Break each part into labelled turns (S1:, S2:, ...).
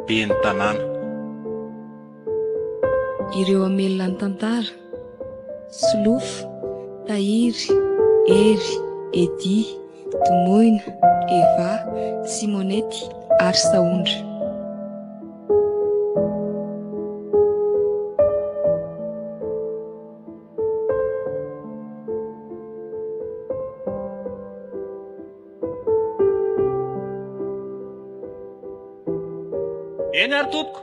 S1: Ben'ny tanàna.
S2: Ireo hamelona ny tantara, Solofo, Tahiry, Hery, Eddy, Domoina, Eva, Simonety ary Sahondra.
S3: Eny ary tompoko.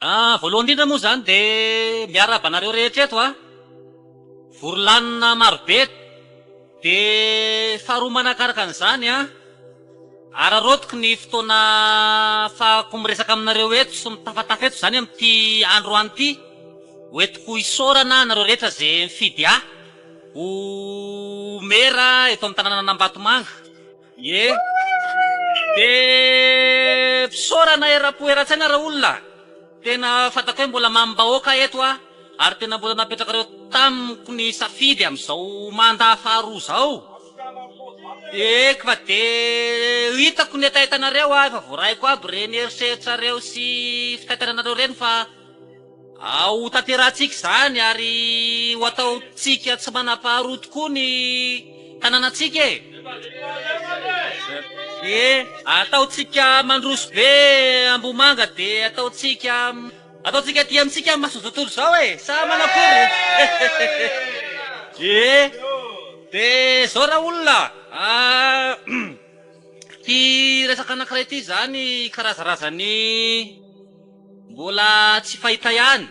S3: Ah, voalohany indrindra moa izany dia miarahaba anareo rehetra eto ah. Vory lanona marobe. Dia faharoa manakaraka an'izany ah, araraotiko ny fotoana ahafahako miresaka aminareo eto sy mitafatafa eto izany amin'ity androany ity. Hoentiko hisaorana anareo rehetra izay nifidy ahy. Ho mera eto amin'ny tanànan'Ambatomanga. Ie. Dia fisaorana eram-po eran-tsaina raolona. Tena fantako hoe mbola mamim-bahoaka eto aho ary tena mbola napetrakareo tamiko ny safidy amin'izao mandat faharoa izao. Eka fa dia hitako ny hetahetanareo aho, efa voaraiko aby ireny eritreritrareo sy fitaitainanareo ireny fa Ho tanterahantsika izany ary ho ataontsika tsy manam-paharoa tokoa ny tanànantsika e! Ie, ataontsika mandroso be Ambohimanga dia ataontsika ataontsika aty amintsika ny mason'izao tontolo izao e! Sa manakory? Ie, dia izao raolona a! Ity resaka anankiray ity izany karazarazan'ny Mbola tsy fahita ihany.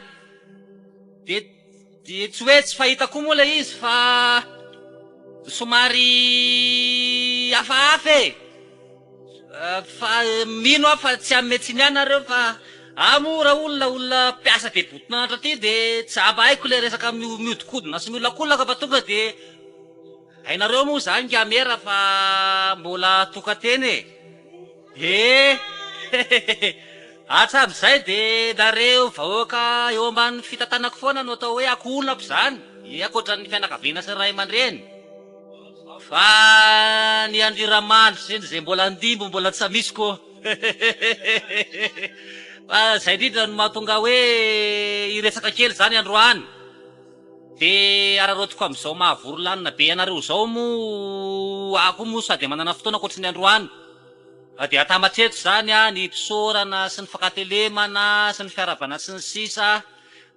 S3: Dia dia tsy hoe tsy fahita koa moa ilay izy fa somary hafahafa e! Fa mino aho fa tsy hanome tsiny ahy nareo fa ahy moa raha olona olona mpiasa be boton'anatra aty dia tsy mba haiko ilay resaka mihodinkodina sy miolakolaka fa tonga dia Hainareo moa zany Gamera fa mbola tokan-tena e! He! Hatramin'izay dia nareo vahoaka eo ambany fitantanako foana no atao hoe ankohonako izany, ankoatran'ny fianakaviana sy ny ray aman-dreny. Fa ny andriramandry sy ny izay mbola andimby mbola tsy misy ko. Fa izay indrindra no mahatonga hoe hiresaka kely izany androany. Dia araraotiko amin'izao maha vory lanona be anareo izao moa aho koa moa sady manana fotoana ankoatry ny androany dia atambatra eto izany ny fisaorana sy ny fankatelemana sy ny fiarahabana sy ny sisa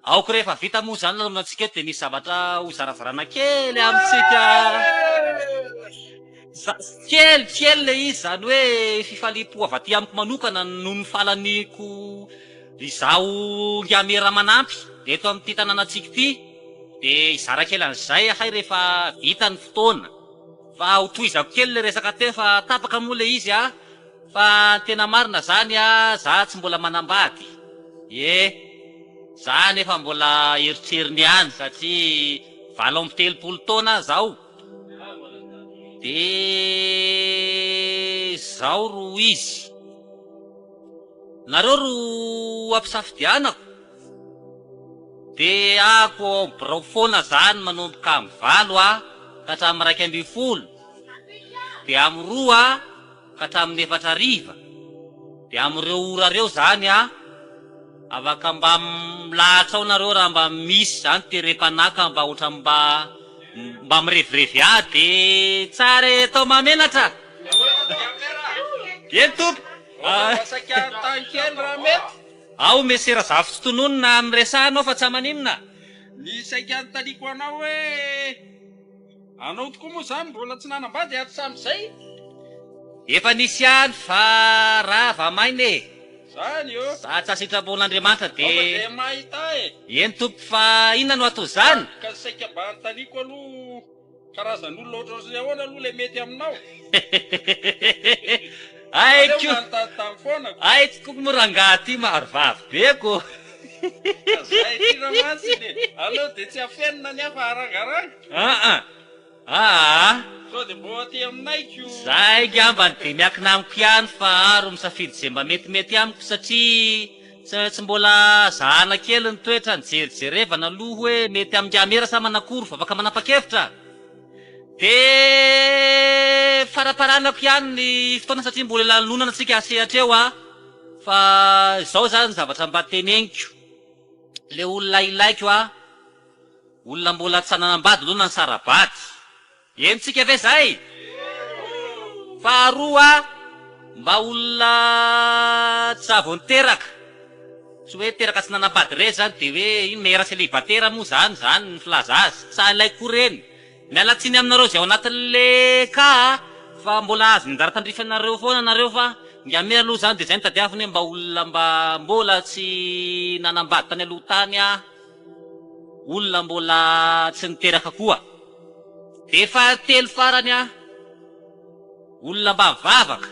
S3: Aoka rehefa vita moa izany lanonantsika eto dia misy zavatra ho zarazarana kely amintsika kely kely ilay izy izany hoe fifaliam-po avy aty amiko manokana noho ny fahalaniako Izaho Ngiame Ramanampy eto amin'ity tanànantsika ity dia hizara kely an'izay ahay rehefa vita ny fotoana. Fa ho tohizako kely ilay resaka teo fa tapaka moa ilay izy a! Fa ny tena marina izany a, za tsy mbola manambady. Ie, za nefa mbola eritreriny ihany satria 38 taona aho izao. Dia izao ro izy. Nareo ro ampisafidianako de ako ao birao foana zany manomboka am valo a ka hatramin'ny 11 de am roa ka hatramin'ny efatra hariva de amreo ora reo zany a afaka mba milahatra ao nareo raha mba misy zany terem-panahy ka mba ohatran'ny mba mba mirevirevy ahy de tsara e atao mahamenatra eny tompoko.
S4: Mba saika hanontany kely raha mety.
S3: Ao Messi Razafitsitononina miresaha anao fa tsa maninona.
S4: Ny saika hanontaniako anao hoe anao tokoa moa izany mbola tsy nanambady hatramin'izay?
S3: Efa nisy ihany fa rava maina e!
S4: Zany ô!
S3: Za tsa sitrapon'Andriamanitra de.
S4: Aoka dia mahita e!
S3: Eny tompoko fa inona no atao zany?
S4: Ka saika mba hanontaniako aloha. Karazan'olona ohatrohatry ny ahoana aloha ilay mety aminao?
S3: Haiko
S4: Aleo manontanontany foana ko.
S3: Haiko ko moa rangaha ty maro vavy be ko.
S4: Ka zay indrindra mantsy le aleo de tsy afenina ny hafa arangaranga.
S3: Aa aa.
S4: Sao de mbô aty aminay ko.
S3: Zay ngambany de miankina amiko ihany fa aro misafidy ze mba metimety amiko satria Tsy maintsy mbola zahana kely ny toetrany, jerijerevana aloha hoe mety amin'i Amera sa manakory vao afaka manapa-kevitra. Dia faramparanako ihany ny fotoana satria mbola ela lanonana tsika asehatra eo a. Fa izao zany zavatra mba teneniko, le olona ilaiko a, olona mbola tsy nanambady aloha na nisara-bady. Henontsika ve zay? Faharoa, mba olona tsy vao niteraka, tsy hoe teraka tsy nanambady ireny zany de hoe ino mère célibataire moa zany, zany ny filaza azy, tsy ilaiko koa ireny. Miala tsiny aminareo izay ao anatin'le cas a, fa mbola azon'ny anjara tandrify anareo foana nareo fa Ngamera aloha zany de zay no tadiaviny hoe mba olona mba mbola tsy nanambady tany aloha tany a, olona mbola tsy niteraka koa. De fahatelo farany a, olona mba mivavaka,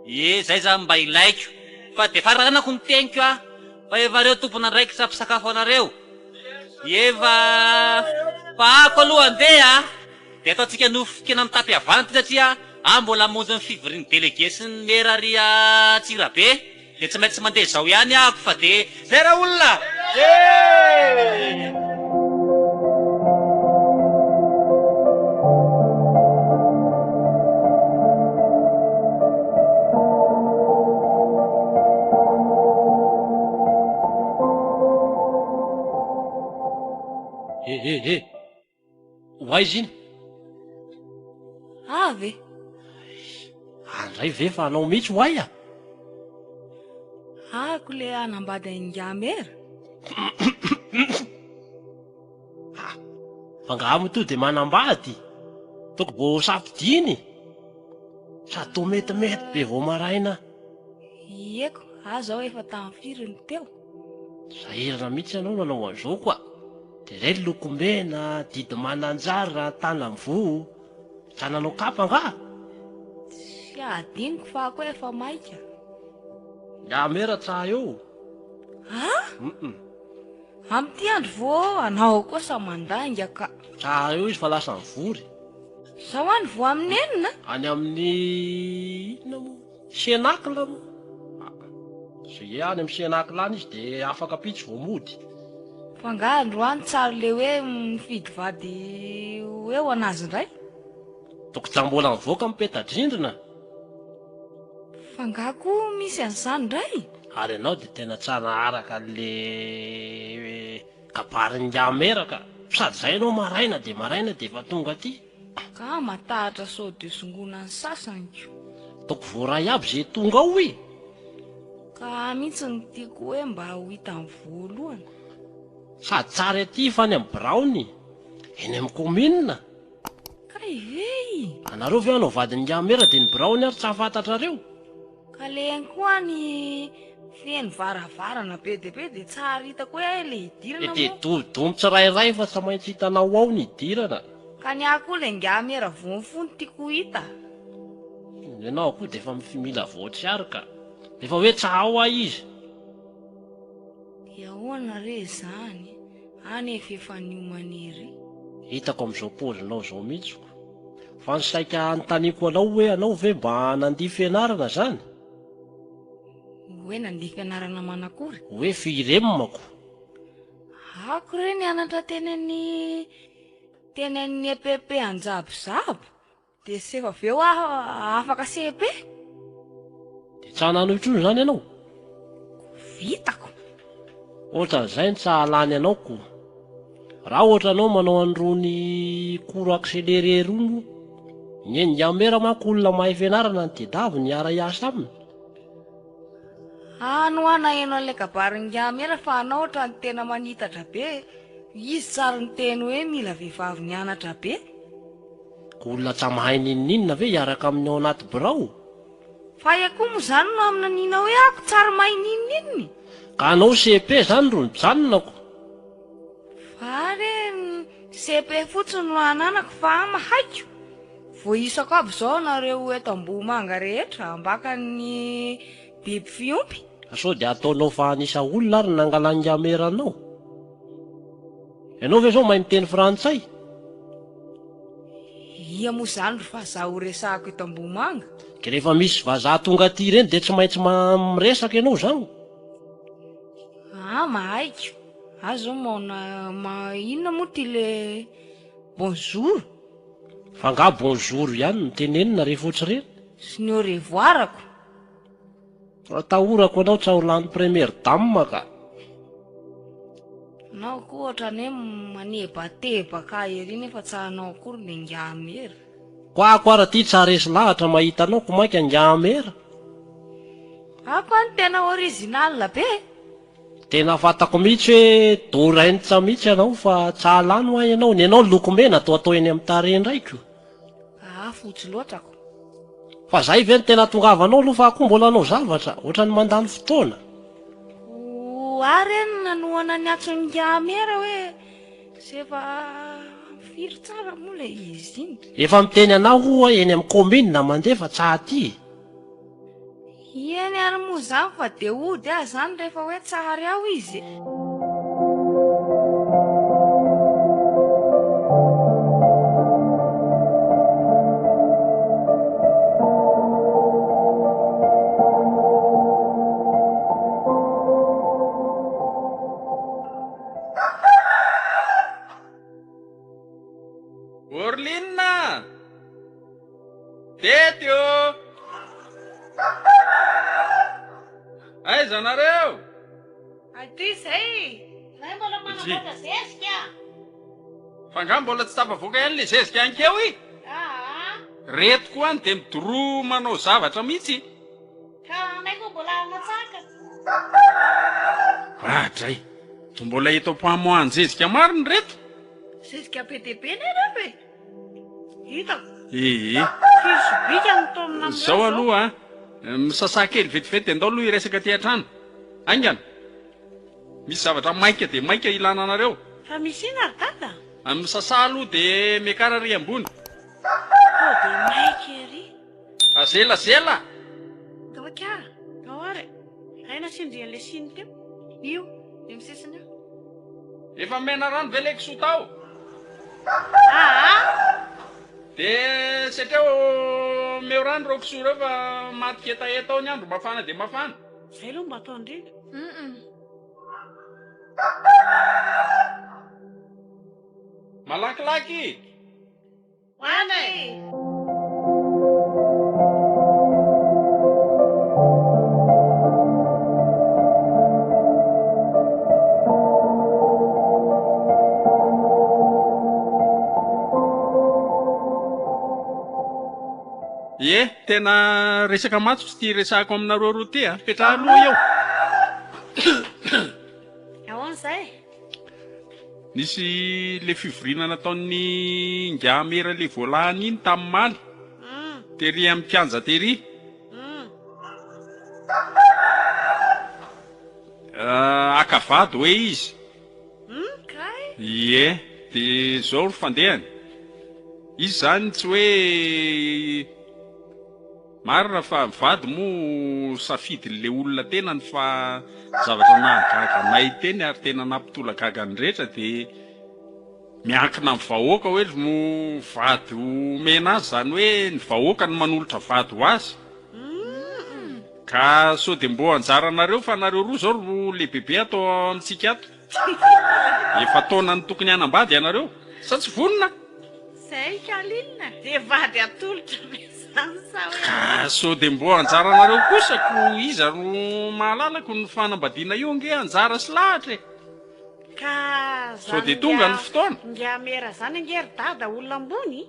S3: ie zay zany mba ilaiko, fa de faranako ny teniko a, fa efa reo tompon'andraikitra mpisakafo anareo. Efa fa ako aloha andeha a! Dia ataontsika nofon-kena mitam-pihavanana ity satria aho mbola hamonjy ny fivorian'ny délégué sy ny maire ary Antsirabe dia tsy maintsy mandeha izao ihany ahako fa dia zay ra olona e!
S1: Eh eh eh! Ho aiza iny?
S2: Avy e!
S1: Andray ve fa anao mihitsy ho aiza?
S2: Ako le hanambady an'ingahy mera.
S1: Ah! Fa angaha moa to dia manambady? Toko vao safidiany? Sady toa metimety be vao maraina.
S2: Ieko, aho zao efa tamin'ny firy no teo?
S1: Sahirana mihitsy ianao nanao an'izao koa. Dia izay ny lokomena, didy mananjara, tanam-voa. Za nanao kapa angaha?
S2: Tsy adinoko fa koa efa maika.
S1: Mihamera tsa eo.
S2: Ah? Amin'ity andro vao anao kosa mandainga ka.
S1: Tsa eo izy fa lasa nivory.
S2: Zao any vao amin'ny enina?
S1: Any amin'ny inona moa? Cénacle moa? Ie, any amin'ny Cénacle any izy dia afaka ampitso vao mody.
S2: Fa angaha androany tsary le hoe mifidy vady hoe ho an'azy indray?
S1: Toko tsa mbola mivoaka ny peta-drindrina.
S2: Fa angaha koa misy an'izany indray?
S1: Ary ianao dia tena tsa naharaka an'le kabarin'ingahy mera ka. Sady zay ianao maraina dia maraina dia efa tonga aty.
S2: Ka matahotra sao de songonan'ny sasany ko.
S1: Ataoko voaray aby ze tonga ao e!
S2: Ka mihitsy no tiako hoe mba ho hitany voalohany.
S1: Sady tsara ety fa any amin'ny biraony, eny amin'ny commune.
S2: Kay ve i?
S1: Anareo ve hanao vadin'ingahy mera dia ny biraony ary tsy hahafantatrareo?
S2: Ka le eny koa any feno varavarana be dia be dia tsary hitako hoe le hidirana
S1: Dia
S2: moa.
S1: domodomo tsirairay fa tsy maintsy hitanao ao ny hidirana.
S2: Ka ny ahy koa le ingahy mera voan'ny fo no tiako ho hita.
S1: Ianao koa dia efa mila voatsiary ka. Efa hoe tsa ao ahy izy.
S2: Dia ahoana re izany? Any efa efa niomana ery.
S1: Hitako amin'izao paozinao izao mihitsy ko. Fa ny saika hanontaniako anao hoe anao ve mba nandia fianarana zany?
S2: Hoe nandia fianarana manakory?
S1: Hoe firemako.
S2: Ako re nianatra teny an'ny teny an'ny EPP Anjabozabo dia sefa avy eo aho afaka cepe.
S1: Dia tsa nanao intsony izany ianao?
S2: Vitako.
S1: Ohatran'izay ny tsa hahalany anao ko. Raha ohatra anao manao an'irony cours accéléré irony moa, ny an'i Yamera manko olona mahay fianarana no tedaviny hiara-hiasa aminy.
S2: Any hoa naheno an'ilay kabarin'i Yamera fa anao ohatran'ny tena manitatra be e. Izy tsary niteny hoe mila vehivavy nianatra be.
S1: Ko olona tsa mahay n'inon'inona ve hiaraka aminy ao anaty birao?
S2: Fa aia koa moa izany no aminaniana hoe ako tsary mahay n'inon'inona e?
S1: Ka anao CP zany ro nijanonako.
S2: Fa re CP fotsiny no ananako fa ama haiko. Voaisako aby izao nareo eto Ambohimanga rehetra ambakan'ny biby fiompy.
S1: Ka sao dia ataonao fa an'isa olona ary ny nangalan'ny gamera anao? Ianao ve izao mahay miteny frantsay?
S2: Ia moa izany ry vazaha ho resahako eto Ambohimanga?
S1: Ka rehefa misy vazaha tonga aty ireny dia tsy maintsy miresaka ianao izany?
S2: Ah mahaiko. Ah zao maona ma inona moa ty le bonjour?
S1: Fa nga bonjour ihany no tenenina rehefa ohatr'ireny?
S2: Sy ny au revoir-ko.
S1: Atahorako anao tsa ho lany première dame ka.
S2: Nao koa ohatrany hoe manebatebaka ahy ery nefa tsa anao akory le ingahy mera.
S1: Ko ako ara ty tsa resy lahatra mahita anao ko mainka ingahy mera.
S2: Ako any tena original be e.
S1: Tena fantako mihitsy hoe dorentsa mihitsy ianao fa tsa lany hoa ianao, ny anao lokomena toa atao eny amin'ny tarehy indray ko.
S2: Aa fotsy loatra ko.
S1: Fa zay ve no tena hatongavanao aloha fa koa mbola hanao zavatra, ohatran'ny mandany fotoana.
S2: Ho ahy re no nanohana ny antson'ingahy mera hoe zefa firy tsara moa le izy iny.
S1: Efa miteny anao ho'a eny amin'ny commune mandeha fa tsa aty e.
S2: Eny ary moa izany fa dia hody aho izany rehefa hoe tsary ao izy e.
S4: Orline a! Tety ô! Aiza nareo?
S2: Aty izay!
S5: Ray mbola manamboatra zezika.
S4: Fa nga mbola tsy tafavoaka ihany le zezika ankeo i?
S5: Aa.
S4: Reto koa any de midoroa manao zavatra mihitsy.
S5: Ka anay koa mbola hanatsaka.
S4: Adray! To mbola eto am-pamoahan-jezika marina reto?
S2: Zezika be dia be ne reto e!
S5: Hitako.
S4: Ee.
S5: Firy sobika no taomina amin'ireo
S4: Zao aloha an, misasaha kely vetivety dia ndao aloha hiresaka aty an-trano. Haingana. Misy zavatra maika dia maika ilana anareo.
S5: Fa misy inona ry dada?
S4: Misasaha aloha dia miakara ary ambony.
S5: Koa dia maika ery.
S4: Azela zela!
S5: Ndao akia, ndao ary e. Hay nasian-dry an'ilay siny teo. Io, eo amin'ny sisiny eo.
S4: Efa mena rano ve le kisoa tao?
S5: Aa!
S4: De setreo omeo rano ireo kisoa ireo fa maty ketaheta ao ny andro mafana dia mafana.
S5: Zay aloha mba atao indrindra.
S4: Malakilaky!
S5: Hoana e!
S4: Ie, tena resaka matotra ity resahako aminareo roa ity a. Petraha aloha eo.
S5: Ahoana izay?
S4: Nisy le fivoriana nataon'ny ingahy mera le voalahany iny tamin'ny maly tery amin'ny kianja tery. Haka vady hoe izy. Ie, de zao ry fandehany. Izy zany tsy hoe Marina fa ny vady moa safidin'le olona tenany fa zavatra nahagaga anay teny ary tena nampitolagaga ny rehetra dia miankina amin'ny vahoaka hoe no vady omena azy izany hoe ny vahoaka no manolotra vady ho azy ka sao dia mbô anjaranareo fa nareo roa izao ro lehibebe ato amintsika ato. Efa taonan'ny tokony hanambady ianareo sa tsy vonona?
S5: Zay Kaline a! Dia vady atolotra ve zany sa hoe ahoana?
S4: Ka sao dia mbô anjaranareo kosa ko iza no mahalala ko ny fanambadiana io ange anjara sy lahatra e!
S5: Ka
S4: Sao
S5: zany
S4: dia tonga ny
S5: ingahy
S4: fotoana?
S5: ingahy mera zany ange ry dada olona ambony?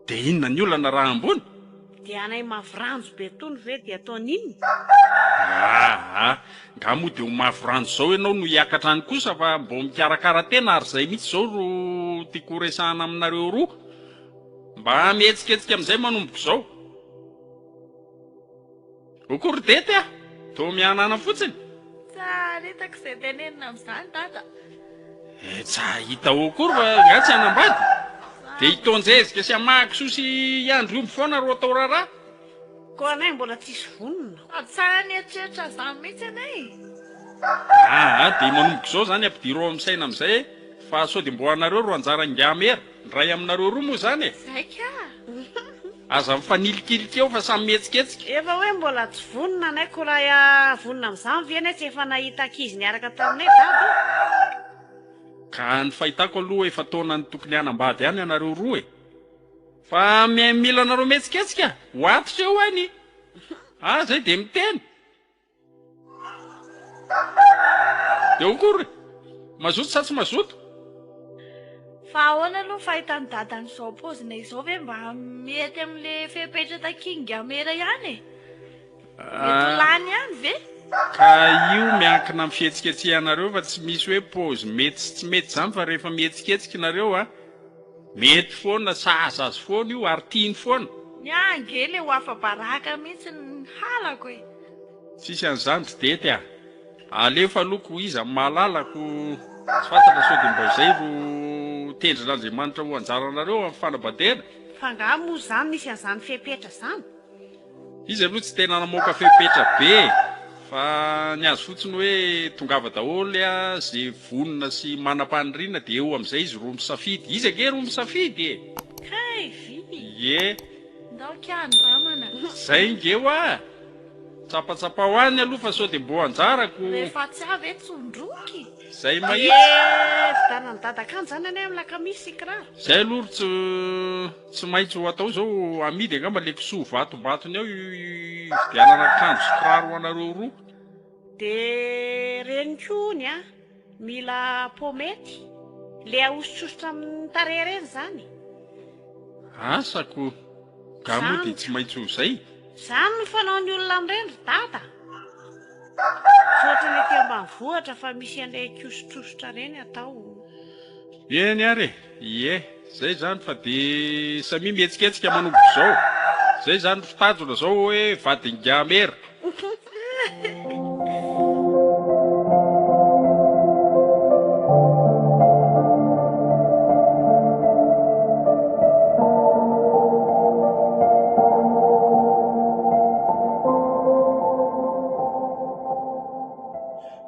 S4: Dia inona ny olana raha ambony?
S5: Dia anay mavo ranjo be tony ve dia ataony inona?
S4: Aa! Nga moa dia ho mavo ranjo izao ianao no hiakatra any kosa fa mbô mikarakara tena ary izay mihitsy izao ro tiako ho resahana aminareo roa. Mba mihetsiketsika amin'izay manomboka izao. O korodety a! Toa mihanana fotsiny.
S6: Tsara hitako izay tenenina amin'izany dada.
S4: Eh, tsa hita o kory fa nga tsy hanambady? Dia hitaonjezika sy hamaha kisoa sy hiandry omby foana ro atao raharaha?
S5: Koa anay mbola tsisy vonona.
S6: Sady tsara nieritreritra an'izany mihitsy anay.
S4: Aa dia manomboka izao izany ampidiro ao amin'ny saina amin'izay e! Fa sao dia mbo anareo ro anjara ingahy mera? Ny ray aminareo roa moa izany e!
S6: Zay ka!
S4: Aza mifanilikilika eo fa samy mihetsiketsika.
S5: Efa hoe mbola tsy vonona anay ko raha vonona amin'izany ve anay tsy efa nahita ankizy niaraka taminay dada o!
S4: Ka ny fahitako aloha efa taonan'ny tokony hanambady ihany ianareo roa e! Fa mila anareo mihetsiketsika, ho atitra eo any! Ah zay de miteny. De ho akory e? Mazoto sa tsy mazoto?
S6: Fa ahoana aloha ny fahitan'i dada an'izao paozina izao ve mba mety amin'le fepetra takian'i Gamera ihany e? Mety ho lany ihany ve?
S4: Ka io miankina amin'ny fihetsiketsehanareo fa tsy misy hoe paozy mety sy tsy mety izany fa rehefa mihetsiketsika nareo a, mety foana, sahaza azy foana io ary tiany foana.
S6: Ny ahy ange le ho afa-baraka mihitsy ny halako e!
S4: Tsisy an'izany ry Dety a! Alefa aloha ko iza no mahalala ko tsy fantatra sao dia mba izay ro tendrin'Andriamanitra ho anjaranareo amin'ny fanambadiana.
S5: Fa angaha moa izany misy an'izany fepetra izany?
S4: Izy aloha tsy tena namoaka fepetra be e! Fa ny azy fotsiny hoe tongava daholo a ze vonona sy manam-paniriana dia eo amin'izay izy ro misafidy. Izy ange ro misafidy e!
S6: Kay vy!
S4: Ie!
S6: Ndao kia andramana.
S4: Zay nge hoa! Tsapatsapao any aloha fa sao dia mbô anjarako.
S6: Rehefa tsy avy e tsondroky.
S4: Zay mahitsy.
S5: Dia vidianan'i dada akanjo zany anie amin'ny lakamisy sy kiraro.
S4: Zay aloha ry tsy tsy maintsy ho atao zao amidy angamba le kisoa vatombatony ao hividianana akanjo sy kiraro ho anareo roa.
S5: Dia reny koa hono an, mila pomety, le ahosotsosotra amin'ny tarehy reny zany.
S4: Asa ko! Nga moa dia tsy maintsy ho zay?
S5: Zany no fanaon'ny olona amin'ireny ry dada a! Tsy ohatran'ny aty ambanivohitra fa misy an'ilay kiosotrosotra ireny atao.
S4: Eny ary e! Ie, zay zany fa de samia mihetsiketsika manomboka izao. Zay zany ry tanjona zao hoe vadin-gamera.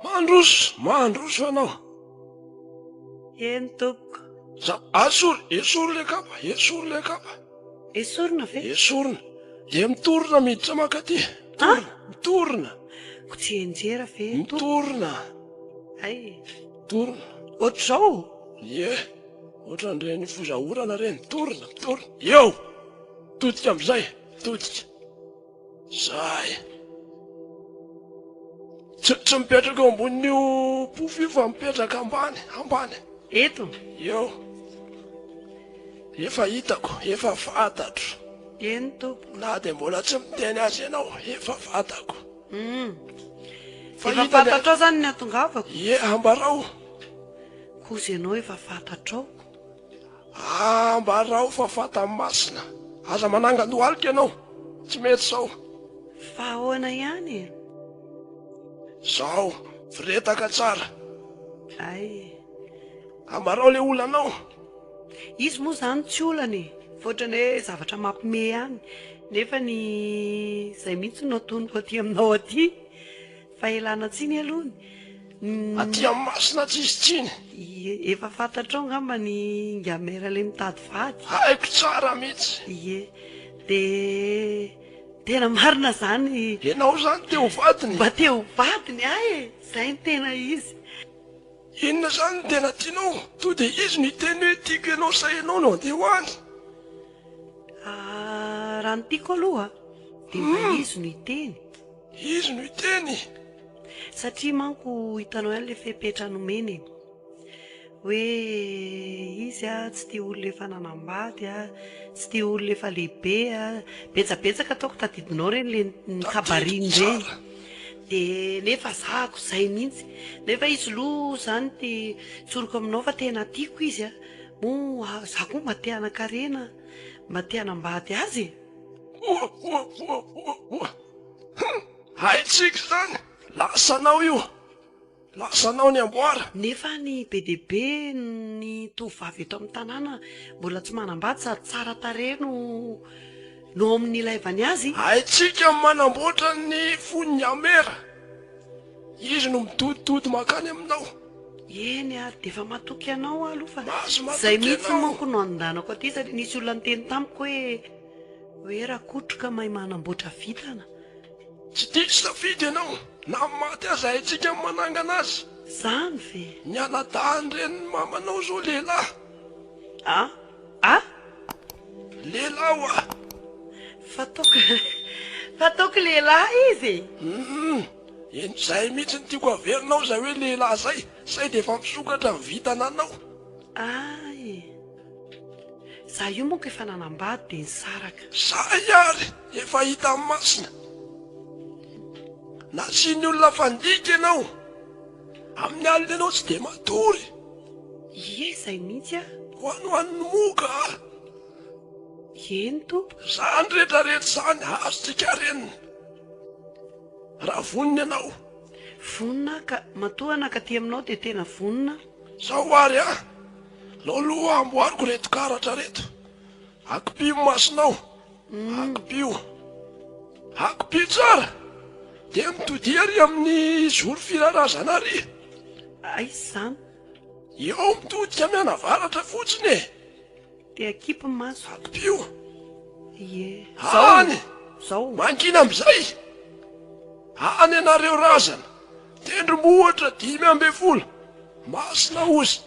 S7: Mandroso, mandroso ianao.
S5: Eny tompoko.
S7: Za, asory, esory le kapa, esory le kapa.
S5: Esorina ve?
S7: Esorina. Dia mitorina miditra mankaty. Mitorina, mitorina.
S5: Ko tsy hianjera ve
S7: tompoko? Mitorina.
S5: Hay.
S7: Mitorina.
S5: Ohatr'izao?
S7: Ie. Ohatran'ireny foza orana ireny. Mitorina, mitorina. Eo! Mitodika amin'izay, mitodika. Zay. Tsy, tsy mipetraka eo ambonin'io poufy io fa mipetraka ambany, ambany.
S5: Eto?
S7: Eo. Efa hitako, efa fantatro.
S5: Eny tompoko.
S7: Na dia mbola tsy miteny aza ianao, efa fantako.
S5: Hum. Fa efa fantatrao zany ny hatongavako?
S7: Ie, ambarao.
S5: Kozy ianao efa fantatrao.
S7: Ambarao fa fantany masina. Aza manangan-dohalika ianao. Tsy mety izao.
S5: Fa ahoana ihany e?
S7: Izao, firetaka tsara.
S5: Hay.
S7: Ambarao le olanao.
S5: Izy moa zany tsy olana e, fa ohatrany hoe zavatra mampime ihany, nefa ny zay mihitsy no atonoko aty aminao aty, fa ialana tsiny aloha ny.
S7: Aty amin'ny masina tsisy tsiny.
S5: Ie, efa fantatrao angamba ny Ingamera le mitady vady.
S7: Haiko tsara mihitsy.
S5: Ie, de tena marina zany.
S7: Ianao zany te ho vadiny?
S5: Mba te ho vadiny aho e, zay no tena izy.
S7: Inona izany no tena tianao? To dia izy no hiteny hoe tiako ianao sa ianao no handeha ho any?
S5: Ah, raha ny tiako aloha dia mba izy no hiteny.
S7: Izy no hiteny?
S5: Satria manko hitanao ihany ilay fepetra nomeny e. Hoe izy tsy tia olona efa nanambady, tsy tia olona efa lehibe. Betsabetsaka ataoko tadidinao ireny ilay nikabariny ireny. Dia nefa zahako izay mihitsy. Nefa izy aloha izany ty tsoriko aminao fa tena tiako izy a. Moa za koa mba te hanan-karena, mba te hanambady azy e.
S7: Oa oa oa oa oa. Hum! Haintsika izany! Lasanao io! Lasanao ny amboara.
S5: Nefa ny be dia be ny tovovavy eto amin'ny tanàna mbola tsy manambady sady tsara tarehy no no ao amin'ny ilaivany azy.
S7: Haintsika ny manamboatra ny fon'i Amera. Izy no midodidody mankany aminao.
S5: Eny ary dia efa matoky anao aho aloha fa
S7: Mahazo matoky
S5: izay mihitsy
S7: anao.
S5: manko no andanako aty satria nisy olona niteny tamiko hoe hoe Rakotroka mahay manamboatra vintana.
S7: Tsy diso safidy ianao, na maty aza haintsika ny manangana azy.
S5: Zany ve?
S7: Ny anadahin-drenin'ny mamanao zao lehilahy.
S5: A? A?
S7: Lehilahy hoa.
S5: Fa ataoko. Fa ataoko lehilahy izy e!
S7: Humm! Eny izay mihitsy no tiako haverinao izay hoe lehilahy izay, say dia efa misokatra ny vintana anao.
S5: Ay! Za io manko efa nanambady dia nisaraka.
S7: Zay ary! Efa hita masina. Nasian'ny olona fandika ianao. Amin'ny alina ianao tsy dia matory.
S5: Ie, izay mihitsy aho.
S7: Ho any ho an'ny moka a!
S5: Eny tompoko.
S7: Izany rehetra rehetra izany azontsika arenina. Raha vonona ianao.
S5: Vonona aho ka, matoa anaka aty aminao dia tena vonona aho.
S7: Zao ary a! Alao aloha amboariko ireto karatra ireto. Akipio ny masonao. Akipio. Akipio tsara. Dia mitodia ary amin'ny zoro firarazana ary.
S5: Aiza izany?
S7: Eo mitodika mianavaratra fotsiny e.
S5: Dia akipy ny maso.
S7: Akipio.
S5: Ie.
S7: Any.
S5: Zao.
S7: Mangina amin'izay. Any ianareo razana. Tendrombohitra 15. Masina ozy.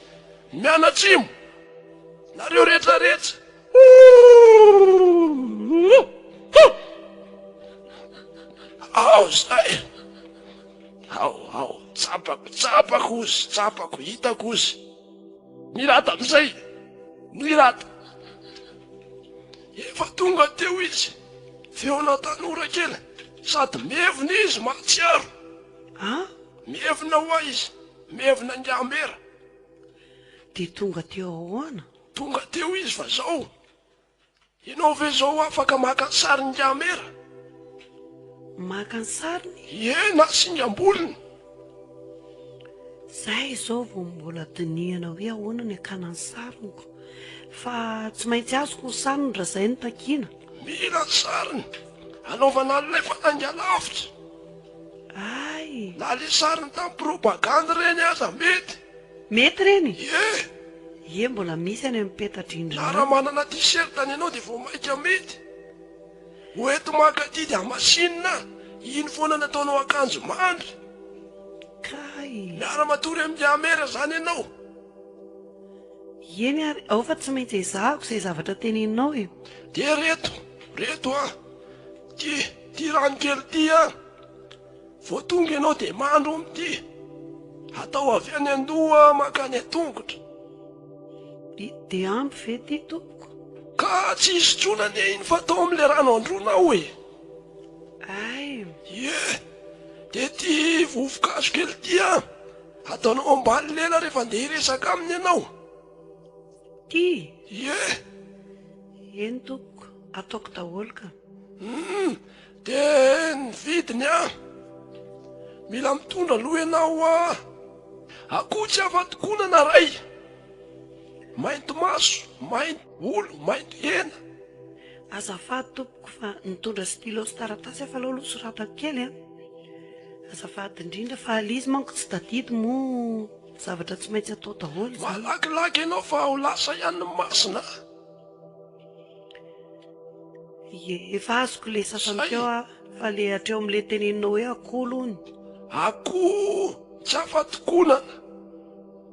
S7: Mianatsimo. Nareo rehetra rehetra. Ao zay. Ao, ao. Tsapako, tsapako ozy, tsapako, hitako ozy. Nirata amizay. Nirata. Efa tonga teo izy. Feona tanora kely. Sady mievina izy mahatsiaro.
S5: An?
S7: Mievina hoa izy. Mievina ingahy-mera.
S5: Dia tonga teo ahoana?
S7: Tonga teo izy fa zao. Ianao ve zao afaka maka ny sarin'ingahy-mera?
S5: Maka ny sariny?
S7: Ie, na singam-bolony.
S5: Zay izao vao mbola dinihana hoe ahoana ny hakana ny sariniko. Fa tsy maintsy azoko ny sariny raha izay no takiana.
S7: Mila ny sariny hanaovana an'ilay fanainga lavitra.
S5: Hay!
S7: Na le sariny tamin'ny propagandy ireny aza mety.
S5: Mety ireny?
S7: Ie!
S5: Ie, mbola misy any amin'ny peta-drindrina
S7: Na raha manana t-shirt any ianao dia vao maika mety. Ho ento maka aty dia hamasinina, iny foana no ataonao akanjo mandry.
S5: Kay!
S7: Miara-matory amin'i Amera izany ianao.
S5: Eny ary, ao fa tsy maintsy ezahako izay zavatra teneninao e.
S7: Dia reto, reto an! Ty, ty rano kely ty an! Vao tonga ianao dia mandro amin'ity. Atao avy any an-doha mankany an-tongotra.
S5: Dia ampy ve ity tompoko?
S7: Ka tsy hisotroana anie iny fa atao amin'ilay rano androanao e!
S5: Hay!
S7: Ie! Dia ity vovo-kazo kely ity an! Ataonao ambany lela rehefa andeha hiresaka aminy ianao.
S5: Ty?
S7: Ie!
S5: Eny tompoko, ataoko daholo ka.
S7: Hum, dia ny vidiny an! Mila mitondra aloha ianao an! Akoho tsy afa-tokonana ray! Mainty maso, mainty volo, mainty hena.
S5: Azafady tompoko fa nitondra stylo sy taratasy aho fa aleo aloha soratako kely an! Azafady indrindra fa le izy manko tsy tadidy moa zavatra tsy maintsy atao daholo izany.
S7: Malakilaky ianao fa ho lasa ihany ny masina a!
S5: Ie, efa azoko le sasany teo a, fa le hatreo amle teneninao hoe akoho aloha ny.
S7: Akoho tsy afa-tokonana,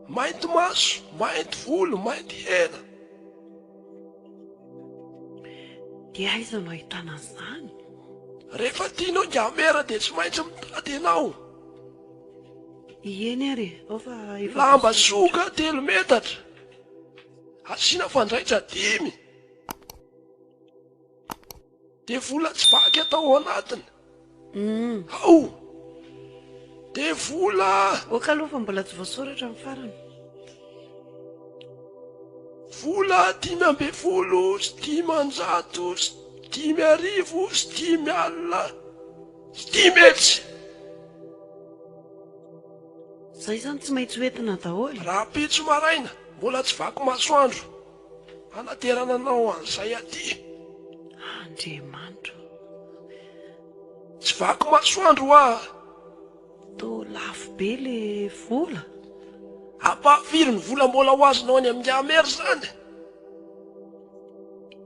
S7: mainty maso, mainty volo, mainty hena.
S5: Dia aiza no ahitana an'izany?
S7: Rehefa tianao Gamera dia tsy maintsy mitady ianao.
S5: Ieny ary e, ao fa efa
S7: Lamba
S5: voasoratra.
S7: soka telo metatra, asiana fandraitra dimy. Dia vola tsy vaky atao ao anatiny. Ao! Dia vola.
S5: Ok aloha fa mbola tsy voasoratra ny farany.
S7: Vola 515 500.
S5: Zay zany tsy maintsy ho entina daholo.
S7: Rahampitso maraina, mbola tsy vaky masoandro. Hanaterana anao an'izay aty.
S5: Andriamanitra o.
S7: Tsy vaky masoandro hoa.
S5: Toa lafo be le vola.
S7: Ampahafiry ny vola mbola ho azonao any amin'i Amer zany?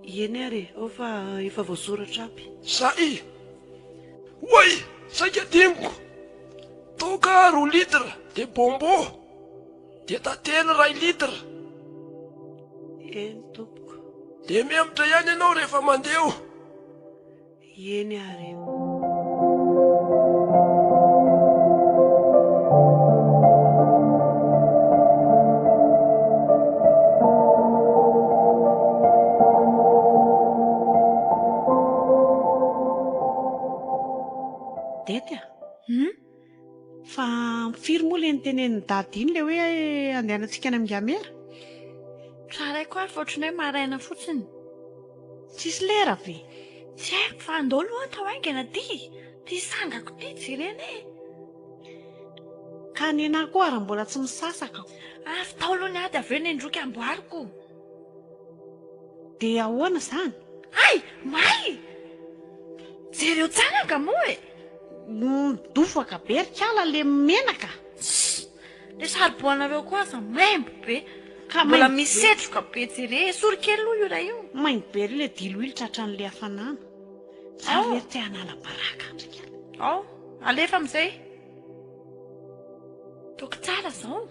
S5: Eny ary e, ao fa efa voasoratra aby.
S7: Zay! Oay! Saika adinoko! Toaka roa litre, de bonbon. Dia tantely iray litre.
S5: Eny tompoko.
S7: Dia mihemotra ihany ianao rehefa mandeha eo.
S5: Eny ary. Dety a!
S6: Hum?
S5: Fa firy moa le nitenenin'i Dada iny le hoe andehanantsika any amin'i Ngamera?
S6: Tsaraiko ary fa ohatran'ny hoe maraina fotsiny.
S5: Tsisy lera ve?
S6: Tsy haiko fa andao aloha atao haingana ty! Ty sangako ty jerena e!
S5: Ka nenah koa ary mbola tsy misasaka ko.
S6: Avy tao aloha ny ady avy eo nendroky amboariko.
S5: Dia ahoana izany?
S6: Hay! May! Jereo tsara anga moa e!
S5: Midofaka be ry kala le menaka.
S6: Tssy! Le saribon-nareo koa aza maimbo be.
S5: Ka
S6: Mbola
S5: maimbo
S6: misy
S5: be.
S6: setroka be jere. Esory kely aloha io ray io.
S5: Maimbo be ry le diloilo tratran'le hafanana. Za
S6: Ao.
S5: ve te hanala baraka an-dry kala.
S6: Ao. Alefa amin'izay. Toky tsara zao.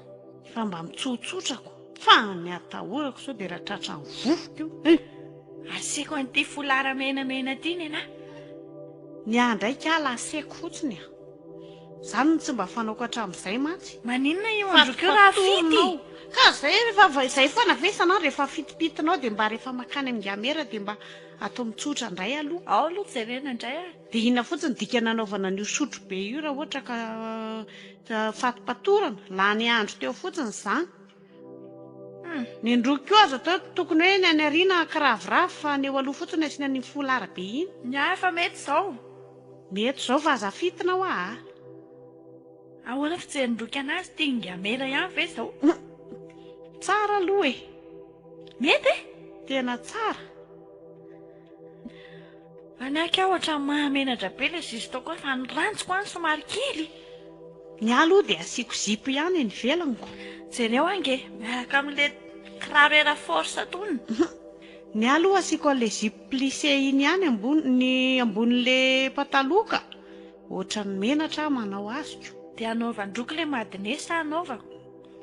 S5: Efa mba mitsotsotra ko. Fa ny atahorako sao dia raha tratran'ny vovoka io eh.
S6: Asiako an'ity foulard menamena ity nenah.
S5: Ny ahy indray kala aseko fotsiny a. Zany no tsy mba fanaoko hatramin'izay mantsy.
S6: Maninona io androko io raha fity?
S5: Ka zay rehefa izay foana ve isan'andro rehefa fitipitinao dia mba rehefa makany amin'ny gamera dia mba atao mitsotra indray aloha.
S6: Ao aloha jerena indray a.
S5: Dia inona fotsiny dika nanaovana an'io sotro be io raha ohatra ka fatipatorana? Lany andro teo fotsiny izany. Ny androky koa azo atao tokony hoe ny any aoriana kiraviravy fa ny eo aloha fotsiny asiana an'iny foulard be iny.
S6: Ny ahy efa mety izao.
S5: Mety izao fa aza fitina hoa a!
S6: Ahoana fijerin-droky anazy ity Ngamera ihany ve izao?
S5: Tsara aloha e!
S6: Mety e!
S5: Tena tsara!
S6: Manaiky aho ohatran'ny mahamenatra be ilay zisto koa fa ny ranjoko any somary kely.
S5: Ny ahy aloha dia asiako zipo ihany eny ivelany ko.
S6: Jereo ange, miaraka amin'ilay kiraro Air Force tony.
S5: Ny ahy aloha asiako an'ilay zipo plissé iny ihany ambony ny ambonin'ilay pataloha ka. Ohatran'ny menatra aho manao azy ko.
S6: Dia hanaovan-droky ilay madine sa hanaovako?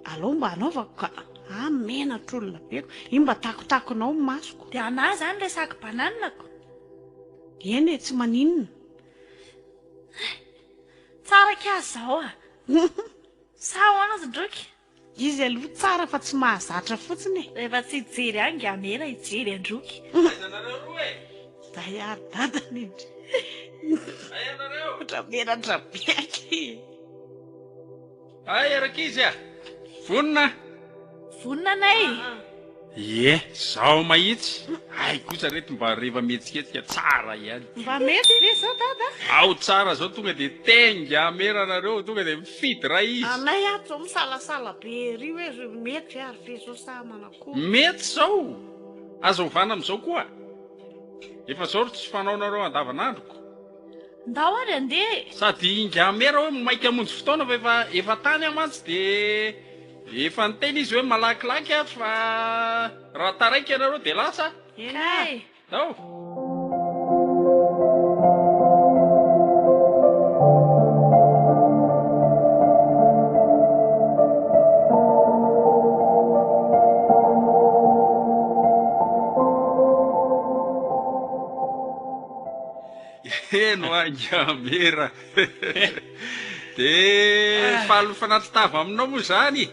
S5: Aleo mba hanaovako ka. Ah menatra olona be ko. Iny mba takotakonao ny masoko.
S6: Dia anah izany ilay sac banane-ko?
S5: Eny e, tsy maninona.
S6: Tsara kia zao a! Sa ahoana Zondroky?
S5: Izy aloha tsara fa tsy mahazatra fotsiny e!
S6: Rehefa tsy hijery ahy Ngamera hijery an-droky.
S4: Aiza nareo roa e?
S5: Zay ary dadany indry.
S4: Aiza nareo?
S5: Ohatra menatra be aky.
S4: Hay rankizy a! Vonona?
S6: Vonona anay!
S4: Ie, zaho mahitsy. Hay kosa reto mba rehefa mihetsiketsika tsara ihany.
S5: Mba mety ve zao dada?
S4: Ao tsara zao tonga de tenga mera nareo tonga de mifidy ray izy.
S5: Anay ato zao misalasala be ery hoe mety ve ary ve zao sa manakory.
S4: Mety zao! Aza ovana amizao koa. Efa zao ry tsy fanaonareo andavanandroko.
S6: Ndao ary andeha e!
S4: Sady ingahy mera hoe maika hamonjy fotoana fa efa efa tany aho mantsy de efa niteny izy hoe malakilaky aho fa raha taraiky ianareo de lasa aho.
S5: Eny ary.
S4: Ndao. Heno ainga mera. De faly mifanatri-tava aminao moa zany.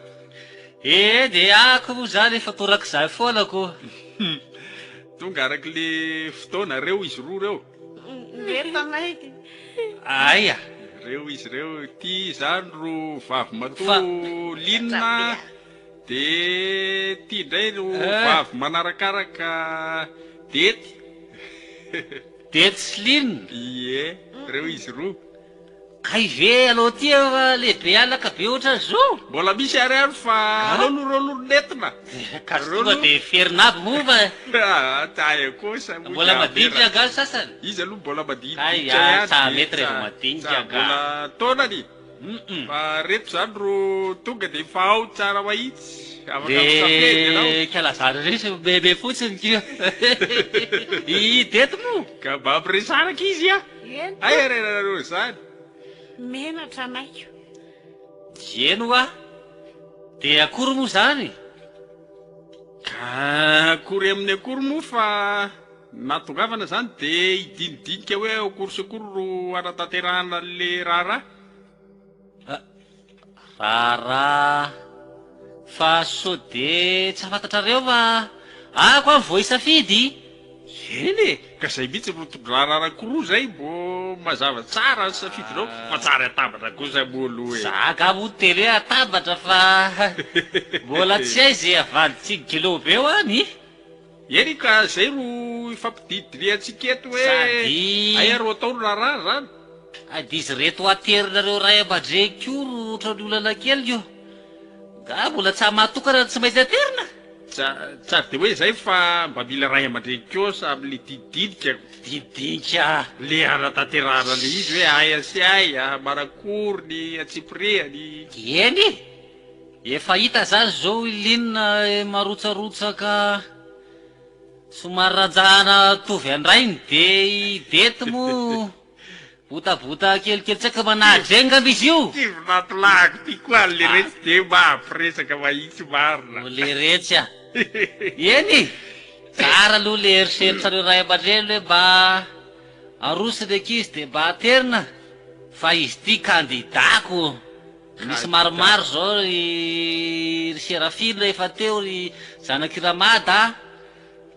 S3: Ee de ako moa zany efa torak'izay foana ko.
S4: Tonga araka le fotoana, reo izy roa reo.
S5: Mety anay.
S3: Aia.
S4: Reo izy reo, ty zany ro vavy matoa Lina. De ty ndray ro vavy manarakaraka Dety.
S3: Dety sy Lina?
S4: Ie, reo izy roa.
S3: Kay ve alou ty efa lehibe anaka be otran'izao?
S4: Mbola misy ary ary fa aleo aloha reo aloha no nentina.
S3: Ka tsy tonga de heverina aby moa fa.
S4: Aa taia kosa moa
S3: Mbola madinika angaha ny sasany?
S4: Izy aloha mbola madinika
S3: Kay
S4: ihany.
S3: a, tsa mety rehefa madinika angaha.
S4: Mbola taonany. Fa reto zany ro tonga de efa ao tsara mahitsy, afaka misafidy ianao.
S3: De kalazana resy meme fotsiny ko. I Dety moa?
S4: Ka mba ampiresahana ankizy a!
S5: Eny
S4: Hay re nareo zany.
S5: Menatra anay ko.
S3: Dieny hoa. De akory moa zany?
S4: Ka akory amin'ny akory moa fa. Ny nahatongavana izany dia hidinidinika hoe ao cour secours no hanatanterahana an'le raharaha.
S3: Raharaha fa sao de tsy fantatrareo fa ako an vao hisafidy.
S4: Eny e, ka zay mihitsy no tondrahana anankiroa zay mbo mazava tsara ny safidinao fa tsary atambatra kosa moa aloha e.
S3: Za angaha moa niteny hoe atambatra fa mbola tsy hay ze havalitsy gilobe eo any.
S4: Eny ka zay ro ifampidinidinihantsika eto hoe
S3: Sady
S4: aia ro atao ny raharaha zany.
S3: Sady izy reto aterinareo ray aman-dreny koa ro ohatran'ny olana kely ko. Nga mbola tsy hamatokana no tsy maintsy aterina?
S4: Tsa tsy ary de hoe zay fa mba mila ray aman-dreny kosa amle dinidinika ko.
S3: Dinidinika.
S4: Le hanatanterahana le izy hoe aia sy aia, manakory ny antsipirihany.
S3: Eny e! Efa hita zany zao i Lina marotsarotsaka somary ranjahana tovy an-drainy de i Dety moa botabota kelikely tsy haiko manahadregny ngamba izy io.
S4: Ty vinantolahiko ty koa leretsy de mampiresaka mahitsy marina.
S3: O leretsy a! Eny e! Tsara aloha le eritreritrareo ray aman-dreny hoe mba aroso ny ankizy de mba aterina fa izy ty kandidako. Misy maromaro zao ry ry Seraphine efa teo ry zanak'i Ramada a,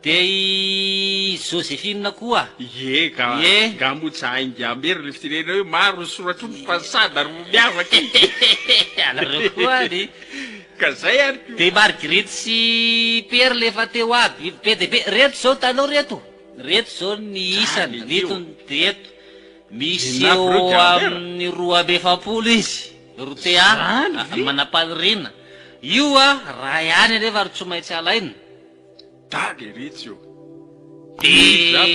S3: de i Josephine koa.
S4: Ie ka,
S3: Ie.
S4: nga moa tsy haingambery le fitenenana hoe maro ny soratr'ondry fa ny sada ro miavaka e.
S3: Anareo koa ary.
S4: Ka zay ary ko.
S3: De Marguerite sy Perle efa teo aby, be dia be, reto zao hitanao reto, reto zao ny isany, reto ny reto. Misy eo amin'ny 42 izy, roa TA, manam-paniriana. Io a, raha ihany anefa ro tsy maintsy alaina. Dia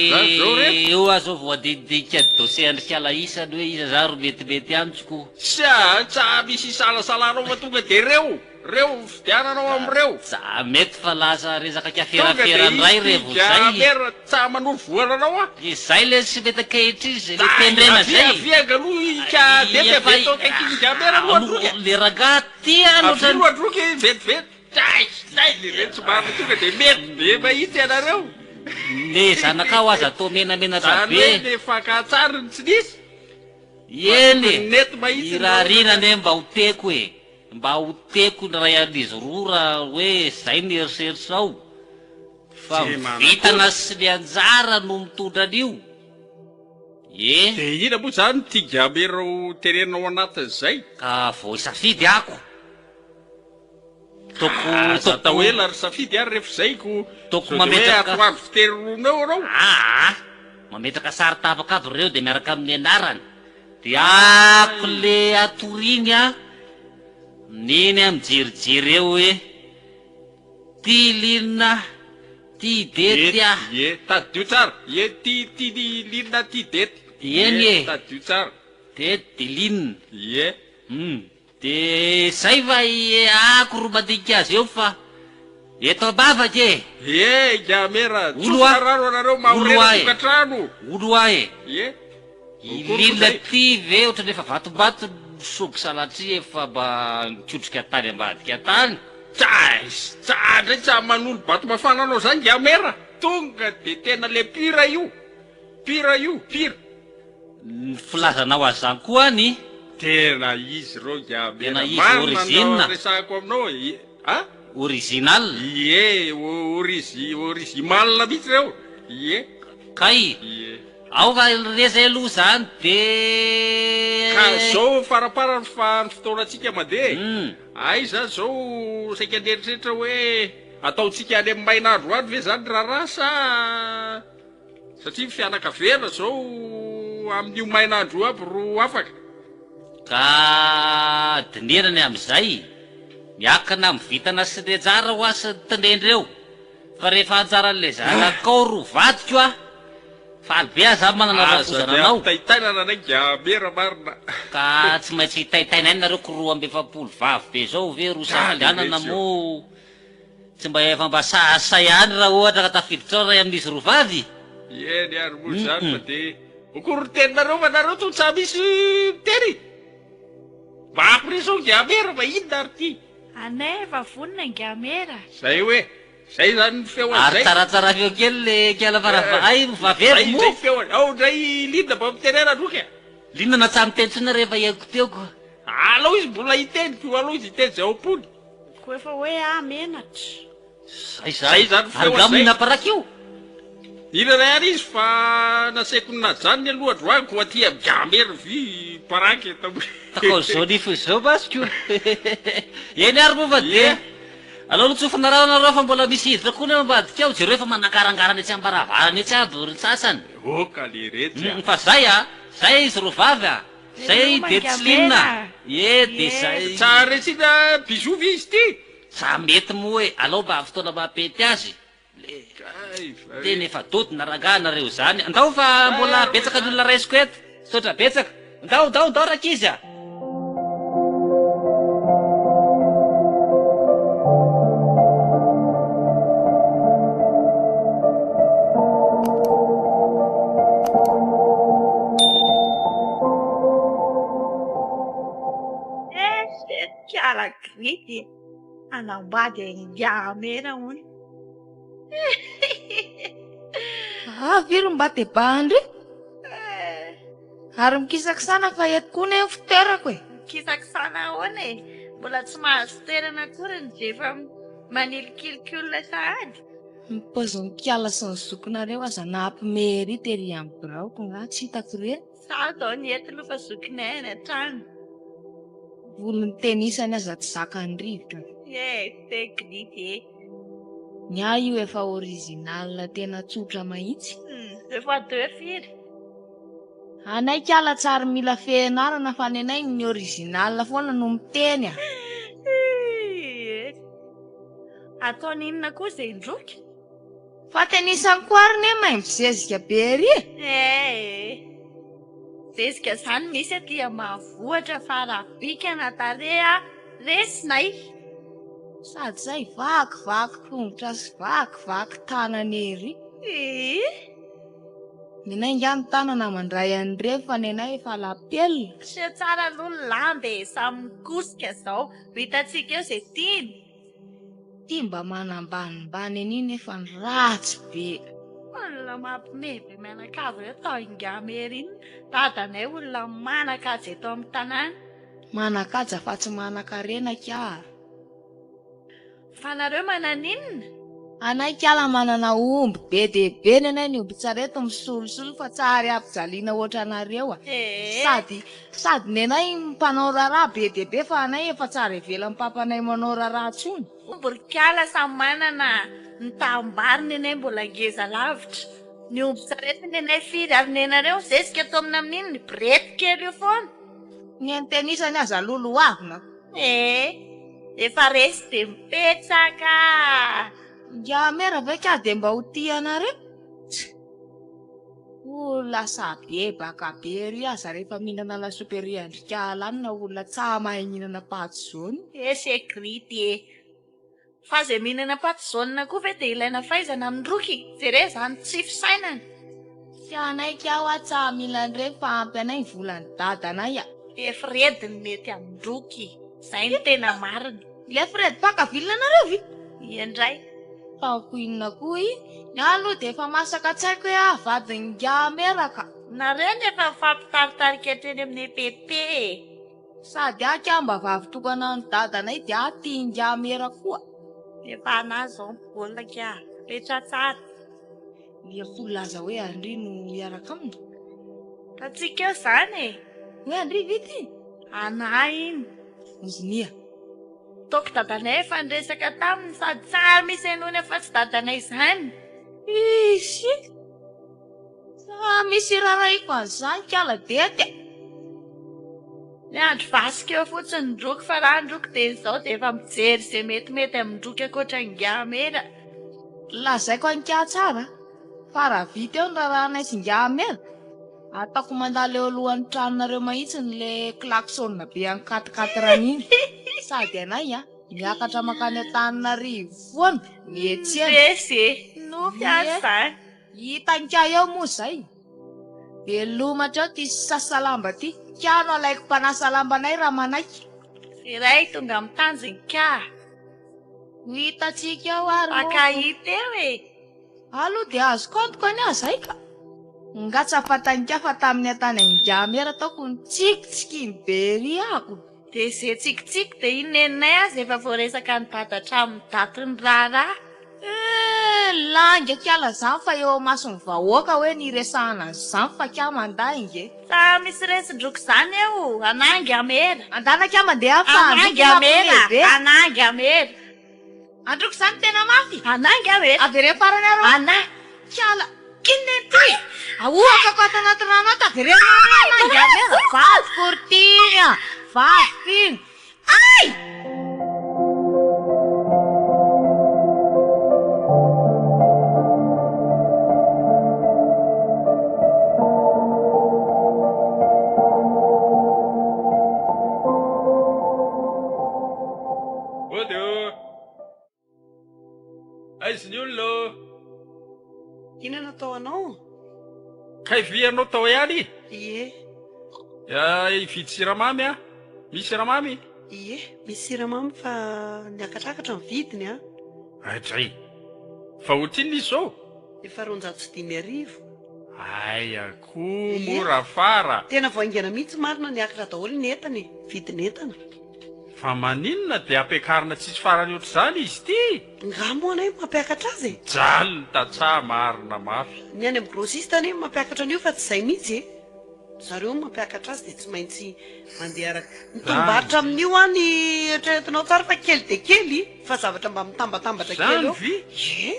S3: eo aho zao vao andinidinika dossier an-dry kala isany hoe iza zany ro metimety amiko.
S4: Tsia, tsa misy isalasalanao fa tonga dia reo. Reo ny fidianana ao amin'ireo.
S3: Tsa mety fa lasa resaka
S4: Tonga
S3: kiaferafera
S4: dia
S3: ndray
S4: izy
S3: revo
S4: ty
S3: zay.
S4: Gamera tsa manoro vola anao ah.
S3: Izay le tsy mety ankehitriny zay le
S4: Tsa
S3: tendrena
S4: avia
S3: zay.
S4: avia aloha i ka dety
S3: Efa
S4: avy eto akaikin'i Gamera aloha androky e.
S3: le rangahy ty an
S4: Avia
S3: otrany.
S4: aloha androky vetivety. Tsaay tsaay le retsy marina tonga dia mety be mahitsy ianareo.
S3: Le zanakao aza atao menamenatra
S4: Zany hoe
S3: be.
S4: le fakan-tsary no tsy nisy. Fa
S3: Eny
S4: tokony
S3: e,
S4: nety mahitsy ny
S3: irariana
S4: vahoaka.
S3: anie mba ho teko e. Mba ho teko ny ray amin'izy roa raha hoe zay ny eritreritrao fa
S4: Tsy
S3: ny
S4: manakory.
S3: vintana sy ny anjara no mitondra an'io e!
S4: Dia inona moa izany ity gamera ho tenenina ao anatin'izay?
S3: Ka vao hisafidy ako. Toko
S4: Aza atao
S3: toko
S4: ela ry safidy ary rehefa izay ko
S3: toko
S4: sao dia hoe
S3: mametraka
S4: atoandro fitery ronono eo ianao.
S3: Aa mametraka sary tapaka aby ireo dia miaraka amin'ny anarany. Dia ako le atoriny a neny a mijerijery eo hoe ty lina ty dety a.
S4: Ie, tadidio tsara, ie ty ty lina ty dety,
S3: Eny
S4: ie
S3: e.
S4: tadidio tsara.
S3: Dety de lina.
S4: Ie.
S3: Hum. De zay va i ako ro mandinika azy eo fa eto ambavaka e!
S4: Ie Ingahy
S3: Olo
S4: tsofina
S3: a!
S4: rano anareo
S3: Olo
S4: mahorena
S3: a e!
S4: tokantrano.
S3: Olo a e!
S4: Ie.
S3: I
S4: Okory moa
S3: Lina
S4: zay.
S3: ty ve ohatran'ny efa vatombato nisogo sanatria efa mba nikotrika tany ambadika tany?
S4: Tsa tsa ndray tsa manolo bato mafana anao zany Ingahy Mera, tonga de tena le pire io, pire io, pire.
S3: Ny filazanao azy zany koa any.
S4: Tena izy reo Ingahy
S3: Tena
S4: Mera,
S3: izy
S4: marina ny
S3: origine.
S4: resahako aminao e, a?
S3: Original.
S4: Ie, origi, origimal mihitsy reo, ie.
S3: Kay.
S4: Ie.
S3: Ao fa re zay aloha zany de.
S4: Ka zao faraparany fa ny fotoanantsika mandeha e. Aiza zao saika nieritreritra hoe ataontsika any amin'ny main'andro any ve zany raharaha sa satria ny fianakaviana zao amin'io main'andro io aby ro afaka.
S3: Ka dinihana ny amin'izay, miankina amin'ny vintana sy ny anjara hoa sy ny tinendry eo. Fa rehefa anjaran'ilay zanakao ro vadiko ah! Faly be aho zany manana
S4: Aza
S3: rafozana
S4: dia
S3: anao.
S4: ampitaitainana anay gamera marina.
S3: Ka tsy maintsy hitaitaina any nareo ko 42 vavy be zao ve ro
S4: Galy
S3: safidianana
S4: retsy ô.
S3: moa tsy mba efa mba sahasahy ihany raha ohatra ka tafiditra ao ray amin'izy roa vavy?
S4: Eny ary moa izany fa dia okory ny teninareo fa nareo toa tsa misy miteny. Mba ampiresaho gamera fa inona ary ty?
S6: Anay efa vonona gamera.
S4: Zay hoe. Zay zany ny feo
S3: Ary
S4: an'izay.
S3: tsaratsara feo kely le kiala farava ay vavevy
S4: Zay
S3: moa.
S4: zay feo an, ao ndray i Linda mba mitenena droky a.
S3: Linda na tsa miteny tsony rehefa henoko teo ko.
S4: Alao izy mbola hiteny ko, alao izy hiteny zay ao am-pony.
S6: Ko efa hoe ah menatra.
S3: Zay
S4: Zay
S3: zany.
S4: zany
S3: Ary
S4: feo
S3: nga
S4: an'izay.
S3: mihina paraky io?
S4: Mila ray ary izy fa nasaiko najanony aloha androany ko aty am gamer vy paraky atao
S3: Takao zao nifiny zao basy ko. Eny ary moa fa dia alao aloha tsofina rano nareo fa mbola misy hiditra koa ny ao ambadika ao, jereo efa manangarangarana etsy am-baravarana etsy aby ry sasany.
S4: Oka leretsy a.
S3: Fa zay a! Zay izy roa vavy a! Zay
S6: Veloma
S3: dia
S6: Gamera
S3: Tsilinina a! Ie dia
S6: Ie.
S3: zay.
S4: Tsara resina bisous ve izy ity?
S3: Za mety moa e! Alao mba fotoana mampety azy. Le
S4: Kay fa
S3: tena
S4: e.
S3: efa dodona rangaha nareo zany. Andao fa mbola betsaka ny olona raisiko eto. Misaotra betsaka. Ndao ndao ndao rankizy a!
S6: Eh, kiala grity. Hanambady an'ingahy Mena hono.
S2: Ah, firy mba debat-ndry? Ary mikisakisana fa eto koa anie ny fitoerako e.
S6: Mikisakisana ahoana e? Mbola tsy mahazo toerana akory ny dia efa manilikiliky olona sahady.
S2: Ny paozin'i kiala sy ny zokinareo aza nampime ery tery amin'ny biraoko nga tsy hitako ireny.
S6: Za zao ny eto aloha fa zokinay any an-trano.
S2: Volon'ny tenisany aza tsy zakan'ny rivotra.
S6: Ye, technique e.
S2: Ny ahy io efa original tena tsotra mahitsy.
S6: Deux fois deux firy?
S2: Anay kala tsy ary mila fehinarana fa nenay ny original foana no miteny a.
S6: Ie. Ataony inona koa izay ndroky?
S2: Fa tenisany koa ary ne maimbo zezika be ery e!
S6: Ee. Zezika zany misy aty ambanivohitra fa raha bika na tarehy a, resinay.
S2: Sady zay vakivaky tongotra sy vakivaky tanana ery.
S6: Ee.
S2: Nenay nga ny tanana mandray an'ireny fa nenay efa lapelina.
S6: Seho tsara aloha ny lamba e, samy mikosika zao. Ho hitantsika eo zay tiany.
S2: Ty mba manambanimbany an'io nefa ny ratsy be.
S6: Olona mampime be mianakavy ireo tao Ingamery iny. Dadanay olona manan-kaja eto amin'ny tanàna.
S2: Manan-kaja fa tsy manan-karena kah.
S6: Fa nareo mananinona?
S2: Anay kala manana omby be dia be nenay ny ombin-tsarety misolosolo fa tsy ary ampijaliana ohatranareo a! Sady sady nenay mpanao raharaha be dia be fa anay efa tsy ary avelan'ny papanay manao raharaha tsony.
S6: Omby ry kala samy manana ny taham-bary nenay mbola ngeza lavitra ny ombin-tsarety nenay firy ary nenareo zezika taomina amin'iny ny borety kely io foana.
S2: Ny antenisany aza lolohavina.
S6: Ee, efa resy dia mipetraka.
S2: Ingahy mera ve ka dia mba ho tia anareo? Tch! Olona sabebaka be ery aza rehefa mihinana lasopy ery Andrikahala any na olona tsa mahay mihinana paty jaune.
S6: Eh sécurité e! Fa zay mihinana paty jaune koa ve dia ilaina fahaizana amin'ny roky? Jereo izany tsy fisainana.
S2: Tsy hanaiky aho aho tsa mila an'ireny fa ampy anay ny volan'i dadanay a.
S6: Le Fred no mety amin-droky, zay no tena marina.
S2: Le Fred mpaka vilona anareo ve?
S6: Ie ndray.
S2: Ataoko inona koa i? Ny ahy aloha dia efa masaka an-tsaiko hoe aho vadin'ingahy Mera ka.
S6: Nareo no efa mifampitaritarika hatreny amin'ny EPP e.
S2: Sady ahy kah mba vavy tokana an'i dadanay dia ahy tia ingahy Mera koa.
S6: Efa anah zao ny baolina kia. Petra tsara.
S2: Ia koa milaza hoe Andry no hiaraka aminy?
S6: Tatsika eo zany e!
S2: Hoe Andry ve ity?
S6: Anah iny.
S2: Ozinia.
S6: Toky dadanay efa niresaka taminy sady tsy ary misy henoina fa tsy dadanay izany.
S2: Izy! Sa misy irarahiko an'izany kala dety a!
S6: Miandry vasika eo fotsiny ny roky fa raha ny roky dia izao dia efa mijery izay metimety amin-droky ankoatra ingahy Mera.
S2: Lazaiko an'ingahy tsara fa raha vita eo ny raharahanay sy ingahy Mera, ataoko mandalo eo alohan'ny tranonareo mahitsiny le klaxon be an'i quatre quatre iny. Sady anay a, miakatra mankany Antananarivo foana, miantsena.
S6: Resy e! Nofy aza izany.
S2: Hitan'ingahy eo moa izay. Veloma hatreo ty sasa lamba ty. Ka no alaiko mpanasa lambanay raha manaiky.
S6: Iray tonga amin'ny tanjony ka.
S2: Ho hitantsika eo ary moa.
S6: Mifankahita eo e!
S2: Aloha dia azoko antoka anie aho zay ka! Nga tsa fantanika fa tamin'ny atany angamera taoko nitsikitsiky be ery ako.
S6: Dia ze tsikitsiky dia i neninay aza efa voaresaka an'i dada hatramin'ny datin'ny raharaha.
S2: Eh! Lainga kiala zany fa eo amason'ny vahoaka hoe niresahana an'izany fa kia mandainga e!
S6: Tsa misy resindroky zany eo, anangy amera.
S2: Andana kia mandeha fa
S6: androky mampiomehy be. Anangy amera.
S2: Androko zany tena mafy.
S6: Anangy amera.
S2: Avereno farany ary.
S6: Ana.
S2: Kiala. Inona ity? Ahohakako ato anaty rano ato avereno ary anangy amera. Vadiko ry tiany a! Vadiko iny. Ay!
S4: Mody ô! Aiza ny olona ô?
S5: Inona no atao anao?
S4: Kay ve ianao tao ihany?
S5: Ie.
S4: Hividy siramamy aho. Misy siramamy?
S5: Ie, misy siramamy fa niakatrakatra ny vidiny an.
S4: Adray! Fa ohatrinona izy izao?
S5: Efa 5200.
S4: Aia koa moa Rafara?
S5: Tena vao haingana mihitsy marina niakatra daholo ny entana e, vidin'entana.
S4: Fa maninona dia ampiakarina tsisy farany ohatr'izany izy ity?
S5: Nga moa anay mampiakatra azy e?
S4: Mijaly ny tantsaha marina mafy.
S5: Ny any amin'ny grossiste anie no mampiakatra an'io fa tsy izay mihitsy e! Zareo no mampiakatra azy dia tsy maintsy mandeha araka. Ny tombom-barotra amin'io an ny eritreretinao tsara fa kely dia kely fa zavatra mba mitambatambatra kely eo.
S4: Zany ve?
S5: Ie!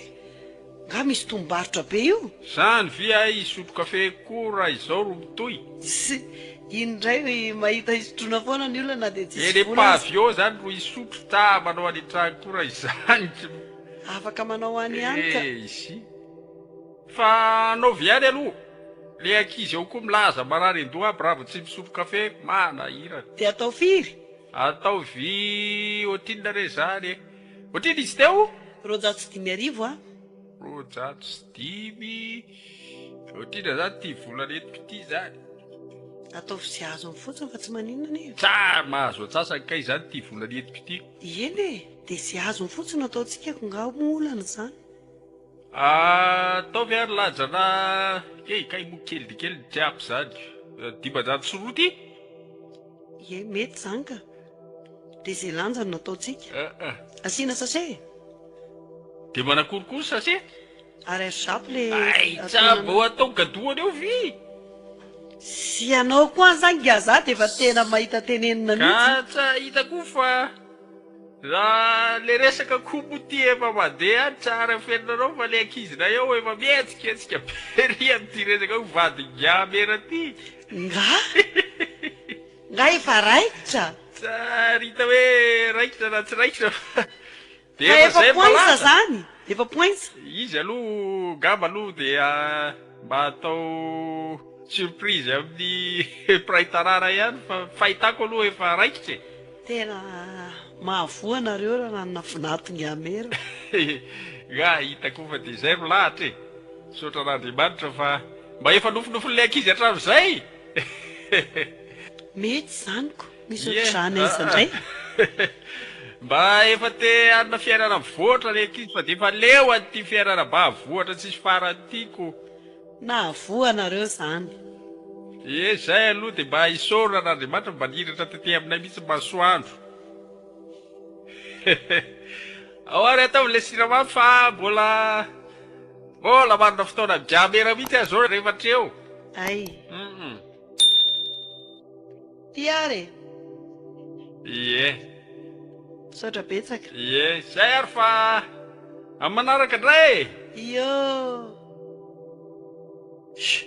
S5: Nga misy tombom-barotra be io?
S4: Zany ve hay hisotro kafe koa raha izao ro mitohy?
S5: Tssy! Iny indray mahita hisotroana foana ny olona na dia tsisy
S4: Eny
S5: vola aza.
S4: pavio zany ro hisotro ta manao any an-trano koa raha izany tsy.
S5: Afaka manao any ihany ka.
S4: Eisy. Fa anaovy ihany aloha. Le ankizy ao koa milaza marary an-doha aby raha vao tsy misotro kafe, manahirana.
S5: Dia atao firy?
S4: Ataovy ohatrinona re zany e? Ohatrinona izy teo?
S5: 5200 a.
S4: 205, ohatrinona zany ity vola nentiko ity zany?
S5: Ataovy izay azony fotsiny fa tsy maninona anie.
S4: Tsara mahazo antsasany kay zany ity vola nentiko ity.
S5: Eny e, dia izay azony fotsiny no ataontsika ko nga moa olana izany.
S4: Ataovy ary lanjana e, kay moa kely dia kely ny tsy ampy zany. 500 ty?
S5: Ie, mety izany ka. Dia izay lanjany no ataontsika. Asiana sachet e?
S4: Dia manakory koa ny sachet?
S5: Ary 100 le
S4: Ay, tsabo atao gadoana eo vy!
S5: Sy ianao koa aza angaha za dia efa tena mahita tenenina mihitsy.
S4: Ka tsa hita koa fa raha le resaka koa moa ty efa mandeha any tsara afeninareo fa le ankizinay ao efa mihetsiketsika be ry amin'ity resaka ho vadin'ingahy mera ty.
S5: Nga? Nga efa raikitra?
S4: Tsary hita hoe raikitra na tsy raikitra fa
S5: Fa efa poinsa zany, efa poinsa.
S4: Izy aloha ngamba aloha dia mba atao surprise amin'ny mpiray tanàna ihany fa fahitako aloha efa raikitra e.
S5: Tena mahavoa nareo raha nanana vinanto ngamera.
S4: Nga hitako fa dia izay ro lahatra e. Misaotra an'Andriamanitra fa mba efa nofinofin'ilay ankizy hatramin'izay.
S5: Mety izany ko. Misy ohatr'izany aiza indray?
S4: Mba efa te hanana fiainana mivoatra ny ankizy fa dia efa leo an'ity fiainana ambanivohitra tsisy farany ity ko.
S5: Nahavoa anareo izany.
S4: Ie, izay aloha dia mba isaorana an'Andriamanitra mba niratra tety aminay mihitsy ny masoandro. Ao ary ataovy ilay siramamy fa mbola mbola manana fotoana migamera mihitsy aho izao rehefa hatreo.
S5: Hay. Ty ary e!
S4: Ie.
S5: Misaotra betsaka.
S4: Ie, zay ary fa amin'ny manaraka indray e!
S5: Iô! Sh!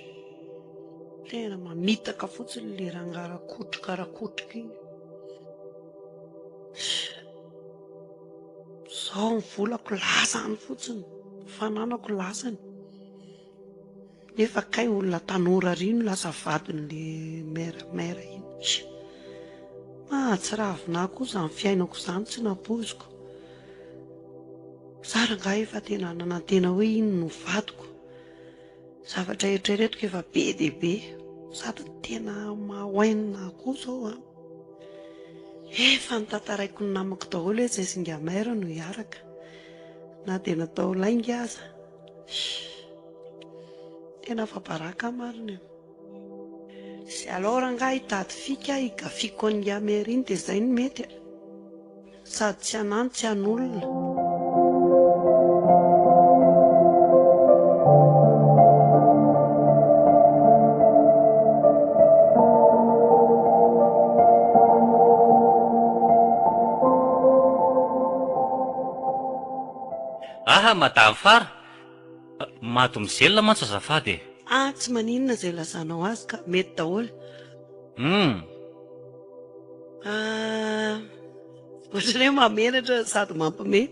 S5: Tena mamitaka fotsiny le rangahy rakotroka rakotroka iny. Sh! Zao ny volako lasany fotsiny, ny fananako lasany. Nefa kay olona tanora ry no lasa vadin'le mère mère iny. Mahatsiravina ahy koa izany fiainako izany tsy nampoiziko. Za rangahy efa tena nanantena hoe iny no vadiko. Zavatra eritreretiko efa be dia be. Sady tena maha-oainina ahy koa izao an. Efa notantaraiko ny namako daholo hoe zay sy ingahy mère no hiaraka. Na dia natao lainga aza. Shh. Tena afa-baraka aho marina e. Sy alors angaha hitady fika higafiako an'i Mère iny dia izay no mety a. Sady tsy anah no tsy an'olona.
S3: Aha, Madame Fara! Mademoiselle mantsy azafady e!
S5: Ah, tsy maninona izay ilazanao azy ka, mety daholo.
S3: Hum.
S5: Ah, ohatran'ny hoe mahamenatra sady mampime.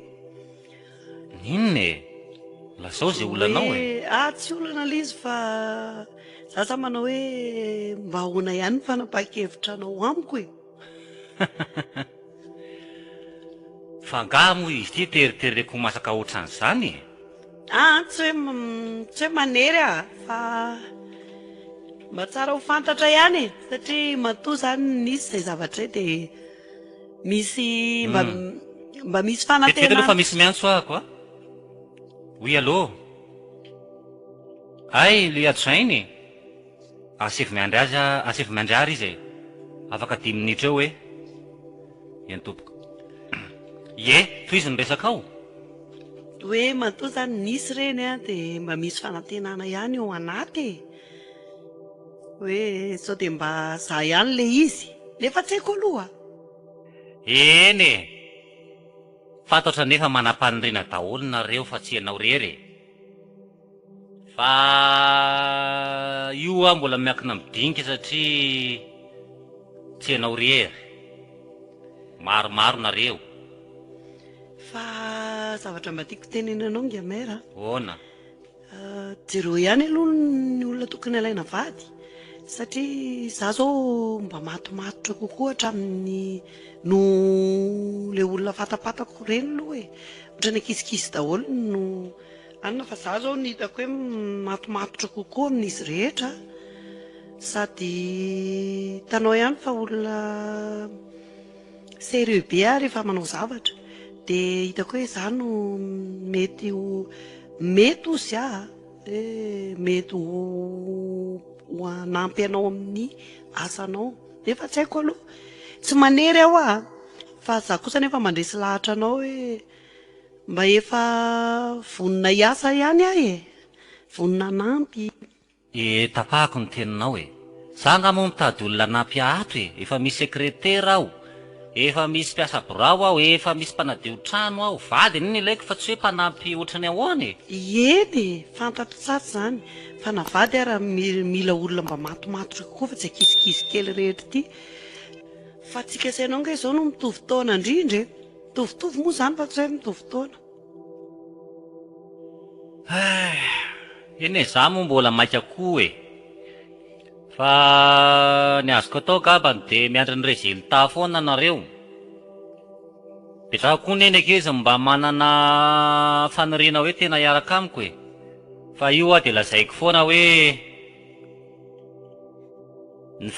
S3: N'inona e? Lazao izay olanao e!
S5: Ah, tsy olana ilay izy fa za za manao hoe mba ahoana ihany ny fanapahan-kevitra anao amiko e!
S3: Fa angaha moa izy ity teritereko ho masaka ohatran'izany e?
S5: Ah, tsy hoe tsy hoe manery aho fa mba tsara ho fantatra ihany e, satria matoa izany nisy izay zavatra izay dia misy mba mba misy
S3: Vetivety aloha
S5: fanantenana.
S3: fa misy miantso ahako a! Oui allô? Hay, le adjoint-ny e! Asaivo miandry azy asaivo miandry ary izy e! Afaka dimy minitra eo hoe. Eny tompoko. Ie, tohizo ny resakao.
S5: Hoe matoa zany nisy ireny an, dia mba misy fanantenana ihany ao anaty e! Hoe sao dia mba za ihany ilay izy? Nefa tsy haiko aloha.
S3: Eny e! Fantatro anefa manam-paniriana daholo nareo fa tsy ianao irery e! Fa io aho mbola miankina amin'ny dinika satria tsy ianao irery, maromaro nareo.
S5: Fa zavatra mba tiako tenenina anao Ngia Mère a.
S3: Ahoana?
S5: Jereo ihany aloha ny olona tokony alaina vady satria za zao mba matomatotra kokoa hatramin'ny noho le olona fatapatako ireny aloha e. Ohatran'ny ankizikizy daholo no Anona fa za zao ny hitako hoe matomatotra kokoa amin'izy rehetra sady hitanao ihany fa olona sérieux be aho rehefa manao zavatra de hitako hoe za no mety ho mety ozy aho hoe mety ho ho hanampy anao amin'ny asanao nefa tsy haiko aloha tsy manery aho ah fa za kosa nefa mandresy lahatra anao hoe Mba efa vonona hiasa ihany aho e! Vonona hanampy.
S3: E tapahako ny teninao e! Za nga moa mitady olona hanampy ahy ato e! Efa misy sekretera aho, efa misy mpiasa birao aho, efa misy mpanadio trano aho, vady anie no ilaiko fa tsy hoe mpanampy ohatran'ny ahoana e!
S5: Eny e! Fantatro tsara izany fa na vady ara mila olona mba matomatotra kokoa fa tsy ankizikizy kely rehetra ity. Fa tsika sy ianao nge izao no mitovy taona indrindra e! Mitovitovy moa izany fa tsy hoe mitovy taona.
S3: Eny e, za moa mbola maika koa e. Fa ny azoko atao angambany dia miandry ny résultat foana nareo. Betsaka koa neny ankizy mba manana faniriana hoe tena hiaraka amiko e. Fa io aho dia lazaiko foana hoe ny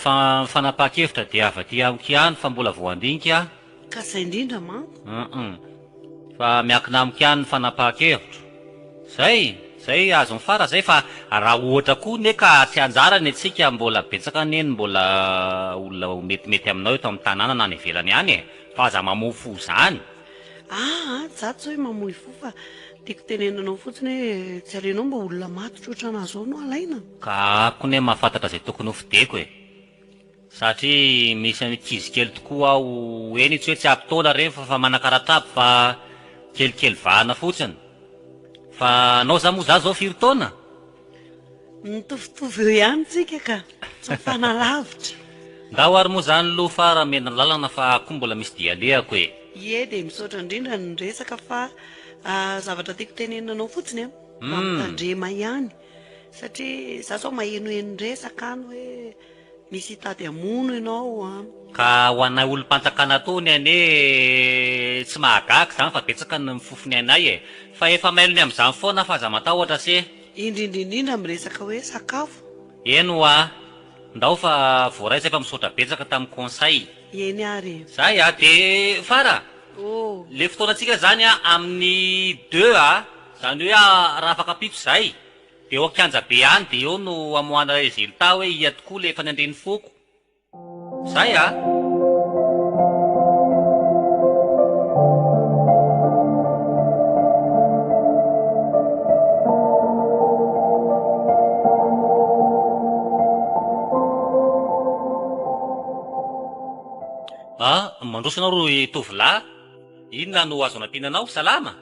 S3: fanapahan-kevitra dia avy aty amiko ihany fa mbola voandinika aho.
S5: Ka zay indrindra manko.
S3: Hum fa miankina amiko ihany ny fanapahan-kevitro. Zay, zay azon'ny fara zay fa raha ohatra koa ne ka tsy anjara ny antsika mbola betsaka anie ny mbola olona ho metimety aminao eto amin'ny tanàna na any ivelany any e! Fa aza mamoy fo zany.
S5: Aa za tsy hoe mamoy fo fa tiako tenenina anao fotsiny hoe tsy aleonao mba olona matotra ohatranà zao no alaina?
S3: Ka ako ne mahafantatra zay tokony ho fideko e! Satria misy ankizy kely tokoa aho, eny tsy hoe tsy ampy taona reny fa fa manakaratrabo fa kelikely vahana fotsiny. Fa anao za moa za zao firy taona?
S5: Mitovitovy eo ihany tsika ka, tsy mifanalavitra.
S3: Ndao ary moa zany loha fa raha mena lalana fa aho koa mbola misy dia alehako e.
S5: Ie dia misaotra indrindra ny resaka fa zavatra tiako tenenina anao fotsiny an, mba mitandrema ihany satria za zao mahenoheno resaka any hoe Misy hitady hamono ianao an.
S3: Ka ho anay olom-panjakana tony anie tsy mahagaga izany fa betsaka ny mifofo ny ainay e! Fa efa mailo ny amin'izany foana aho fa aza matahotra se.
S5: Indrindra indrindra amin'ny resaka hoe sakafo.
S3: Eny hoa! Ndao fa voaray zay fa misaotra betsaka tamin'ny conseil.
S5: Eny ary e.
S3: Zay a! De Fara!
S2: Oh.
S3: Le fotoanantsika zany a amin'ny deux a, zany hoe raha afaka ampitso zay, de eo an-kianja be any de eo no amoahana résultat hoe ia tokoa le efa nandre ny foko. Zay a! Ah, mandroso ianao ry tovolahy, inona no azo anampiana anao? Salama?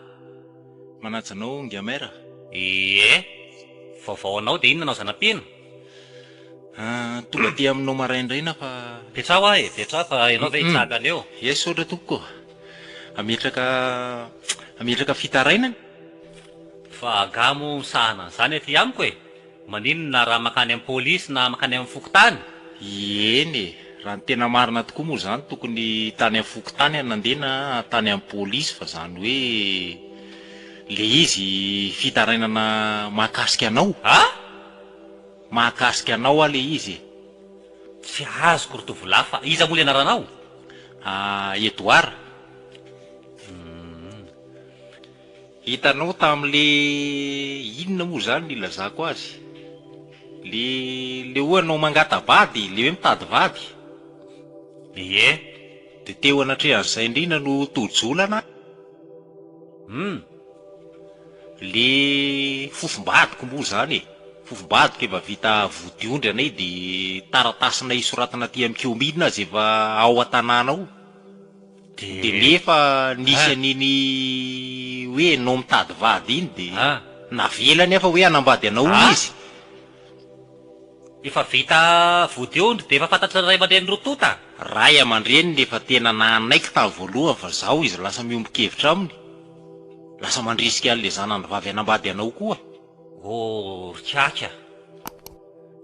S8: Manaja anao Ngiamera.
S3: Ie, vaovao anao dia inona no azo anampiana?
S8: Ah, tonga aty aminao maraindraina fa.
S3: Petraho aho e, petraho fa ianao ve hitsangana eo?
S8: Yes, misaotra tompoko. Hametraka, hametraka fitarainana.
S3: Fa angaha moa misahana an'izany aty amiko e? Maninona raha mankany amin'ny polisy na mankany amin'ny fokontany?
S8: Eny e, raha ny tena marina tokoa moa izany tokony tany amin'ny fokontany aho nandeha na tany amin'ny polisy fa izany hoe le izy fitarainana mahakasika anao.
S3: Ah!
S8: Mahakasika anao aho le izy e.
S3: Tsy azoko ry tovolahy fa iza moa le anaranao?
S8: Ah, Edouard.
S3: Humm.
S8: Hitanao tamin'le inona moa izany no ilazako azy? Le le hoe anao mangata-bady, le hoe mitady vady.
S3: Ie.
S8: De teo anatrehan'izay indrindra no tojo olana.
S3: Humm.
S8: Le fofombadiko moa izany e. Fofombadiko efa vita vodiondry anay de taratasinay soratana aty amin'ny kaominina aza efa ao an-tanàna ao. Dia nefa nisy an'iny hoe enao mitady vady iny dia navelany aho fa hoe hanambady anao hono izy.
S3: Efa vita vodiondry dia efa fantatry ny ray aman-dreny roa tonta?
S8: Ray aman-dreniny efa tena nanaiky tamin'ny voalohany fa zaho izy lasa miombon-kevitra aminy, lasa mandrisika an'ilay zanany vavy hanambady anao koa.
S3: Oh ry kiaka a!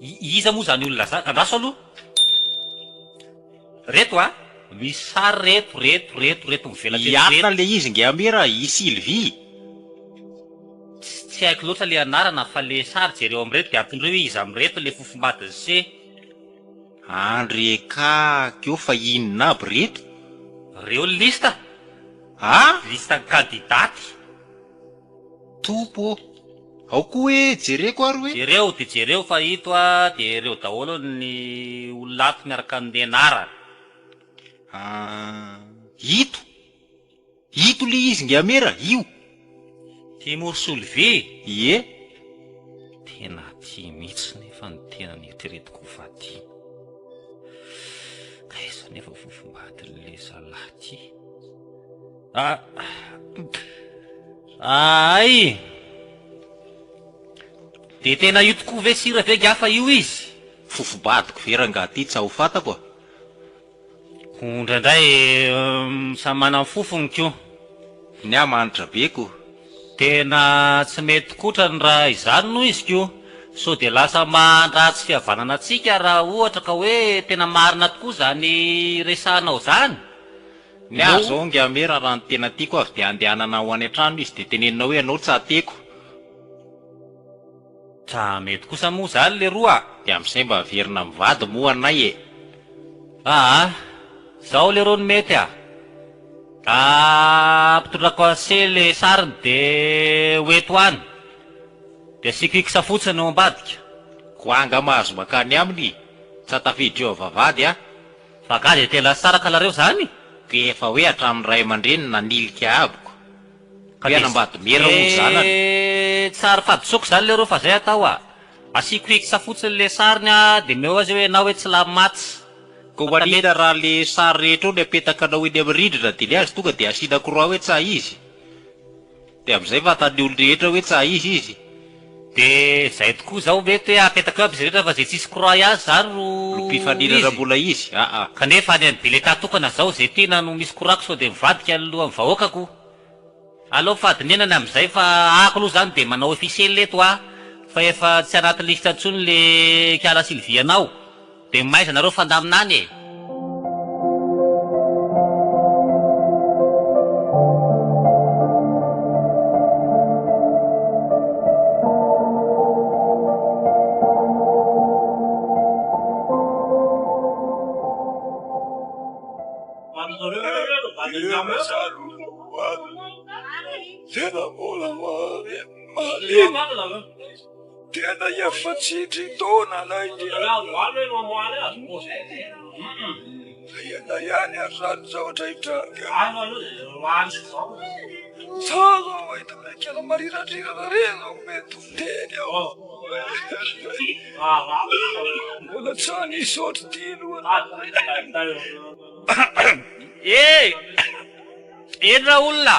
S3: Iza moa izany olona izany? Andraso aloha! Reto a! Misy sary reto, reto, reto, reto mivelatra eto
S8: Hiarina
S3: reto.
S8: le izy nge Amira, i Sylvie.
S3: Tsy tsy haiko loatra le anarana fa le sary jereo amin'ireto de atondroy hoe iza amin'ireto le fofombadin'i se.
S8: Andre kaky ô fa inona aby reto?
S3: Reo ny liste.
S8: A!
S3: Liste ny candidates.
S8: Tompo ô! Ao koa hoe jereko ary hoe.
S3: Jereo dia jereo fa ito a dia ireo daholo ny olona ato miaraka amin'ny anarany.
S8: Ah, ito! Ito le izy Ngiamera, io!
S3: Timur Solvy?
S8: Ie.
S3: Tena tia mihitsy nefa ny tena neritreretiko ho vadiana. K'aiza nefa fofombadin'le zalahy ty? Ah, Aay! Dia tena io tokoa ve sira ve nga fa io izy?
S8: Fofobadiko ve rangaha ty tsa ho fatako a!
S3: Ko indraindray samy manana ny fofony ko!
S8: Ny ahy manitra be ko!
S3: Tena tsy mety kotrany raha izany no izy ko! Sao dia lasa mandratsy fihavanana antsika raha ohatra ka hoe tena marina tokoa izany resahanao izany?
S8: Ny ahy zao ngiamera raha ny tena tiako avy dia andehanana ho any an-trano izy dia tenenina hoe ianao tsa tiako.
S3: Tsa mety kosa moa zany leroa a!
S8: Dia amin'izay mba averina mivady moa anay e!
S3: Aa! Zao leroa no mety a! Ampitondrako anse le sariny de ho eto any! De asiako X fotsiny ao ambadika!
S8: Koa angaha mahazo makany aminy? Tsa tafiditra eo vavahady a!
S3: Fa nga dia tena saraka nareo zany?
S8: Dia efa hoe hatramin'ny ray aman-dreny nanilika abiko.
S3: Ka
S8: Hoe
S3: dia
S8: hanambady mera hono zanany.
S3: Tsary fahadisoako zany leroa fa zay atao a! Asiako X fotsiny le sariny a dia omeo azy hoe enao hoe tsy lany match.
S8: Koa maninona raha le sary rehetra eo no apetakanao eny amin'ny rindrina dia ny azy tonga dia asiana croix hoe tsa izy? Dia amin'izay fantan'ny olon-drehetra hoe tsa izy izy.
S3: Dia zay tokoa zao mety hoe apetaka eo aby izy rehetra fa zay tsisy croix azy zany
S8: No
S3: ro
S8: mpifaninana
S3: izy.
S8: mbola izy aa.
S3: Kanefa any amin'ny bulletin tokana zao zay tiana no misy croix-ko sao dia mivadika ny lohan'ny vahoaka ko. Aleo fadinenana amin'izay fa ako aloha zany dia manao officiel eto ah fa efa tsy anaty liste intsony le kiala Sylvie anao. Dia mahaiza nareo fandamina any e!
S7: Ela za aloha ho any. Tena mbola malemy. Tena efa tsindrin-taona ilay Inona ihany ary izany zavatra hitranga? Za zao mahita ilay kely marirandrirana ireny zao mety ho teny aho. Mbola tsy nisy ohatr'ity aloha.
S3: Eh! Eny raolona!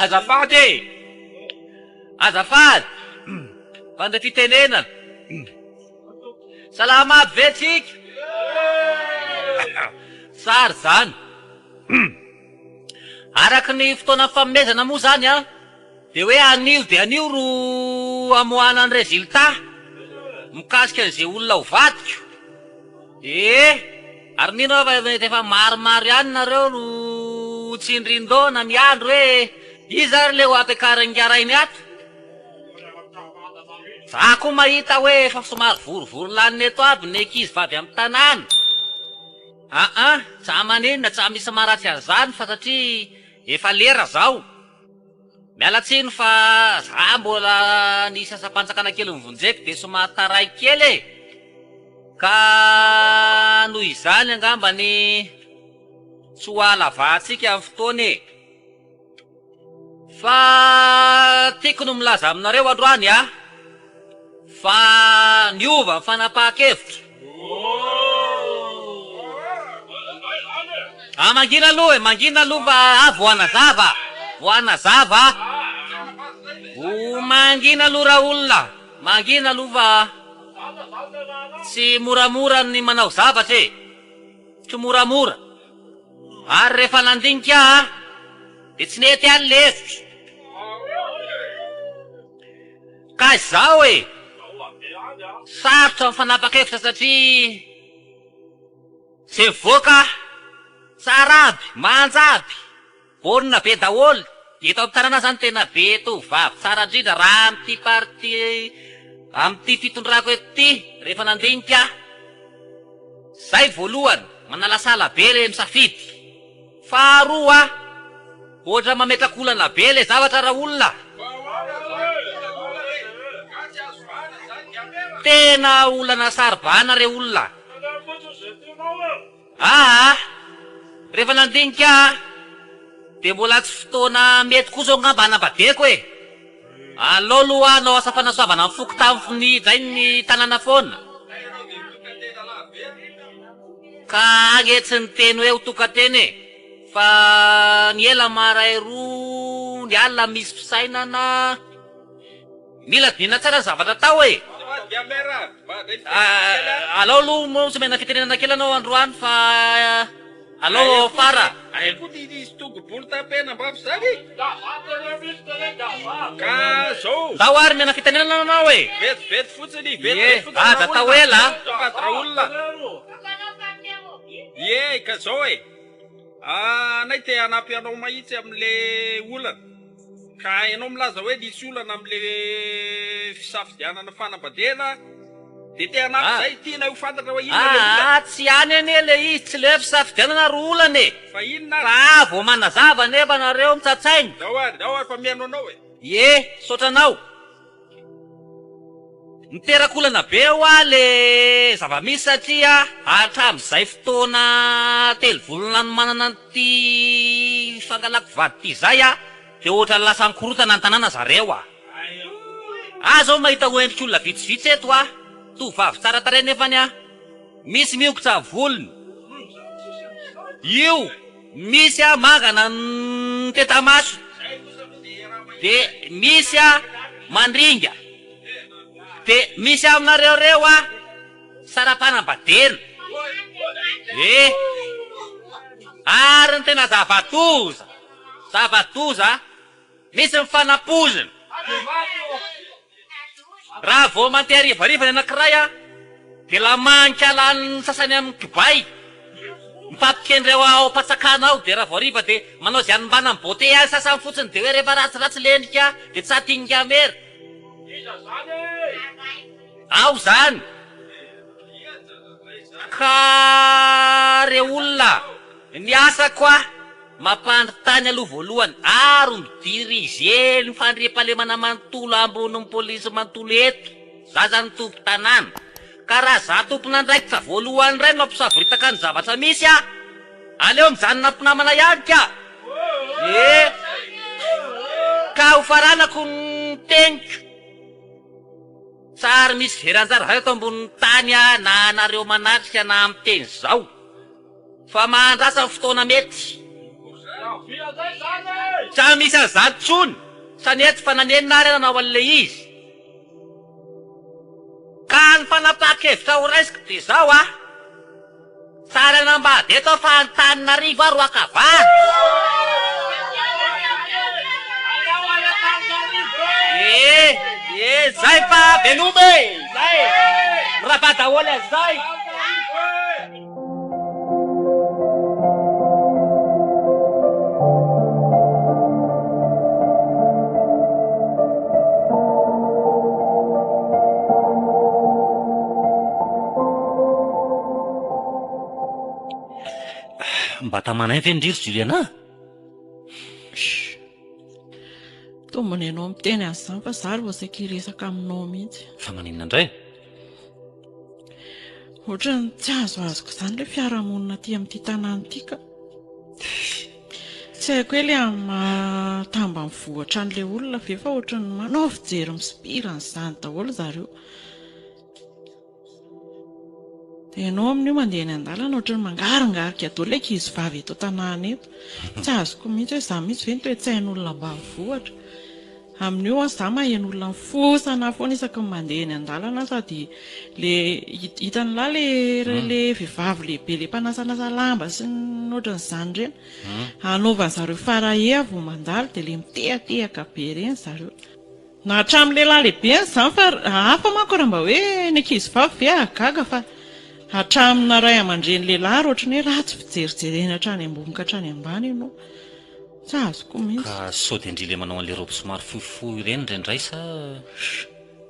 S3: Azafady e! Azafady! Mpandray fitenenana. Salama aby ve tsika? Tsara izany. Araka ny fotoana nifanomezana moa izany an, dia hoe anio dia anio no hamoahana ny résultat mikasika an'izay olona ho vadiko. Ee, ary mino aho fa mety efa maromaro ihany nareo no tsindrin-doha na miandry hoe iza ary le ho ampiakarin'ingahy rainy ato? Za koa mahita hoe efa somary vorivory lanina eto aby ny ankizy vavy amin'ny tanàna. Aa, tsa maninona, tsa misy maharatsy an'izany fa satria efa lera zao. Miala tsiny fa za mbola nisy asam-panjakana kely novonjeko dia somary taraiky kely e! Ka noho izany angambany tsy ho halavahantsika ny fotoana e! Fa tiako ny milaza aminareo androany a! Fa niova ny fanapahan-kevitra. Ah mangina aloha e, mangina aloha fa ah vao hanazava, vao hanazava ah. O mangina aloha raolona, mangina aloha fa tsy moramora ny manao zavatra e, tsy moramora. Ary rehefa nandinika aho dia tsy nety ihany le hevitra. Ka izao e! Sarotra ny fanapa-kevitra satria izay mivoaka tsara aby, manja aby, bonne be daholo. Eto amin'ny tanàna izany tena be tovovavy tsara indrindra raha amin'ity partie amin'ity fitondrako eto ity rehefa nandinika aho. Izay voalohany, manalasala be le misafidy. Faharoa, ohatra mametraka olana be le zavatra raolona. Tena olana saro-bahana re olona. Aa, rehefa nandinika aho dia mbola tsy fotoana mety koa zao angamba hanambadiako e. Aleo aloha hanao asa fanasoavana ny fokontany indray ny tanàna foana. Ka ange tsy niteny hoe ho tokan-tena e! Fa ny ela maray roa, ny alina misy fisainana. Mila dinihina tsara ny zavatra atao e! Alao aloha moa tsy omena fitenenana kely anao androany fa alao fara.
S4: Ay koa ty izy tongo-bolo tapena mbavy zany. Ka zao.
S3: Ndao ary omena fitenenana anao e!
S4: Vetivety fotsiny, vetivety fotsiny
S3: Aza atao ela a!
S4: Azafady raolona. Ie, ka zao e! Anay te hanampy anao mahitsy amle olana. Ka ianao milaza hoe nisy olana amle fisafidianana fanambadiana de te hanampy zay, tianay ho fantatra hoe inona le olana.
S3: Aa tsy any anie le izy, tsy le fisafidianana ro olana e!
S4: Fa inona ary?
S3: Fa ah vao manazava anefa nareo mitsatsaina.
S4: Ndao ary, ndao ary fa mihaino anao e!
S3: Ie, misaotra anao. Miteraka olana be hoa le zava-misy satria hatramin'izay fotoana telo volana nanomanana an'ity fangalako vady ity izay aho dia ohatran'ny lasa nikorotana ny tanàna zareo ah. Aho zao mahita ho endrik'olona vitsivitsy eto ah, tovovavy tsara tarehy nefany ah, misy miongotra ny volony io. Misy a mangana ny teta-maso de misy a mandringa de misy aminareo reo a sara-panambadiana e! Ary ny tena zava-doza, zava-doza Misy ny fanampoizina. Raha vao mandeha harivariva ny anankiray dia lamahan-kalan'ny sasany amin'ny kibay. Mifampikendry ao am-patsakana ao dia raha vao hariva dia manao izay hanimbana ny beauté any sasany fotsiny dia hoe rehefa ratsiratsy lendrika dia tsy tian'ingahy Ao izany. Ka re olona, ny asako a! Mampandry tany aloha voalohany ary mi-diriger ny fandriampahalemana manontolo ambonin'ny polisy manontolo eto. Za zany tompon-tanàna. Ka raha za tompon'andraikitra voalohany indray no hampisavoritaka ny zavatra misy a! Aleo mijanona mpinamana ihany ka! Ee! Ka hofaranako ny teniko. Tsary misy very anjara zany eto ambonin'ny tany a, na anareo manatrika na miteny zao. Fa mahandrasa ny fotoana mety. Tsy misy an'izany intsony. Sa nety fa nanenina ary aho nanao an'ilay izy. Ka ny fanapahan-kevitra ho raisiko dia izao a. Tsara hanambady eto aho fa Antananarivo aho ro haka vady. Ee, ee, zay fa veloma e! Zay e! Mirahaba daholo e, zay! Mba tamanay ve ndry ry Juliana?
S9: Shh. Tombony ianao miteny an'izany fa za vao saika hiresaka aminao mihitsy.
S3: Fa maninona indray?
S9: Ohatran'ny tsy azoazoko izany ilay fiarahamonina aty amin'ity tanàna ity ka. Tsy haiko hoe ilay amin'ny maha tambanivohitra an'ilay olona ve fa ohatran'ny manao fijery misipira an'izany daholo zareo. Dia ianao amin'io mandeha eny an-dalana ohatran'ny mangaringarika daholo ilay ankizivavy eto an-tanàna eto. Tsy azoko mihitsy hoe izaho mihitsy ve ny toe-tsain'olona ambanivohitra. Amin'io aho za maheno olona mifosa anah foana isaky ny mandeha eny an-dalana aho sady le hitan'lah le le vehivavy lehibe le mpanasanasa lamba sy ny ohatran'izany ireny anaovan'ny zareo farahehy aho vao mandalo dia le mitehatehaka be ireny zareo na hatramin'ny lehilahy lehibe any izany fa hafa manko raha mba hoe ny ankizy vavy ve ahagaga fa hatramina ray aman-dreny lehilahy ary ohatran'ny hoe ratsy fijerijerena hatrany ambony ka hatrany ambany ianao. Tsy azoko mihitsy.
S3: Ka sao dia ndry le manao an'le robe somary fohifohy ireny indraindray sa.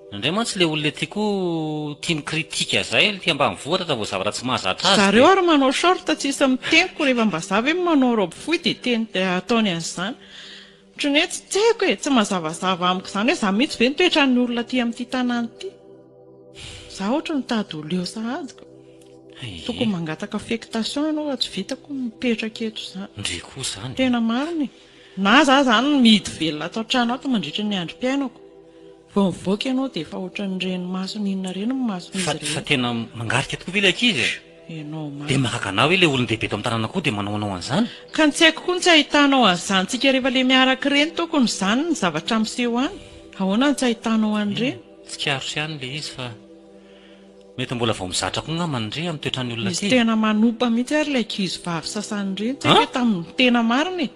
S3: Indraindray mantsy le olona ety koa tia mi-critique zay le ety ambanivohitra raha vao zavatra tsy mahazatra azy
S9: Zareo
S3: dia.
S9: ary manao short tsisy miteny ko rehefa mba za ve manao robe fohy dia teny ataony an'izany. Ohatran'ny hoe tsy haiko e, tsy mazavazava amiko izany hoe za mihitsy ve ny toetran'ny olona aty amin'ity tanàna ity. Za ohatran'ny mitady ho leo sahady ka. Tokony mangataka affectation ianao fa tsy vitako ny mipetraka eto izany.
S3: Ndry koa izany e.
S9: Tena marina e. Na za izany mihidy velona ato an-trano ato mandritra ny androm-piainako. Vao mivoaka ianao dia efa ohatran'ireny mason'inona ireny ny mason'izy
S3: Fa
S9: rehetra.
S3: tena mangarika tokoa ve ilay ankizy e?
S9: Ianao
S3: Dia
S9: marina.
S3: mahagaga anah hoe ilay olon-dehibe eto amin'ny tanàna koa dia manao anao an'izany?
S9: Ka ny tsy haiko koa ny tsy ahitanao an'izany tsika rehefa le miaraka ireny tokony izany ny zavatra miseho any. Ahoana no tsy ahitanao an'ireny?
S3: Tsikaritra ihany ilay izy fa. Mety mbola vao mizatra koa ngamba ndry amin'ny toetran'ny olona
S9: Misy
S3: aty.
S9: tena manopa mihitsy ary ilay ankizy vavy sasany ireny, tsy haiko hoe tamin'ny tena marina e!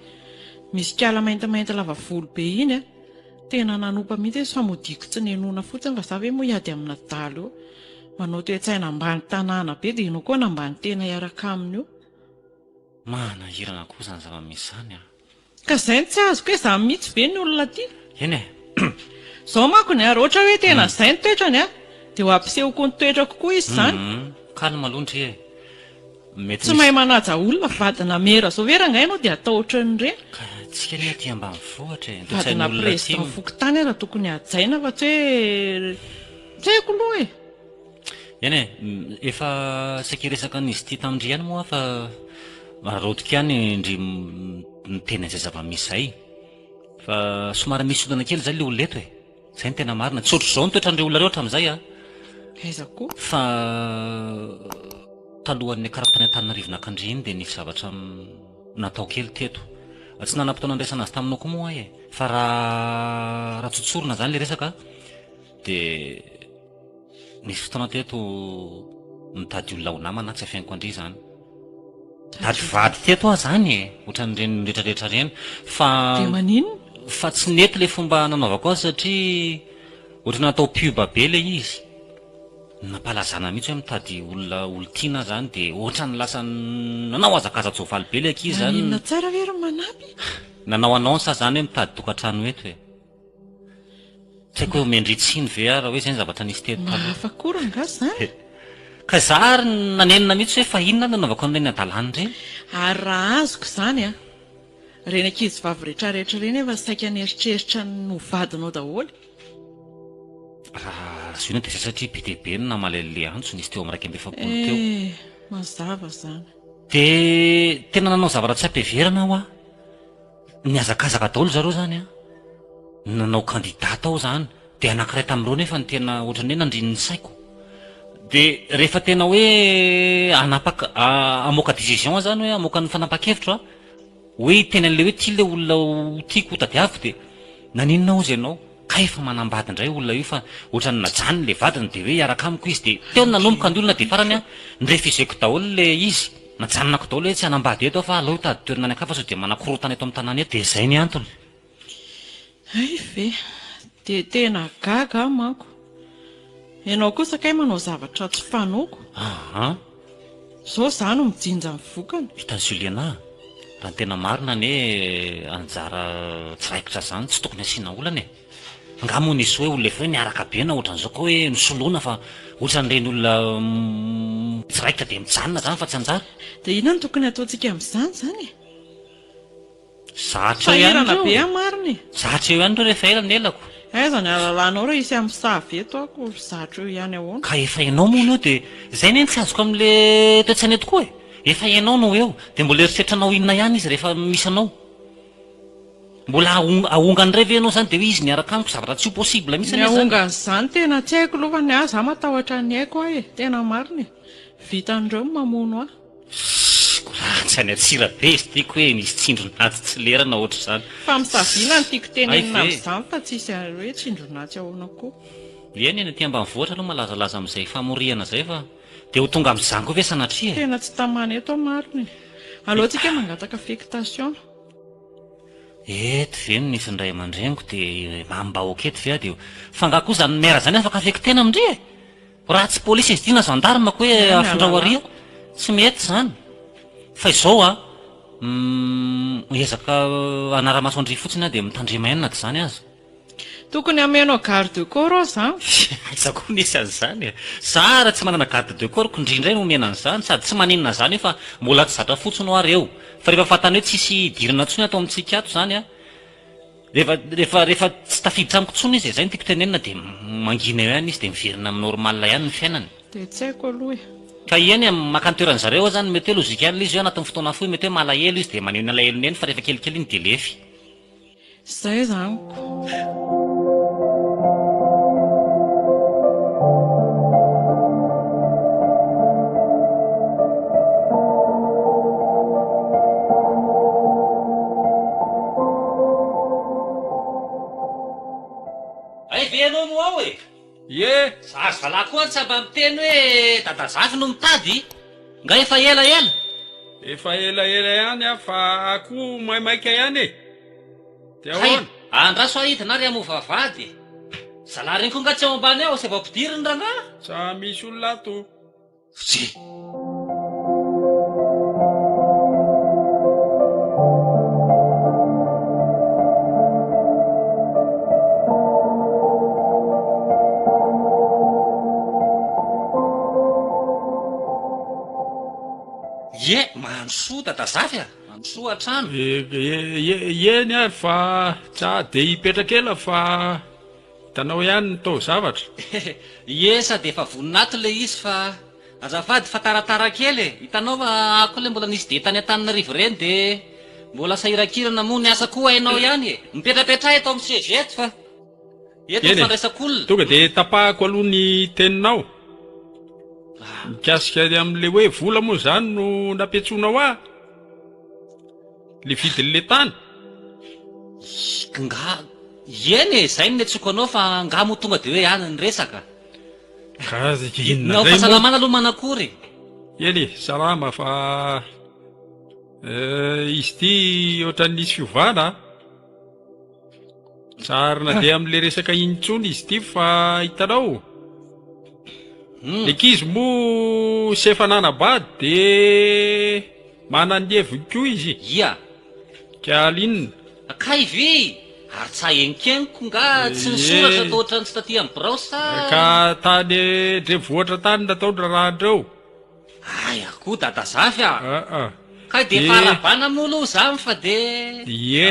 S9: Misy kala maintimainty lava volo be iny a! Tena nanopa mihitsy izy fa modiako tsy nenoina fotsiny fa za ve moa hiady amina adala eo? Manao toe-tsaina ambany tanàna be dia ianao koa hanambany tena hiaraka aminy eo.
S3: Manahirana koa izany zava-misy izany an!
S9: Ka zay no tsy azoko hoe za mihitsy ve ny olona aty?
S3: Eny e!
S9: Zao manko ny ahy raha ohatra hoe tena zay ny toetrany a, dia ho ampisehoko ny toetrako koa izy zany.
S3: Hum, calme aloha ndry e! Mety
S9: Tsy
S3: misy.
S9: mahay manaja olona, vadina mera zao ve rangahy ianao dia atao ohatran'ireny?
S3: Ka tsika anie aty ambanivohitra e! Ny
S9: Vadina
S3: toe-tsain'olona aty.
S9: président fokontany aza tokony hajaina fa tsy hoe tsy haiko aloha e!
S3: Eny e, efa saika hiresaka an'izy ity tamin-dry ihany moa aho fa araraotiko ihany ndry miteny an'izay zava-misy izay. Fa somary misy olana kely izay ilay olona eto e. Izay no tena marina. Tsy ohatr'izao ny toetran'ireo olona ireo hatramin'izay an.
S9: Aiza koa?
S3: Fa talohan'ny niakarako tany Antananarivo naka an-dry iny dia nisy zavatra natao kely teto. Tsy nanam-potoana handraisana azy taminao koa moa aho e. Fa raha raha tsotsorina izany ilay resaka dia Nisy fotoana teto nitady olona ho namana tsy afeniko an-dry izany. Nitady vady teto aho izany e, ohatran'ireny retraretra ireny. Fa
S9: Dia maninona?
S3: Fa tsy nety ilay fomba nanaovako azy satria ohatran'ny natao pub be ilay izy. Nampalazana mihitsy hoe mitady olona olon-tiana aho izany dia ohatran'ny lasa nanao hazakaza-tsoavaly be ilay ankizy izany.
S9: Maninona tsara ve ry Manampy?
S3: Nanao annonce aho izany hoe mitady tokantrano eto e. Tsy haiko hoe omen-dry tsiny ve aho raha hoe izay ny zavatra nisy teto taloha.
S9: Mahafa koa rangaha izany.
S3: Ka za ary nanenina mihitsy hoe fa inona no nanaovako an'ireny hadalana ireny.
S9: Ary raha azoko izany an! Ireny ankizivavy rehetrarehetra ireny efa saika nieritreritra ny ho vadinao daholo.
S3: Raha zohina dia izay satria be dia be no namaly an'ilay antso, nisy teo amin'ny 41 teo.
S9: Eh, mazava izany.
S3: Dia tena nanao zavatra tsy ampiheverana aho an! Nihazakazaka daholo zareo izany an! Nanao candidat tao izany, dia anankiray tamin'ireo nefa no tena ohatran'ny hoe nandriny ny saiko. Dia rehefa tena hoe hanapaka, hamoaka décision aho izany hoe hamoaka ny fanapahan-kevitro an, hoe hiteny an'ilay hoe ity ilay olona ho tiako ho tadiaviko dia naninona hozy ianao? Kay efa manambady indray olona io fa ohatran'ny najanony le vadiny de hoe hiaraka amiko izy de teo no nanomboka ny olona de farany an ni-refuseko daholo le izy, najanonako daholo hoe tsy hanambady eto aho fa aleo hitady toerana any an-kafa sao de manakorontana eto amin'ny tanàna eto de zay ny antony.
S9: Hay ve! Dia tena gaga aho manko. Ianao kosa kay manao zavatra tsy fanaoko.
S3: Aa.
S9: Zao za no mijinja ny vokany.
S3: Hitan'i Juliana a! Raha ny tena marina anie anjara tsy raikitra zany tsy tokony asiana olana e! Angaha moa nisy hoe olona efa hoe niaraka be na ohatran'izao ka hoe nosoloina fa ohatran'ireny olona tsy raikitra dia mijanona zany fa tsy anjara.
S9: Dia inona no tokony hataontsika amin'izany izany e?
S3: Zatra eo ihany
S9: Sahirana
S3: ireo
S9: be
S3: e!
S9: aho marina e!
S3: Zatra eo ihany ireo rehefa ela ny elako.
S9: Aiza ny halalanao raha hisy hamosavy eto aho ko zatra eo ihany ahoana?
S3: Ka efa ianao moa no eo dia izay anie no tsy azoko amin'le toe-tsaina eto koa e! Efa ianao no eo dia mbola eritreritranao inona ihany izy rehefa misy anao? Mbola ahongany indray ve ianao izany dia hoe izy miaraka amiko zavatra tsy ho possible mihitsy
S9: Ny
S3: anie izany e!
S9: ahongan'izany tena tsy haiko aloha fa ny ahy za matahotra ny aiko aho e! Tena marina e! Vitan'ireo ny mamono ahy.
S3: Ratsy any Antsirabe izy ity ko hoe nisy tsindron'atsy tsy lerana ohatr'izany.
S9: Famisaviana no tiako
S3: Hay
S9: tenenina
S3: ve?
S9: amin'izany fa tsisy hoe tsindron'atsy ahoana koa.
S3: Eny e, ny aty ambanivohitra aloha malazalaza amin'izay famorihana izay fa dia ho tonga amin'izany koa ve sanatria e?
S9: Tena tsy tamana eto aho marina e. Aleo tsika mangataka affectation.
S3: Eto ve no nisy ny ray aman-dreniko dia mamim-bahoaka eto ve aho dia fa angaha koa izany maire izany afaka affecter-na amin-dry e? Raha tsy polisy izy ity na gendarme ko hoe afindrao ary tsy mety izany. Fa izao a, miezaka hanara-maso an-dry fotsiny aho dia mitandrema ihany na dia izany aza.
S9: Tokony hameno garde corps aho zany.
S3: Aiza koa nisy an'izany e! Za ara tsy manana garde de corps ko ndry indray no omena an'izany, sady tsy maninona zany io fa mbola tsy zatra fotsiny hoa reo, fa rehefa fantany hoe tsisy hidirana intsony ato amintsika ato zany a, Rehefa rehefa rehefa tsy tafiditra amiko intsony izy e, zay no tiako tenenina dia mangina eo ihany izy dia miverina amin'ny normal ihany ny fiainany.
S9: Dia tsy haiko aloha e.
S3: Ka eny e, maka ny toeran'ny zareo aho zany, mety hoe logique ihany ilay izy hoe anatin'ny fotoana fohy mety hoe malahelo izy dia maneho ny alahelony eny fa rehefa kelikely iny dia lefy.
S9: Zay zany ko.
S3: Hay ve ianao no ao e?
S4: Ie!
S3: Za ry zalahy koa tsy mba miteny hoe Dadazafy no mitady? Nga efa ela ela?
S4: Efa elaela ihany aho fa akoho maimaika ihany e! Dia
S3: Hay,
S4: ahoana?
S3: andraso aho hidina ary hamoa vavahady e! Zalahy reny koa nga tsy ao ambany ao, asaivo ampidiriny rangaha?
S4: Tsa misy olona ato.
S3: Fje. Ie, mandrosoa Dadazafy a! Mandrosoa hatrany.
S4: Eny ary fa tsa dia hipetraka ela fa Hitanao ihany ny taozavatra.
S3: Ie sady efa vonona ato ilay izy fa azafady fa taratara kely e! Hitanao fa aho koa ilay mbola nisy dia tany Antananarivo ireny dia mbola sahirakirana moa ny asa koa hainao ihany e! Mipetrapetraha eto amin'ny seza eto fa eto ny
S4: Eny e!
S3: fandraisako olona.
S4: Tonga dia tapahako aloha ny teninao. Mikasika ny amin'ilay hoe vola moa izany no nampiantsoanao ahy? Le vidin'le tany?
S3: Nga, eny e, zay no niantsoako anao fa nga moa tonga de hoe any ny resaka?
S4: Ka inona
S3: Ny ao
S4: indray moa?
S3: fahasalamana aloha manakory e?
S4: Eny e, salama fa izy ity ohatran'ny nisy fiovana a! Tsy ary nandeha amin'ilay resaka iny intsony izy ity fa hitanao, ny ankizy moa sy efa nanambady dia manana ny heviny koa izy.
S3: Ia.
S4: Ka inona?
S3: Kay ve? Ary tsa henkeniko nga tsy nisoratra toa ohatran'ny tsy taty amin'ny birao sa?
S4: Ka tany an-drenivohitra tany natao ny raharahan-dreo.
S3: Aia koa Dadazafy a!
S4: Aa.
S3: Kay dia efa arahabana moa aloha izany fa dia.
S4: Ie.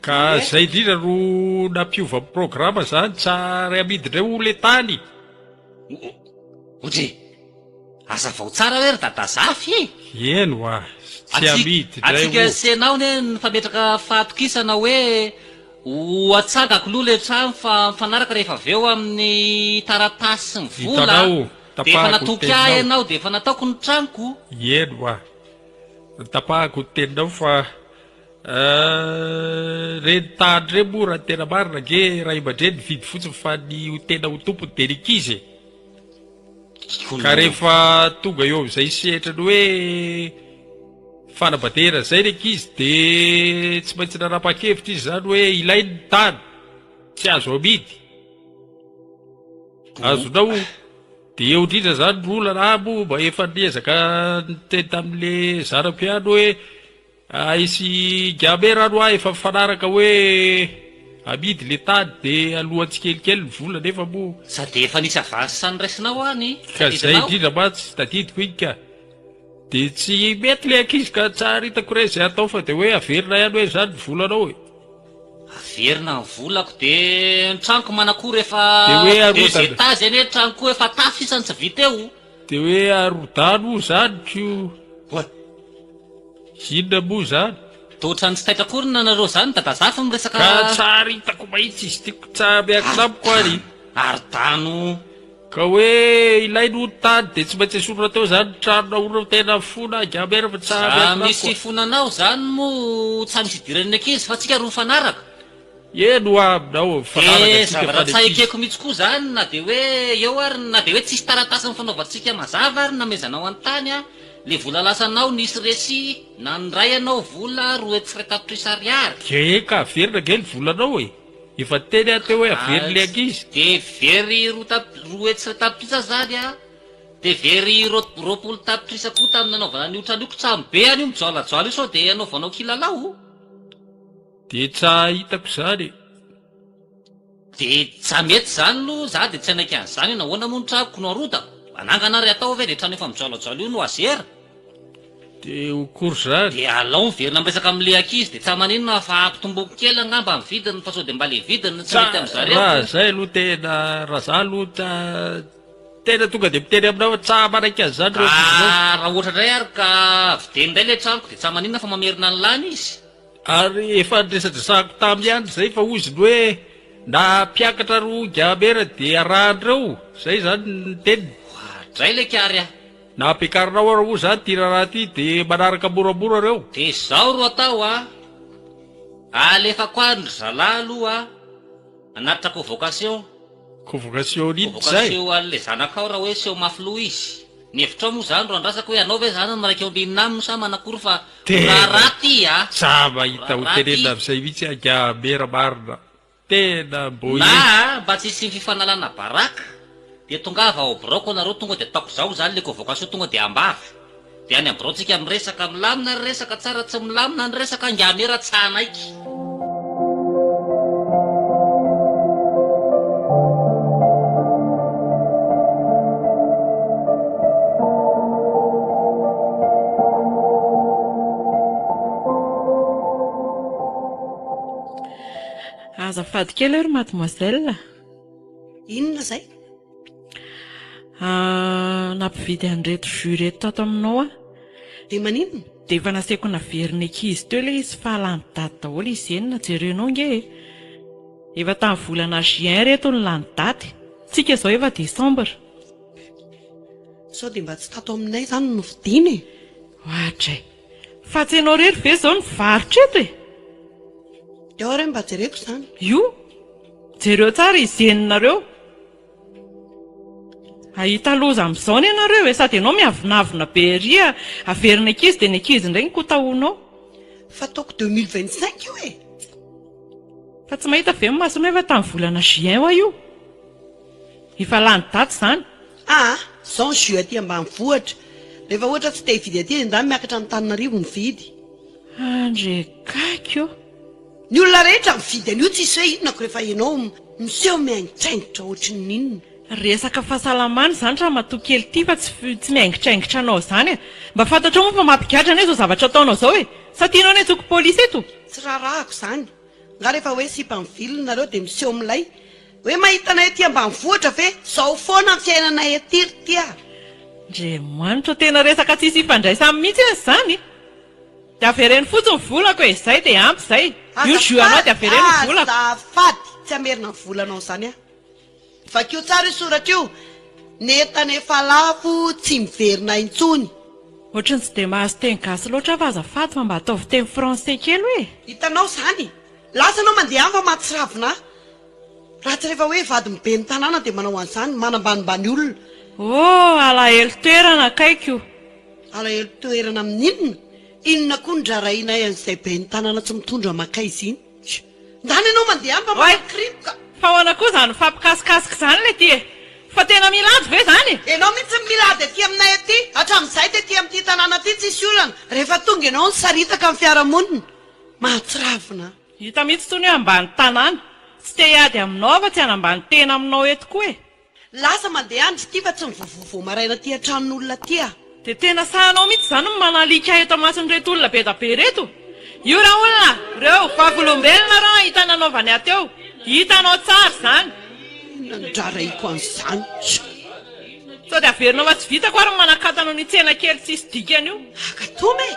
S4: Ka
S3: Ie.
S4: zay indrindra no nampiova ny programa zany, tsary amidy indray hono le tany.
S3: Odry! Hazavao tsara hoe ry Dadazafy e!
S4: Eny hoa, tsy amidy indray
S3: Antsika
S4: hono.
S3: sy enao anie nifametraka fahatokisana hoe ho atsangako aloha le trano fa mifanaraka rehefa avy eo amin'ny taratasy sy ny vola
S4: Hitanao,
S3: dia efa
S4: tapahako ny
S3: natoky ahy
S4: teninao.
S3: ianao dia efa nataoko ny tranoko.
S4: Eny hoa, tapahako ny teninao fa Reny tany reny moa raha ny tena marina ange ray aman-dreny nividy fotsiny fa ny ho tena ho tompony dia ny ankizy e! Ka rehefa tonga eo amin'izay sehatra ny hoe fanambadiana izay ny ankizy dia tsy maintsy nanapa-kevitra izy izany hoe ilainy ny tany, tsy azo amidy. Azonao? Dia eo indrindra izany no olana, aho moa mba efa niezaka niteny tamin'le zanako ihany hoe Ahy sy Gamera aloha aho efa mifanaraka hoe amidy le tany de aloha tsikelikely ny vola nefa moa.
S3: Sady efa nisy avance noraisinao any
S4: Ka zay
S3: tadidinao?
S4: indrindra mantsy tadidiko iny ka. De tsy mety le ankizy ka tsary hitako re zay atao fa de hoe averina ihany hoe zany ny volanao e.
S3: Averina ny volako de ny tranoko manakory efa
S4: De hoe
S3: deux
S4: arodana.
S3: étages anie ny tranoko efa tafo sisa no tsy vita eo.
S4: De hoe arodano oa zany ko.
S3: Oa.
S4: Inona moa izany?
S3: Dia ohatran'ny tsy taitra akory nareo izany Dadazafy miresaka.
S4: Ka tsary hitako mahitsy izy ity ko tsa miankina amiko ary.
S3: Arodano.
S4: Ka hoe ilainy hono tany dia tsy maintsy esorina teo izany ny trano naorina fa tena fona angamba fa tsa
S3: Raha
S4: miankina amiko.
S3: misy fonanao izany moa tsa misy idiran'ny ankizy fa tsika ro mifanaraka.
S4: Eny hoa aminao mifanaraka
S3: Dia
S4: tsika fa
S3: zavatra
S4: ny
S3: tsa
S4: ankizy.
S3: ekeko mihitsy koa izany na dia hoe eo ary na dia hoe tsisy taratasy nifanaovantsika mazava ary namezanao an'ny tany a, le vola lasanao nisy resi nandray anao vola 200 tapitrisa ariary.
S4: Dia eka averina ange ny volanao e! Efa niteny aho teo hoe averiny le ankizy.
S3: Dia very roa tap 200 tapitrisa zany a, dia very 20 tapitrisa koa tamin'ny nanaovana an'io trano io, kotsam be any io mijoalajoala io sao dia anaovanao kilalao.
S4: Dia tsa hitako izany e.
S3: Dia tsa mety izany aloha, za dia tsy hanaiky an'izany hoe nahoana moa ny tranoko no arodako? Anangana ary atao ve dia trano efa mijoalajoala io no azera?
S4: Dia ho cours izany.
S3: Dia alao miverina miresaka amin'ilay ankizy dia tsa maninona fa ampitomboiko kely angamba ny vidiny fa sao dia mba le vidiny no tsy
S4: Tsa
S3: mety amin'zareo
S4: raha
S3: ko.
S4: zay aloha tena raha za aloha tsa tena tonga dia miteny aminao hoe tsa manaiky an'izany
S3: Ka
S4: ireo ankizy ireo.
S3: raha ohatra indray ary ka vidiny indray ilay tranoko dia tsa maninona fa mamerina ny lany izy.
S4: Ary efa niresadresahako taminy ihany izay fa hozy ny hoe na mpiakatra ro gamera dia arahan'ireo, izay izany ny teniny.
S3: Oadray le kary a!
S4: Na ampiakarinao ary moa izany ity raharaha ity dia manaraka moramora ireo.
S3: Dia izao ro atao a! Alefako any ry zalahy aloha a! Hanatitra convocation.
S4: Convocation inona izay?
S3: Convocation an'ilay zanakao raha hoe seho mafy loha izy. Ny hevitrao moa izany ro andrasako hoe anao ve izany no miraika eo ambinina aminy sa manakory fa
S4: Tena
S3: raharaha ty a!
S4: tsa mahita ho
S3: Raharaha ty.
S4: tenenina amin'izay mihitsy angaha mera marina. Tena mbo
S3: Na
S4: e.
S3: a, mba tsy hisian'ny fifanalana baraka dia tongava ao biraoko nareo tonga dia ataoko zao izany le convocation tonga dia ambava. Dia any am birao tsika miresaka, milamina ny resaka tsara tsy milamina ny resaka angaha mera tsy hanaiky.
S9: Azafady kely ry mademoiselle.
S5: Inona izay?
S9: Ah, nampividy an'ireto jus ireto tato aminao aho.
S5: Dia maninona?
S9: Dia efa nasaiko naverin'ny ankizy teo ilay izy fa lany daty daholo izy enina, jerenao ange e! Efa tamin'ny volana juin ireto no lany daty, tsika izao efa décembre.
S5: Sao dia mba tsy tato aminay izany no novidiana e?
S9: Oadray! Fa tsy ianao irery ve izao no mivarotra eto e?
S5: Dia ao re mba jereko izany.
S9: Io! Jereo tsara izy eninareo. Hahita loza amin'izao anie nareo e, sady ianao miavonavona be ery a, averina ankizy dia ny ankizy indray no kotahoanao.
S5: Fa ataoko 2025 io e!
S9: Fa tsy mahita ve ny masonao efa tamin'ny volana juin hoa io? Efa lany daty izany.
S5: Aa, zao ny jus aty ambanivohitra, rehefa ohatra tsy te hividy aty dia ndany miakatra Antananarivo mividy.
S9: Andre gaigy ô!
S5: Ny olona rehetra mividy an'io tsisy hoe inona ko rehefa enao miseho mihaingitraingitra ohatrin'ny inona.
S9: Resaka fahasalamana izany ramatoa kely ity fa tsy tsy miaingitraingitra anao izany e! Mba fantatrao moa fa mampigadra anie izao zavatra ataonao izao e! Sa tianao ny antsoiko polisy eto?
S5: Tsy raharahako izany. Nga rehefa hoe sipa mivilina nareo dia miseho milay? Hoe mahita anay aty ambanivohitra ve? Zao foana ny fiainanay aty ry ty a!
S9: Andriamanitra o, tena resaka tsisy ifandraisany mihitsy anie izany! Dia avereno fotsiny ny volako e! Zay dia ampy izay! Io jus anao dia avereno ny volako!
S5: Azafady! Tsy hamerina ny volanao izany aho. Vakio tsara io soratra io, Ny entana efa lafo tsy miverina intsony.
S9: Ohatran'ny tsy dia mahazo teny gasy loatra aho fa azafady fa mba ataovy teny français kely hoe.
S5: Hitanao izany? Lasa ianao mandeha any fa mahatsiravina ahy. Raha tsy rehefa hoe vadin'ny ben'ny tanàna dia manao an'izany, manambanimbany olona.
S9: Oh, alahelo toerana akaiko.
S5: Alahelo toerana amin'inona? Inona koa no rarahinay an'izay ben'ny tanàna tsy mitondra mankaiza iny? Ndana ianao mandeha any fa
S9: Oay!
S5: manakiripoka.
S9: Fa ahoana koa izany mifampikasikasika izany le ty e? Fa tena mila ady ve izany e?
S5: Ianao mihitsy no mila ady aty aminay aty. Hatramin'izay tety amin'ity tanàna ity tsisy olana. Rehefa tonga ianao nisaritaka ny fiarahamonina. Mahatsiravina.
S9: Hita mihitsy tony hoe ambany tanàna. Tsy te hiady aminao aho fa tsy hanambany tena aminao eto koa e.
S5: Lasa mandeha any ity fa tsy mivovoa vao maraina aty an-tranon'olona aty ah.
S9: Dia tena sahinao mihitsy izany ny manalika eto amason'ireto olona be da be ireto? Io raolona, reo, vavolombelona reo nahita ny nanaovany ahy teo. Hitanao tsara izany.
S5: Inona no rarahiko an'izany?
S9: Sao dia averinao fa tsy vitako ary ny manakatana an'io tsena kely tsisy dikany io.
S5: Akatoma e!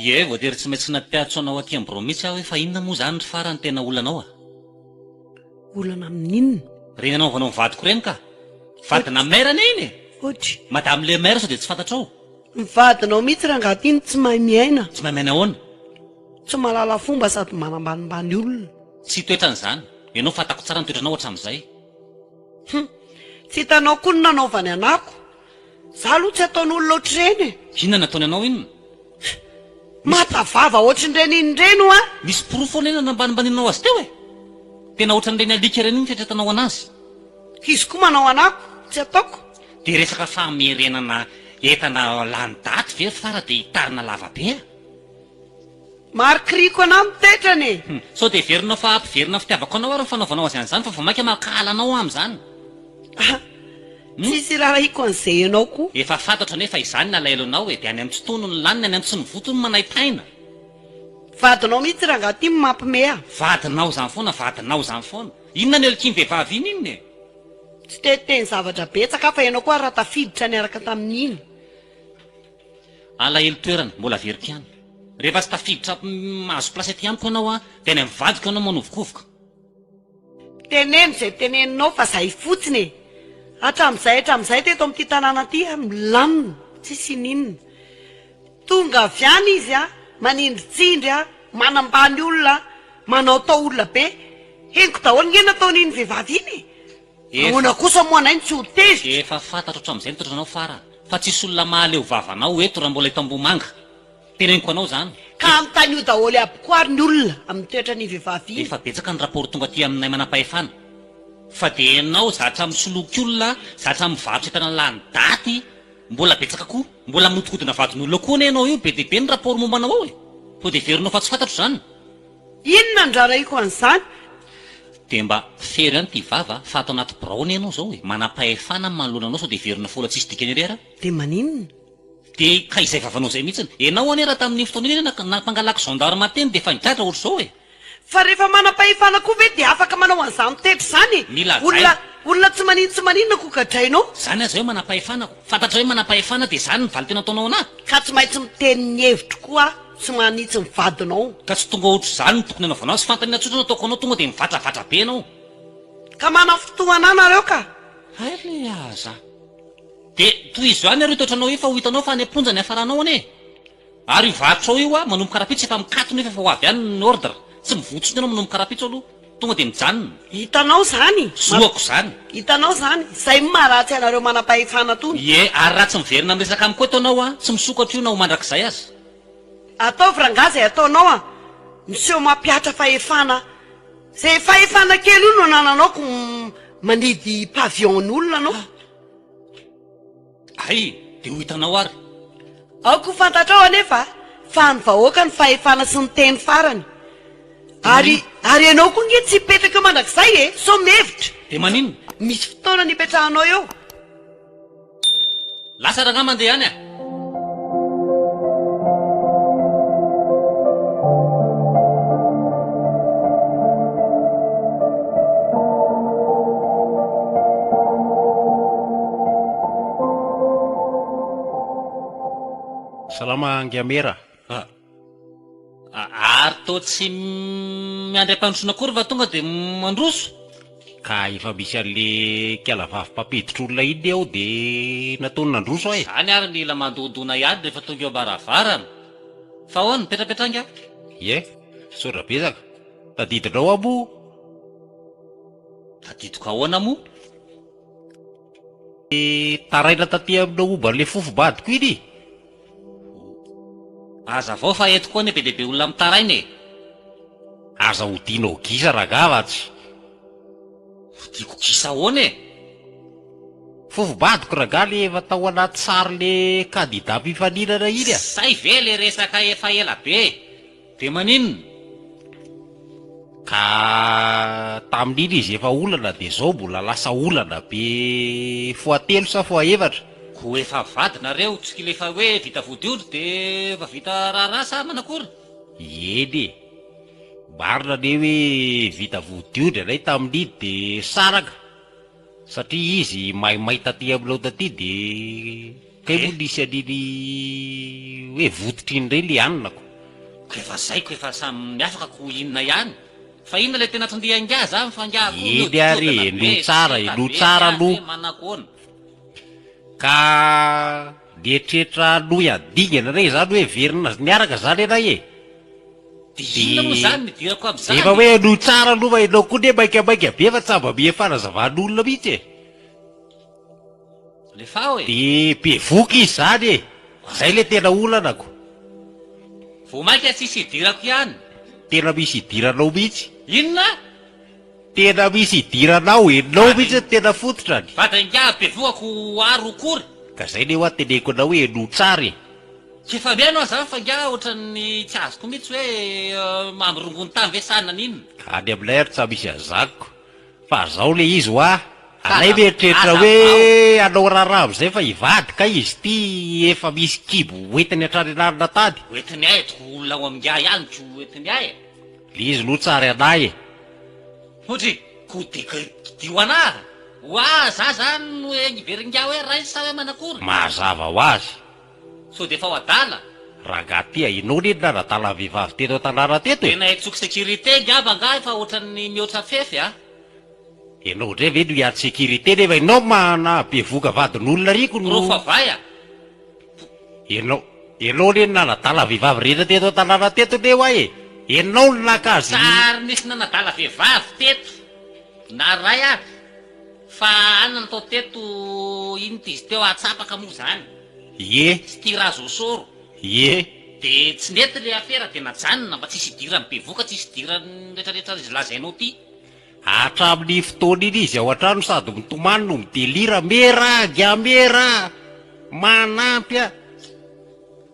S3: Ie, voatery tsy maintsy nampiantso anao aty am-birao mihitsy aho hoe fa inona moa izany ry Fara no tena olanao a?
S5: Olana amin'inona?
S3: Ireny anaovanao ny vadiko ireny ka! Vadina maire anie iny e!
S5: Ohatry.
S3: Madame le maire sao dia tsy fantatrao?
S5: Ny vadinao mihitsy rangaha ty no tsy mahay miaina.
S3: Tsy mahay miaina ahoana?
S5: Tsy mahalala fomba sady manambanimbany olona.
S3: Tsy toetrany izany. Ianao fantako tsara ny toetranao hatramin'izay.
S5: Hum. Tsy hitanao koa ny nanaovany anako. Za aloha tsy ataon'olona ohatr'ireny e.
S3: Inona nataony anao inona?
S5: Mata vava ohatrin'ireny iny ireny hoa.
S3: Misy porofo anie nanambanimbanianao azy teo e! Tena ohatran'ireny alika ireny ny fieritreretanao anazy.
S5: Izy koa manao anako, tsy ataoko.
S3: Dia resaka famerenana entana lany daty ve ry Fara dia hitarina lava be a!
S5: Marikiriko anah ny toetrany e!
S3: Hum, sao dia heverinao fa hampiverina ny fitiavako anao ary ny fanaovanao azy an'izany fa vao mainka mankahala anao aho amin'izany.
S5: Ah, tsisy irarahiko an'izay ianao koa.
S3: Efa fantatro anefa izany ny alahelonao e, dia any amin'ny tsy tono ny laniny, any amin'ny tsy mivoto ny manaintaina.
S5: Vadinao mihitsy rangaha ty no mampime ahy.
S3: Vadinao izany foana, vadinao izany foana. Inona no heloky iny vehivavy iny iny e?
S5: Tsy te hiteny zavatra betsaka aho fa ianao koa raha tafiditra niaraka tamin'iny.
S3: Alahelo toerana, mbola averiko ihany. Rehefa tsy tafiditra mahazo place aty amiko ianao an, dia any amin'ny vadiko ianao manovokovoka.
S5: Teneno izay teneninao fa zay fotsiny e! Hatramin'izay hatramin'izay teto amin'ity tanàna ity a, milamina, tsisy ininona. Tonga avy any izy a, manindritsindry a, manambany olona, manaotao olona be. Henoko daholo nge nataon'iny vehivavy iny e! Ahoana kosa moa anay no tsy ho tezitra?
S3: Efa fantatro hatramin'izay ny toetranao Fara, fa tsisy olona mahaleo vava anao eto raha mbola eto Ambohimanga. Teneniko anao izany.
S5: Ka anontanio daholo aby koa ary ny olona amin'ny toetran'iny vehivavy iny.
S3: Efa betsaka ny rapport tonga aty aminay manampahefana. Fa dia ianao zatra misoloky olona, zatra mivarotra entana lany daty, mbola betsaka koa. Mbola mihodikodina vadin'olona koa anie ianao io, be dia be ny rapport momba anao ao e. Sao dia heverinao fa tsy fantatro izany.
S5: Inona no rarahiko an'izany?
S3: Dia mba fero ihany ity vava fa ato anaty birao anie ianao izao e! Manam-pahefana ny manoloana anao sao dia heverina fola tsisy dikany ery ara.
S5: Dia maninona?
S3: Dia ka izay vavanao izay mihitsiny. Ianao anie raha tamin'iny fotoana iny anie nampangalako gendarme teny dia efa nigadra ohatr'izao e!
S5: Fa rehefa manam-pahefana koa ve dia afaka manao an'izany toetra izany e?
S3: Mila
S5: Olona
S3: hajaina.
S5: olona tsy manin tsy maninona ko gadrainao.
S3: Izany aza hoe manam-pahefana ko. Fantatrao hoe manam-pahefana dia izany ny valin-teny ataonao anah?
S5: Ka tsy maintsy miteny ny hevitro koa aho. Tsy manitsy ny vadinao.
S3: Ka tsy tonga ohatr'izany no tokony hanaovanao azy, fantany tsotra no ataoko anao tonga dia mivatravatra be ianao.
S5: Ka manafintohana ahy nareo ka.
S3: Hay le aza. Dia tohizo ihany ary io toetranao io fa ho hitanao fa any am-ponja ny hiafaranao anie e. Ary io varotrao io a, manomboka rahampitso efa mikatona io fa efa ho avy any ny ordre. Tsy mivoa intsony ianao manomboka rahampitso aloha. Tonga dia mijanona.
S5: Hitanao izany?
S3: Zohako izany.
S5: Hitanao izany? Izay no maharatsy anareo manam-pahefana tony.
S3: Ie, ary raha tsy miverina miresaka amiko eto ianao an, tsy misokatra io na ho mandrakizay aza.
S5: Ataovy rangahy izay ataonao an! Miseho mampihatra fahefana. Zay fahefana kely io no anananao ko manidy pavillon-n'olona anao.
S3: Hay, dia ho hitanao ary.
S5: Aoka ho fantatrao anefa fa ny vahoaka no fahefana sy ny teny farany. Ary ary ianao koa nge tsy hipetraka eo mandrakizay e! Sao mihevitra.
S3: Dia maninona?
S5: Misy fotoana ny hipetrahanao eo.
S3: Lasa rangahy mandeha any a!
S8: Salama Ngiamera
S3: a! Ary toa tsy miandry ampandrosoana akory fa tonga dia mandroso?
S8: Ka efa misy an'le kala vavy mpampiditra olona iny ao de nataony nandroso aho e!
S3: Zany ary mila mandondona ihany rehefa tonga eo am-baravarana. Fa ahoana, mipetrapetra angaha?
S8: Ie, misaotra betsaka. Tadidinao aho moa?
S3: Tadidiko ahoana moa?
S8: Taraina taty aminao momba an'le fofom-badiko iny e!
S3: Hazavao fa eto koa anie be dia be olona mitaraina e!
S8: Aza odianao gisa rangah fa tsy.
S3: Odiako gisa ahoana e?
S8: Fofom-badiko rangah le efa tao anaty sary le candidat mpifaninana iny a!
S3: Zay ve le resaka efa ela be e! Dia maninona?
S8: Ka tamin'iny izy efa olana dia zao mbola lasa olana be fois telo sa fois efatra.
S3: Koa efa vady nareo tsy k'ilay efa hoe vita vodiondry dia efa vita raharaha sa manakory?
S8: Eny e! Marina anie hoe vita vodiondry anay tamin'iny dia saraka. Satria izy maimay taty aminao taty de kay moa nisy an'iny hoe vototry iny indray le hanina ko.
S3: Ko efa zay ko efa samy miafaka ko inona ihany. Fa inona le tena tondia ingahy zany fa ingahy koa
S8: Eny ary
S3: miodikodina
S8: e,
S3: be
S8: henoy tsara,
S3: seta
S8: henoy
S3: be
S8: tsara
S3: ingahy ve
S8: aloha.
S3: manakoana.
S8: Ka nieritreritra hanohy hadingana indray izany hoe hiverina niaraka zany ianay e.
S3: Dia inona moa izany no idirako amin'izany
S8: Efa hoe
S3: e?
S8: henoy tsara aloha fa ianao koa anie maikamaika be fa tsy mba miha fanazavan'olona mihitsy e.
S3: Alefao e.
S8: Dia bevoka izy izany e. Izay ilay tena olana ko.
S3: Vao mainka tsisy idirako ihany.
S8: Tena misy idiranao mihitsy.
S3: Inona?
S8: Tena misy idiranao, enao mihitsy no tena fototrany.
S3: Vady ingahy bevoka ko ary okory.
S8: Ka zay ne hoa teneniko anao hoe henoy tsara e.
S3: Tsy efa mihaino aho zany fa ingahy ohatran'ny tsy azoko mihitsy hoe mamy rongony tany ve sa naninona.
S8: Any aminay ary tsa misy an'izany ko. Fa zao le izy hoa, anay mieritreritra hoe hanao raharaha amizay fa hivady kay izy ity efa misy kibo hoentiny hatrany anarina tany.
S3: Hoentiny ahy eto ko olona ao amin'ingahy ihany ko hoentiny ahy e.
S8: Le izy aloha tsary anah e.
S3: Hodry, ko de kidio anah? Oa za zany no heverin'ingahy hoe rainy sa hoe manakory?
S8: Mazava ho azy.
S3: Sao de efa ho adala?
S8: Rangahy ty a, ianao anie no nanadala ny vehivavy teto an-tanàna teto e!
S3: Tena hentsoky sécurité ngamba angaha efa ohatran'ny mihoatra fefy a!
S8: Ianao indray ve no hiady sécurité nefa ianao manabevoka vadin'olona ry ko no.
S3: Porofo avy a!
S8: Ianao, ianao anie no nanadala vehivavy rehetra teto an-tanàna teto anie hoa e! Ianao no naka azy.
S3: Tsy ary nisy nanadala vehivavy teto na ray ary fa anona natao teto iny izy teo atsapaka moa zany.
S8: Ie.
S3: Sy tirage au sort.
S8: Ie.
S3: De tsy nety le afera de najanona mba tsisy idiran'ny bevoka tsisy idiran'ny retraretra izy lazainao ty.
S8: Hatramin'ny fotoana iny izy ao an-trano sady mitomany no midelira, Mera! Gamera! Manampy ahy!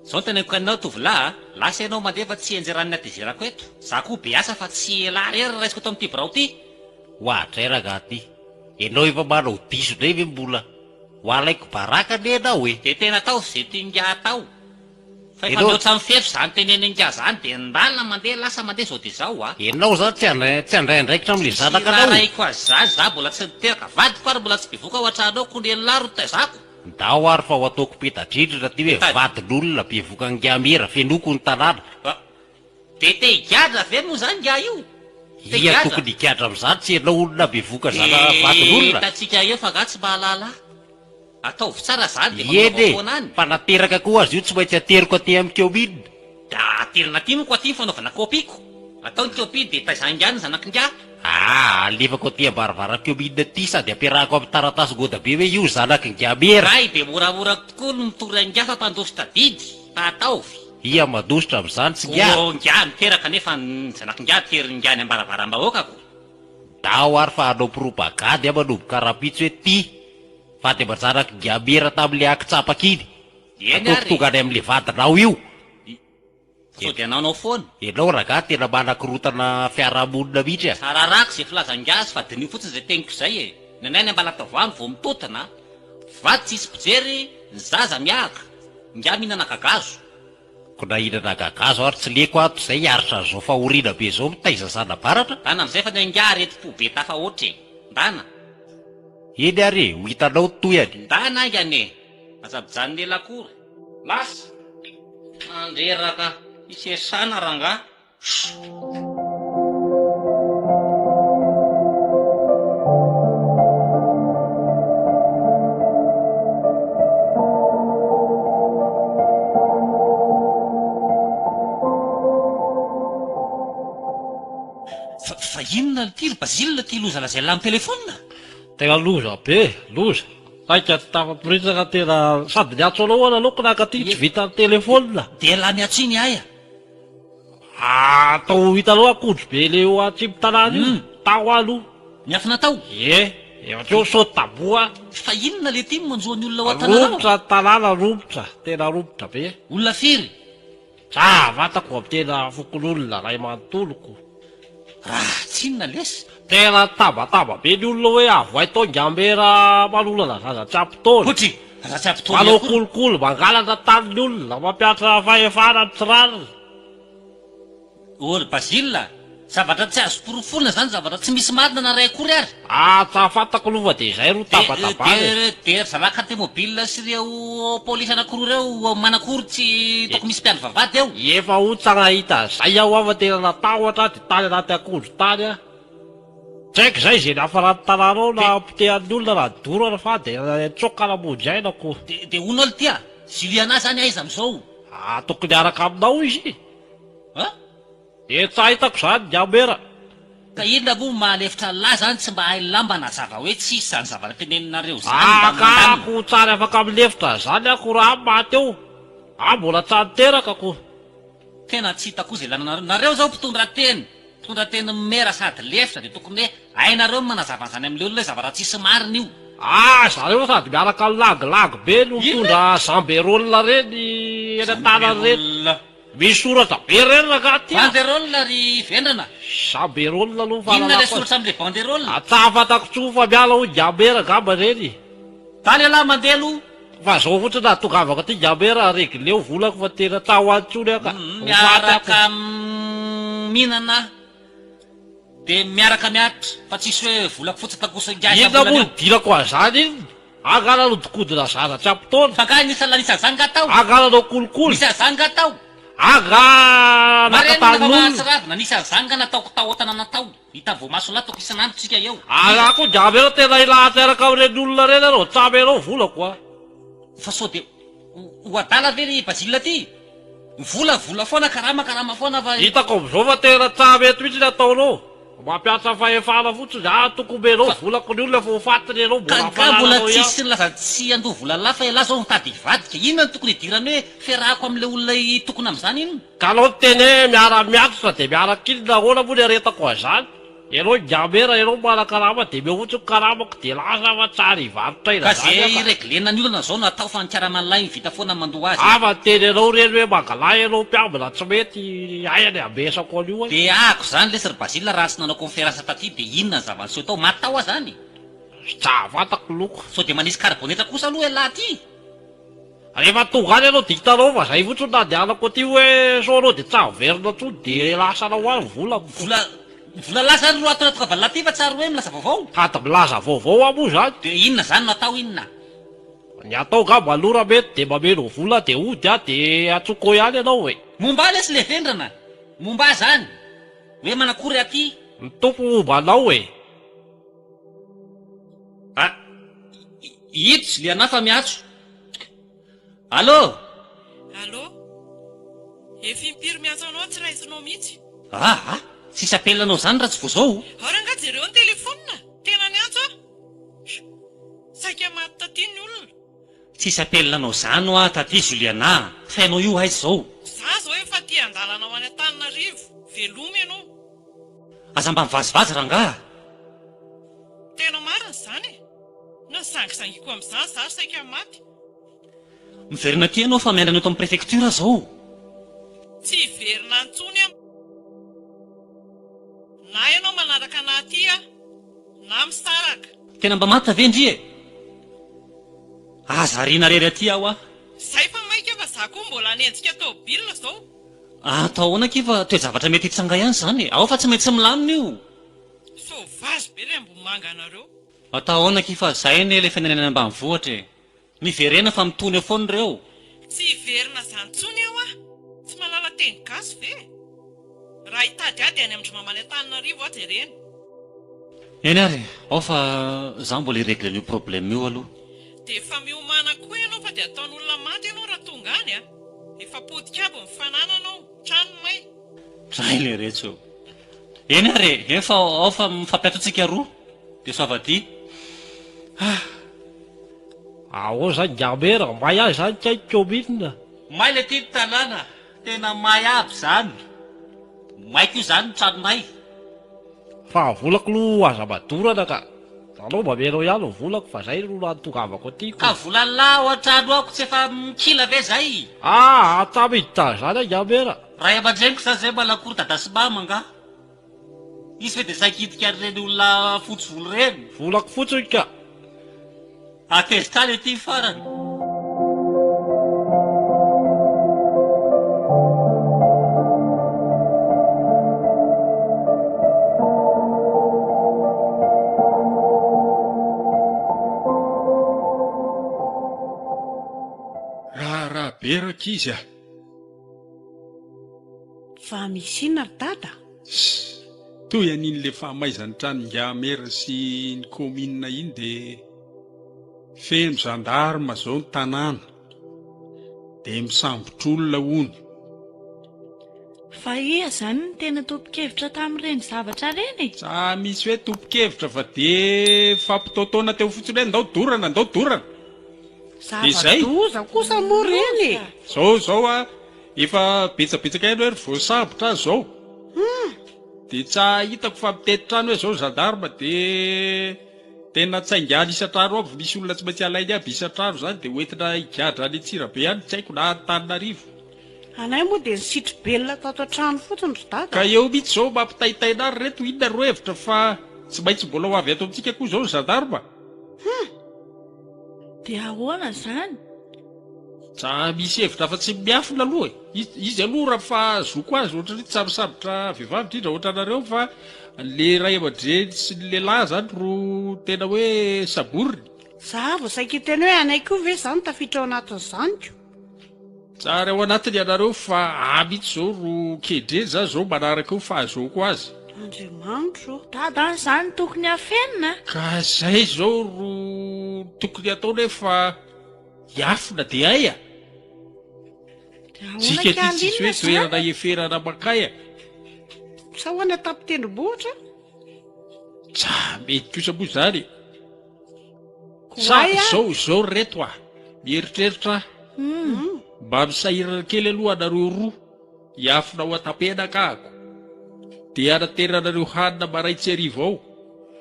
S3: Zao no teneniko anao tovolahy a, lasa ianao mandeha fa tsy enjeran'ny hatezerako eto, za koa be asa fa tsy elah rery raisiko eto amin'ity birao ty.
S8: Oadray rangahy ty, ianao efa manao diso indray ve mbola ho alaiko baraka anie ianao e!
S3: Dia tena ataovy ze tian'ingahy atao. Fa efa
S8: Enao.
S3: mihoatra ny fefy zany tenenin'ingahy zany dia ndana mandeha lasa mandeha zao dia zao a!
S8: Enao zany tsy handray tsy handray andraikitra amle
S3: Tsy
S8: zanaka anao e!
S3: rarahiko azy zany za mbola tsy niteraka, vadiko ary mbola tsy bevoka ao an-trano ao ko nen'lah ro taizako.
S8: Ndao ary fa ho ataoko peta-drindrina ty hoe
S3: Peta.
S8: vadin'olona bevoka an'ingahy Mera fenoiko ny tanàna.
S3: Ba. Dia te higadra ve moa zany ingahy io? Te
S8: Ia
S3: higadra?
S8: tokony higadra amzany tsy enao olona bevoka zana
S3: Dia
S8: vadin'olona.
S3: hitantsika eo fa angaha tsy mahalala. Ataovy tsara zany de
S8: Eny
S3: manaova
S8: e,
S3: foana any.
S8: fa na teraka koa aza io tsy maintsy ateriko aty amin'ny kaominina.
S3: Da aterina aty moa ko aty ny fanaovana copie ko. Atao ny copie de taiza ingahy ny zanak'ingahy.
S8: Aa, alefako aty ambaravaran'ny kaominina aty sady ampiarahako amin'ny taratasy ngoda be hoe io zanak'ingahy Mera.
S3: Ray de moramora tokoa ny mitory an'ingahy fa mpandositra adidy fa ataovy.
S8: Ia mandositra amin'izany tsy ingahy.
S3: Ko ingahy miteraka nefa ny zanak'ingahy aterin'ingahy any ambaravaram-bahoaka ko.
S8: Ndao ary fa hanao propagande aho manomboka rahampitso hoe ty vady aman-janak'i Ngamera tamin'ilay akitsapaka iny.
S3: Eny
S8: Ataoko
S3: ary e.
S8: tonga any amin'ilay vadinao io.
S3: Fa sao dia anaonao foana.
S8: Ianao rangahy tena manakorotana fiarahamonina mihitsy a.
S3: Sararako izay filazan-gasy fa diniho fotsiny izay teniko izay e. Ny anay any Ambalatavoahangy vao mitotona, vady tsisy mpijery, ny zaza miahaka, ingahy mihinana gagazo.
S8: Ko na hihinana gagazo ary tsy leko ato izay hiaritra an'izao fahoriana be izao mitaiza zana-baratra.
S3: Ndana amin'izay fa ny angahy aretim-po be tafahoatra e. Ndana.
S8: Eny ary e, ho hitanao ny tohiny.
S3: Ndana haingana e. Aza mijanona ela akory. Lasa! Mandreraka hisesana rangahy. Fa, fa inona ity ry Basile ity loza lazain'lah amin'ny telephone?
S1: Tena loza be, loza. Saika tsy tafaporitsaka tena sady niantso anao aho naleoko nankaty tsy vitan'ny telephone.
S3: Dia elah miantso iny ahy a.
S1: Atao hitanao akondro be le eo atsimo tanàna io, tao aho aloha.
S3: Niafina tao?
S1: Ie, efa teo saut tamboho aho.
S3: Fa inona le ty no manjo ny olona ao an-tanàna ao?
S1: Romotra ny tanàna, romotra, tena romotra be.
S3: Olona firy?
S1: Za vatako am tena fokonolona ray manontolo ko.
S3: Raha tsy inona lesy.
S1: Tena nitabataba be ny olona hoe avoay tao Ngambera manolana zaza tsy ampy taona.
S3: Hotry, zaza tsy ampy taona
S1: Manao
S3: akory.
S1: kolikoly, mangalatra tanin'ny olona, mampihatra fahefana amin'ny tsy rariny.
S3: Ô ry Basile a! Zavatra tsy azo porofoina izany, zavatra tsy misy marina na iray akory ary.
S1: Ah, tsa fantako aloha fa dia izay ro tabatabana e.
S3: Dia dia ry zalahy carte mobile sy ireo polisy anakiroa ireo manakory tsy hitako misy mpiandry vavahady eo.
S1: Efa ho tsa nahita an'izay aho aho fa tena natahotra aho dia tany anaty akondro tany aho. Tsy haiko izay izay niafaran'ny tanàna ao na potehan'ny olona na dorana fa dia nitsoaka namonjy aina ko.
S3: Dia dia hono alo ty a! Juliana zany aiza amizao?
S1: Ah, tokony hiaraka aminao izy.
S3: An?
S1: Dia tsa hitako zany ny amera.
S3: Ka inona moa maha lefitra an'lah zany tsy mba hain'lah mba nazava hoe tsisy zany zavatra teneninareo zany mba
S1: Ah ka
S3: mandamina.
S1: ko tsary afaka milefitra zany ako raha maty eo ah mbola tsa niteraka ko.
S3: Tena tsy hitako ze ilananareo, nareo zao mpitondra teny, mpitondra teny mera sady lefitra de tokony hoe hainareo ny manazava an'zany amle olona hoe zavatra tsisy marina io.
S1: Ah zareo sady miaraka lagilagy be no mitondra zamberolona reny eny an-tanana reny. Misy soratra be reny rangaha ty a!
S3: Banderole ry vendrana!
S1: Zamberole aloha
S3: Inona ilay
S1: fahalalako azy.
S3: soratra amin'ilay banderole?
S1: Tsa fantako tsony fa miala hoy Gamera angamba reny.
S3: Dala ialahy mandeha aloha.
S1: Fa zao fotsiny nahatongavako aty Gamera regleo volako fa tena tsa ho any tsony aho ka. Ho faty
S3: Miaraka
S1: ako.
S3: mihinana dia miaraka miaritra fa tsisy hoe volako fotsiny takosa ingahy
S1: Inona moa
S3: volana eo.
S1: nidirako an'izany iny? Angaha nanodikodina zaza tsy ampy taona?
S3: Fa angaha nisy nisy an'izany nga tao?
S1: Angaha nanao kolikoly?
S3: Nisy an'izany nga tao?
S1: Angaha naka
S3: Marina fa
S1: tanin'olona?
S3: mahatsiravina, nisy an'izany nga nataoko tao an-tanàna tao? Hita voamason'lah toko isan'andro tsika eo.
S1: Angaha koa dia avy eo tena hilahatra hiaraka amin'ireny olona ireny ianao? Tsy amenao volako a!
S3: Fa sao dia ho adala ve ry Basile ty? Vola vola foana, karama karama foana fa.
S1: Hitako amin'izao fa tena tsa mety mihitsy ny ataonao. Mampiasa fahefana fotsiny, ah tokony omenao vola ko ny olona fa ho fatiny ianao
S3: Ka
S1: mbola
S3: nga mbola
S1: hafanananao ihany.
S3: tsisy nilaza tsy handoa vola lah fa elah zao mitady hivadika, inona no tokony hidirany hoe fiarahako amle olona hitokona amzany inona?
S1: Ka anao niteny hoe miara miantotra dia miara kinina ahoana moa ny aretako an'izany? Ianao ingamera ianao manakarama dia omeo fotsiny karamako dia lasa fa tsy ary hivarotra aina
S3: Ka
S1: zany
S3: ze
S1: aho ka.
S3: hi-reglena ny olana zao no atao fa ny karaman'lah iny vita foana mandoa azy e.
S1: Hafa niteny anao ireny hoe mangalà ianao mpiambina tsy mety hay any ambesako an'io e.
S3: De ahako zany lesy ry Basile raha tsy nanao conférence taty de inona ny zava-niseho tao? Maty tao aho zany?
S1: Za vatako loko.
S3: Sao de manisy karibonetra kosa aloha ialahy ty?
S1: Rehefa tonga any ianao dia hitanao fa zay fotsiny no andehanako aty hoe sao anao dia tsy haverina intsony dia lasanao any ny volako.
S3: Vola vola lasa ary ro ato anaty vavalahy ty fa tsy ary hoe milaza vaovao.
S1: Sady milaza vaovao aho moa zany.
S3: Dia inona zany no atao inona?
S1: Ny atao angamba aloha raha mety dia mameno vola dia hody aho dia antsoiko eo ihany ianao e.
S3: Momba ahy lesy le vendrana, momba ahy zany hoe manakory aty.
S1: Ny tompo momba anao e.
S3: Ah, ito Juliana fa miatso. Allô?
S9: Allô? Efa impiry miantso anao tsy raisinao mihitsy.
S3: Ah ah, tsisy appel anao zany raha tsy vao zao.
S9: Ao rangaha jereo ny telephone, tena niantso aho. Saika maty taty ny olona.
S3: Tsisy appel anao zany hoa taty Juliana a! Fa ianao io aiza zao?
S9: Za zao efa aty andalana ho any Antananarivo, veloma ianao.
S3: Aza mba mivazivazy rangaha.
S9: Nisangisangiako amin'izany izaho ary saika maty.
S3: Miverina aty ianao fa miandry anao eto amin'ny préfecture zao.
S9: Tsy hiverina intsony aho. Na ianao manaraka anah aty aho na misaraka.
S3: Tena mba maty ve ndry e? Aza ariana rery aty aho ah.
S9: Zay fa maika fa za koa mbola hanenjika tôbila zao.
S3: Atao ahoana akia fa toe-javatra mety hitranga ihany izany e. Ao fa tsy maintsy milamina io.
S9: Sauvage be ry Ambohimanga anareo.
S3: Atao ahoana akia fa zay anie ilay fiainana any ambanivohitra e. Miverena fa mitony eo foana ireo.
S9: Tsy hiverina zany tsony aho ah! Tsy mahalala teny gasy ve? Raha hitady ahy dia any amin-dry mama any Antananarivo aho jerena.
S3: Eny ary, ao fa za mbola hi-regle an'io problème io aloha.
S9: Dia efa miomàna koa ianao fa dia ataon'olona maty ianao raha tonga any a! Efa potika aby ny fananana ao, trano may.
S3: Dray leretsy ô! Eny ary e, eny fa ao fa mifampiantso tsika roa dia soavadia. Ah!
S1: Ahoana zany Gamera, may ahy zany kay commune.
S3: May le ty ny tanàna, tena may aby zany, may ko zany ny tranonay.
S1: Fa volako aloha aza madorana ka. Aleo mba amenao ihany ny volako fa zay no nahatongavako aty ko.
S3: Ka volan'lah ao an-trano ao ko tsy efa mikila ve zay?
S1: Ah, atao miditra zany aho Gamera.
S3: Ray aman-dreniko zany zay manakory dada sy mama angaha? Izy ve dia sahy hikitika an'ireny olona fotsy volo ireny?
S1: Volako fotsiny ka.
S3: Hatezitra any ity farany.
S4: Raharaha be rankizy a!
S5: Fa misy inona ry dada?
S4: Ssss! Toy an'iny le fahamaizan'ny tranon'ingahy mera sy ny kaominina iny de feno gendarme zao ny tanàna de misambotr'olona hono.
S6: Fa iha zany no tena tompon-kevitra tamin'ireny zavatra ireny e?
S4: Tsa misy hoe tompon-kevitra fa de fampitaotaona teo fotsiny hoe ndao dorana ndao dorana. De zay.
S5: Zava-doza kosa moa ireny e!
S4: Zao zao a, Efa betsabetsaka ihany hoe ry voasambotra aza zao. Dia tsa hitako fa mitety trano hoe zao gendarme dia tena tsaingaly isan-trano aby misy olona tsy maintsy alainy aby isan-trano zany dia hoentina higadra any Antsirabe any tsy haiko na Antananarivo.
S5: Anay moa dia nisitri-belona tato an-trano fotsiny ry dada.
S4: Ka eo mihitsy zao mampitaintaina ahy ry reto inona ro hevitra fa tsy maintsy mbola ho avy ato amintsika koa zao ny gendarme.
S6: Hum! Dia ahoana izany?
S4: Za misy hevitra afa-tsy ny miafina aloha e! Izy aloha raha fahazoako azy ohatran'ny hoe tsy misambotra vehivavy indrindra ohatranareo fa le ray aman-dreny sy ny lehilahy zany ro tena hoe samboriny.
S5: Za vao saika hiteny hoe anay koa ve zany tafiditra ao anatin'izany ko!
S4: Tsara ao anatiny ianareo fa ahy mihitsy zao ro kendreny za zao manaraka io fahazoako azy.
S5: Andriamanitro ô!
S6: Dada an zany tokony afenina a!
S4: Ka zay zao ro tokony atao nefa Hiafina dia aiya?
S6: Dia ahoana
S4: Tsika
S6: k'aly
S4: aty tsisy
S6: inona
S4: hoe toerana
S6: zany?
S4: hieferana mankay a!
S5: Sa ho any an-tampon-tendrombohitra?
S4: Tsa mety kosa moa izany e!
S5: Ko
S4: Sa
S5: aiya?
S4: izao izao ry reto a! Mieritreritra aho. Mba misahirana kely aloha anareo roa. Hiafina ao an-tapenaka ako. Dia hanateranareo hanina marain-tsy hariva ao.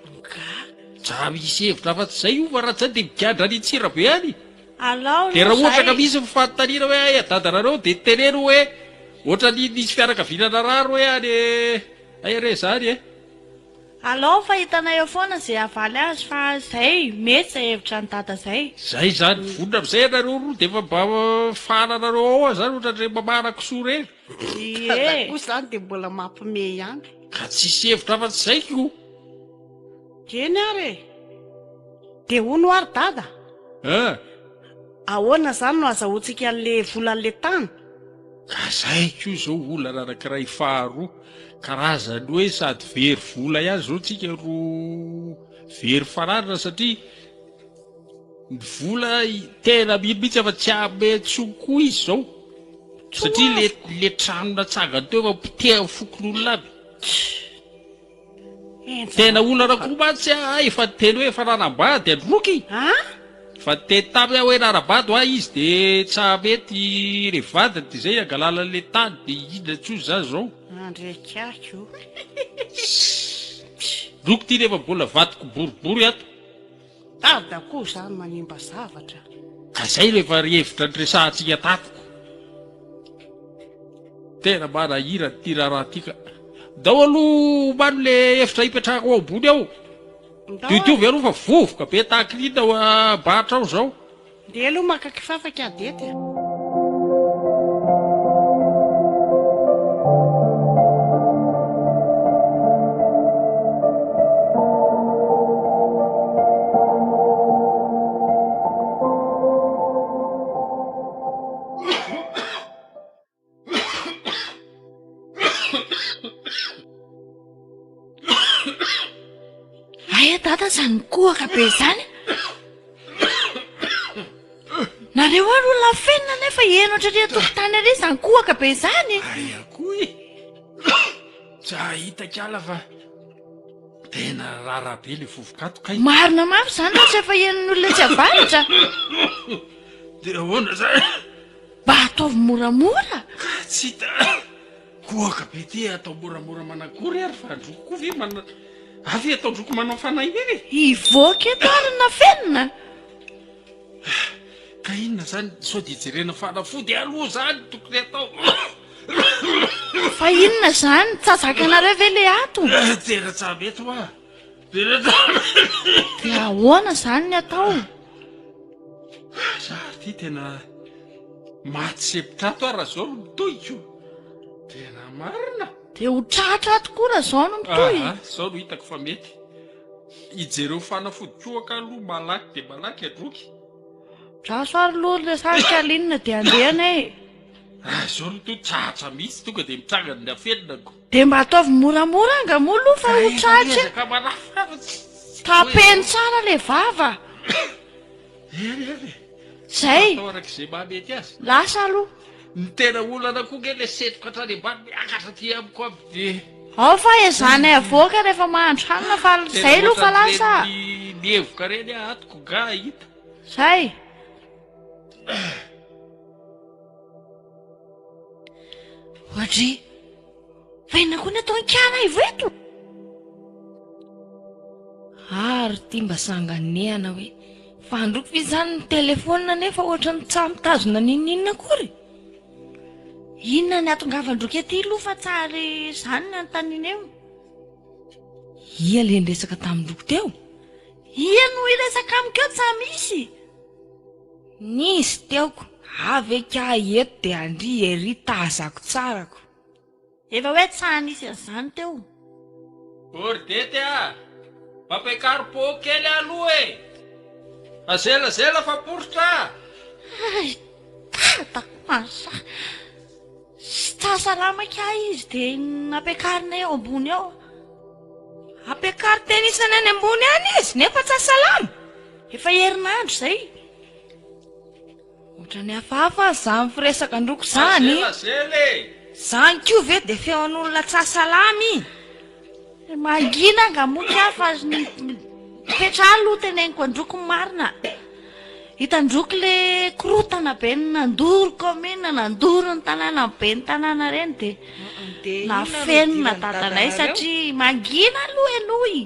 S5: Angaha?
S4: Tsa misy hevitra afa-tsy izay io fa raha tsy izay dia migadra any Antsirabe any.
S6: Alao
S4: Dia
S6: aloha
S4: raha ohatra ka
S6: izay.
S4: misy ny fanontaniana hoe aiza dadanareo dia teneno hoe ohatran'ny nisy fianakaviana narary hoe any aiza re izany e.
S6: Alao fa hitanay eo foana izay havaly azy fa zay, mety zay hevitra an'i dada zay.
S4: Zay zany, vonona amizay ianareo roa dia efa mba fahananareo ao aho zany ohatran'ireny mamahana kisoa ireny.
S5: Dada
S6: Ie.
S5: koa zany dia mbola mampime ihany.
S4: Ka tsisy hevitra afa-tsy zay ko.
S5: Eny ary e! Dia hono ary dada?
S4: An!
S5: Ahoana zany no azahoantsika an'le volan'le tany?
S4: Ka zay ko zao olana anakiray faharoa, karazany hoe sady very vola ihany zao tsika ro very fananana satria ny vola tena mino mihitsy aho fa tsy hanome intsony koa izy zao satria le le trano natsangany teo efa potehan'ny fokonolona aby. Tena olana koa mantsy aho efa niteny hoe efa nanambady an'i Roky. Efa niteny taminy aho hoe nanambady hoa izy dia tsy hahamety le vadiny dia izay hangalana an'ilay tany dia inona intsony izany izao.
S5: Andriak'aky o.
S4: Roky ity nefa mbola vadiko boribory ato.
S10: Dada koa izany manimba zavatra.
S4: Ka zay rehefa ry hevitra niresahantsika tato ko. Tena manahirana ity raharaha ity ka. Ndao aloha omano le efitra hipetrahako ao ambony ao. Diodiovy aloha fa vovoka be tahaka ny inona ao ambatra ao zao.
S10: Ndeha aloha maka kifafa ka dety a.
S6: Aia dada izany mikohaka be izany? Nareo ary olona afenina nefa heno hatraty an-tokotany ary izany kohaka be izany.
S4: Aia koa e! Tsy hahita kiala fa tena raharaha be le vovoka ato kay.
S6: Marina mafy izany raha tsy efa henon'ny olona etsy avaratra.
S4: Dia ahoana izany?
S6: Mba ataovy moramora.
S4: Ka tsy hita kohaka be ty atao moramora manakory ary fa androko koa ve mana avy ataondroko manao fanahy iny e.
S6: Hivoaka eto ary ny nafenina.
S4: Ka inona zany sao dia jerena fanafody aloha zany tokony atao.
S6: Fa inona zany tsa zakanareo ve le ato?
S4: Tena tsa mety hoa. Tena tsa mety.
S6: Dia ahoana zany ny atao?
S4: Za ary ty tena maty sempotra ato aho raha zao no mitohy ko. Tena marina.
S6: Dia ho tratra ato koa raha zao no mitohy.
S4: Aha, zao no hitako fa mety. Ijereo fanafody kohaka aloha malaky dia malaky adroky.
S6: Draso ary aloha le sarika Aline dia andeha anie e.
S4: Raha zao no tohy tratra mihitsy tonga dia mitranga ny afenina ko.
S6: Dia mba ataovy moramora anga moa aloha fa ho tratra e. Tapeno tsara le vava.
S4: Eny eny e.
S6: Zay.
S4: Atao araka izay mahamety azy.
S6: Lasa aloha.
S4: Ny tena olana koa nge le setroka hatrany ambany miakatra aty amiko aby dia.
S6: Ao fa ezahanay avoaka rehefa mahandro hanina fa zay aloha fa lasa.
S4: Tena ohatran'ireny mievoka ireny aho ato ko nga hita.
S6: Zay. Oadry. Fa inona koa ny ataon'i Kianaivo eto?
S2: Ary ity mba sanganehana hoe fandroko ve izany ny telephone nefa ohatran'ny tsa mitazona n'inon'inona akory?
S6: Inona ny hatongavan-droky aty aloha fa tsy ary izany ny anontaniana eo.
S2: Ia le niresaka tamin-droky teo?
S6: Ia no hiresaka amiko eo tsa misy?
S2: Nisy teoko, avy eky ahy eto dia andry ery tazako tsarako.
S6: Efa hoe tsa nisy an'izany teo.
S4: Bordety a! Mampiakaro pot kely aloha e! Azelazela fa poritra a!
S6: Hay dada asa! Tsy salama kay izy dia nampiakarina eo ambony eo.
S2: Ampiakaro tenisany any ambony any izy nefa tsa salama!
S6: Efa herinandro izay.
S2: Ohatran'ny hafahafa izany firesakandroko izany.
S4: Azelazela e!
S2: Izany koa ve dia feon'olona tsa salama i?
S6: Mangina angaha moa kah fa mipetraha aloha teneniko androko ny marina. Hitandroko le korotana be nandoro commune, nandoro ny tanàna, ny ben'ny tanàna ireny dia nafenina dadanay satria mangina aloha henoy.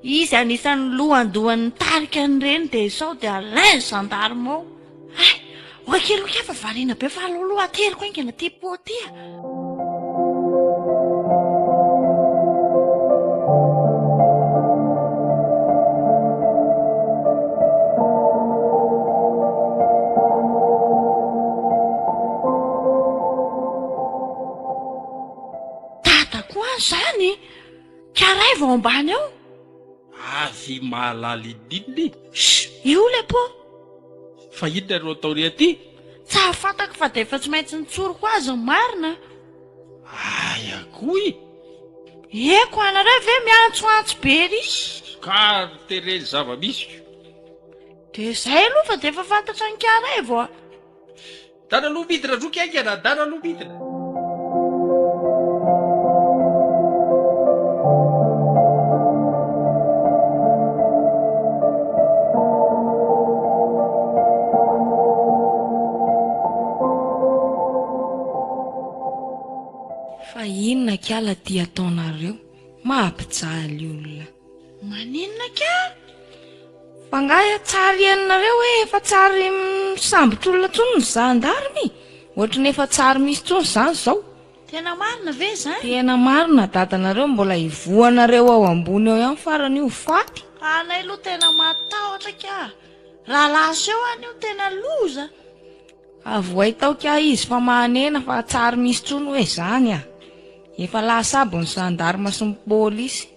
S6: Izy anisan'ny lohandohan'ny nitarika an'ireny dia sao dia alain'ny gendarme ao. Hay! Oay kely oay fa variana be fa aleo aloha ateriko haingana ity pot ity a! Dada koa any izany! Karay vao ambany ao.
S4: Avy mahalala inona e?
S6: Shh! Io le pot.
S4: Fa inona no ataony aty?
S6: Tsy ahafantako fa dia efa tsy maintsy nitsoriko azy ny marina.
S4: Aia koa e?
S6: Eko anareo ve miantsoantso be ery?
S4: Ka tereny zava-misy ko.
S6: Dia izay aloha fa dia efa fantatra ny karay vao a.
S4: Dana aloha midina zoky haingana, dana aloha midina.
S2: Fa inona kiala ty ataonareo? Mampijaly olona.
S6: Maninona kah?
S2: Fa angaha tsary henonareo hoe efa tsary misambotra olona intsony ny zandarme e? Ohatry ny efa tsary misy intsony izany izao.
S6: Tena marina ve izany?
S2: Tena marina dadanareo mbola hivohanareo ao ambony ao ihany farany io faty.
S6: Anay aloha tena matahotra kah! Raha lasa eo any io tena loza!
S2: Avohay tao kah izy fa mahanena fa tsary misy tsony hoe zany ah! Efa lasa aby ny gendarme sy ny polisy.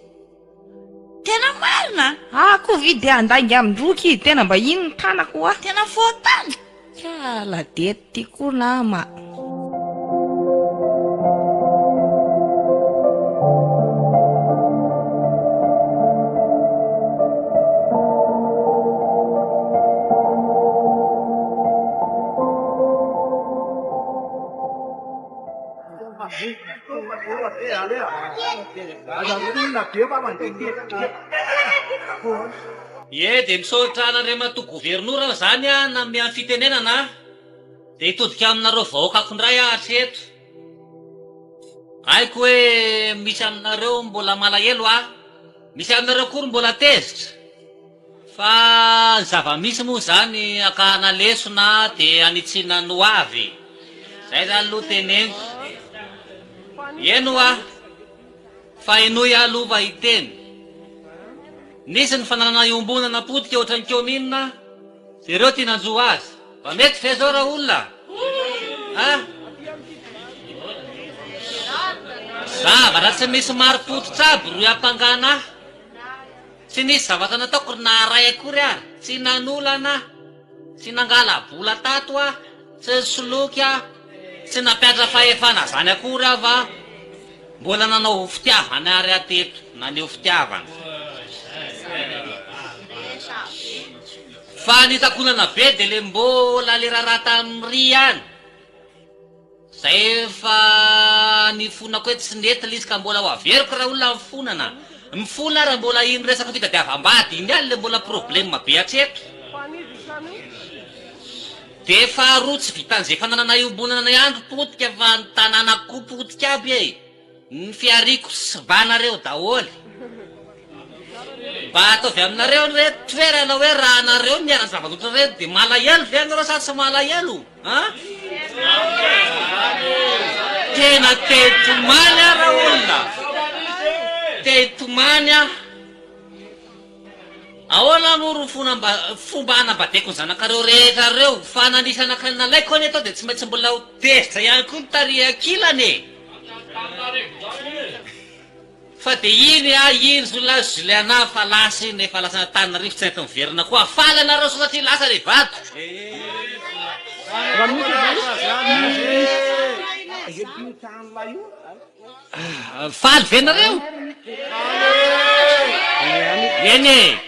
S6: Tena marina?
S2: Ah ko vi de handainga amindroky tena mba ino ny tanako hoa.
S6: Tena fotany?
S2: Ka ladety ty koa nama.
S3: Ie, dia misaotra an'Andriamatoa Governora aho izany nanome an'ny fitenenana. Dia hitodika aminareo vahoakako indray aho hatreto. Haiko hoe misy aminareo mbola malahelo aho, misy aminareo akory mbola tezitra. Fa ny zava-misy moa izany hakana lesona dia hanitsiana ny ho avy. Izay izany aloha teneniko. Eny hoa, fa henoy aho aloha fa hiteny. Nisy ny fananana iombonana potika ohatran'ny kaominina, jereo ty nanjo azy. Mba mety ve zao raolona a? Zavatra tsy misy marim-pototra aby ro iampangana ahy. Tsy nisy zavatra nataoko ry naharay akory ary, tsy nanolana aho, tsy nangala-bola tato aho, tsy nisoloky aho, tsy nampiatra fahefana zany akory aho fa mbola nanao fitiavana ary aho teto, naneho fitiavana. Fa ny takonana be de le mbola le raharaha tamin'i ry ihany. Zay efa nifonako hoe tsy nety le izy ka mbola ho averiko raha olona mifonana. Mifona ary mbola iny resaka fitadiavam-bady iny ihany le mbola problème be hatreto. De faharoa tsy vitan'izay fananana iombonana ihany ry potika fa ny tanàna koa potika aby e. Ny fihariako sivanareo daholo. Mba ataovy aminareo ny hoe toerana hoe raha nareo niharan-java-dotra ireny dia malahelo ve ianareo sa tsy malahelo an? Tena te hitomany aho raolona, te hitomany aho. Ahoana moa ro fomba hanambadiako ny zanakareo rehetra reo? Fa na nisy anaka nalaiko anie tao dia tsy maintsy mbola ho tezitra ihany koa ny tary ankilany e! Fa dia iny ah iny zolahy Juliana fa lasa iny efa lasa Antananarivo tsy nety niverina koa. Faly anareo sao satria lasa le vadiko. Faly ve nareo? Eny e!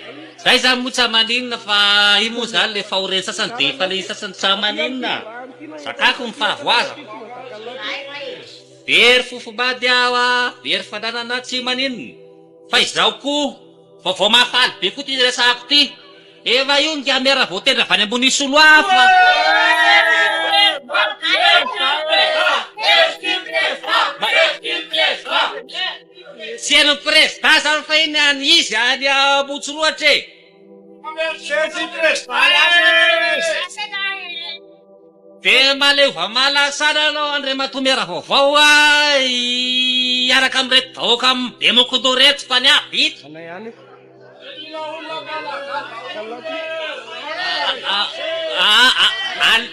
S3: Zay zany moa tsa maninona fa io moa zany le fahorian'ny sasany de efa le sasany tsa maninona. Zakako ny fahavoazako. Very fofombady aho a, very fananana tsy maninona. Fa izaho koa vaovao mahafaly be koa ty resahako ty. Efa io ny camera voatendry avy any ambony Isolohafa. Tsy henon'ny prezida zany fa iny any izy any Ambohitsirohatra e. Dia maleova malasana anao Andriamatoa Mera vaovao a, hiaraka amin'ireto vahoaka Bemokondo ireto fa ny ahy vita.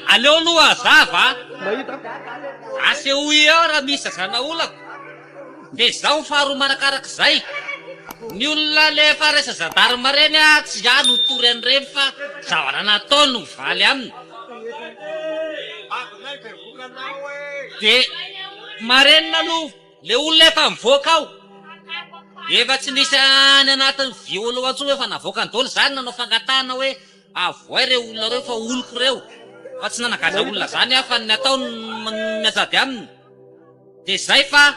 S3: Aleo aloha hazava a! Asehoy eo raha misy zazanaolako. Dia izao faharoa manakarak'izay, ny olona le efa resa gendarme reny a, tsy za no hitory an'ireny fa zavatra nataony no mivaly aminy. Dia marenina aloha le olona efa mivoaka ao, efa tsy misy any anatin'ny viol ao intsony efa navoakany daholo, za nanao fangatahana hoe avoay reo olona reo fa oloko reo, fa tsy nanagadra olona zany aho fa ny atao no mianjady aminy. Dia zay fa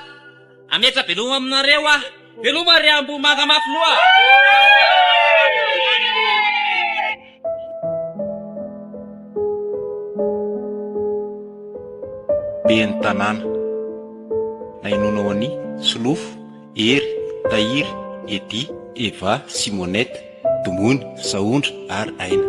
S3: hametra veloma aminareo aho. Veloma ry Ambohimanga mafy loha.
S8: Ben'ny tanàna. Nahenoana ho an'i Solofo, Hery, Tahiry, Eddy, Eva, Simonette. Domony, Sahondra ary Aina.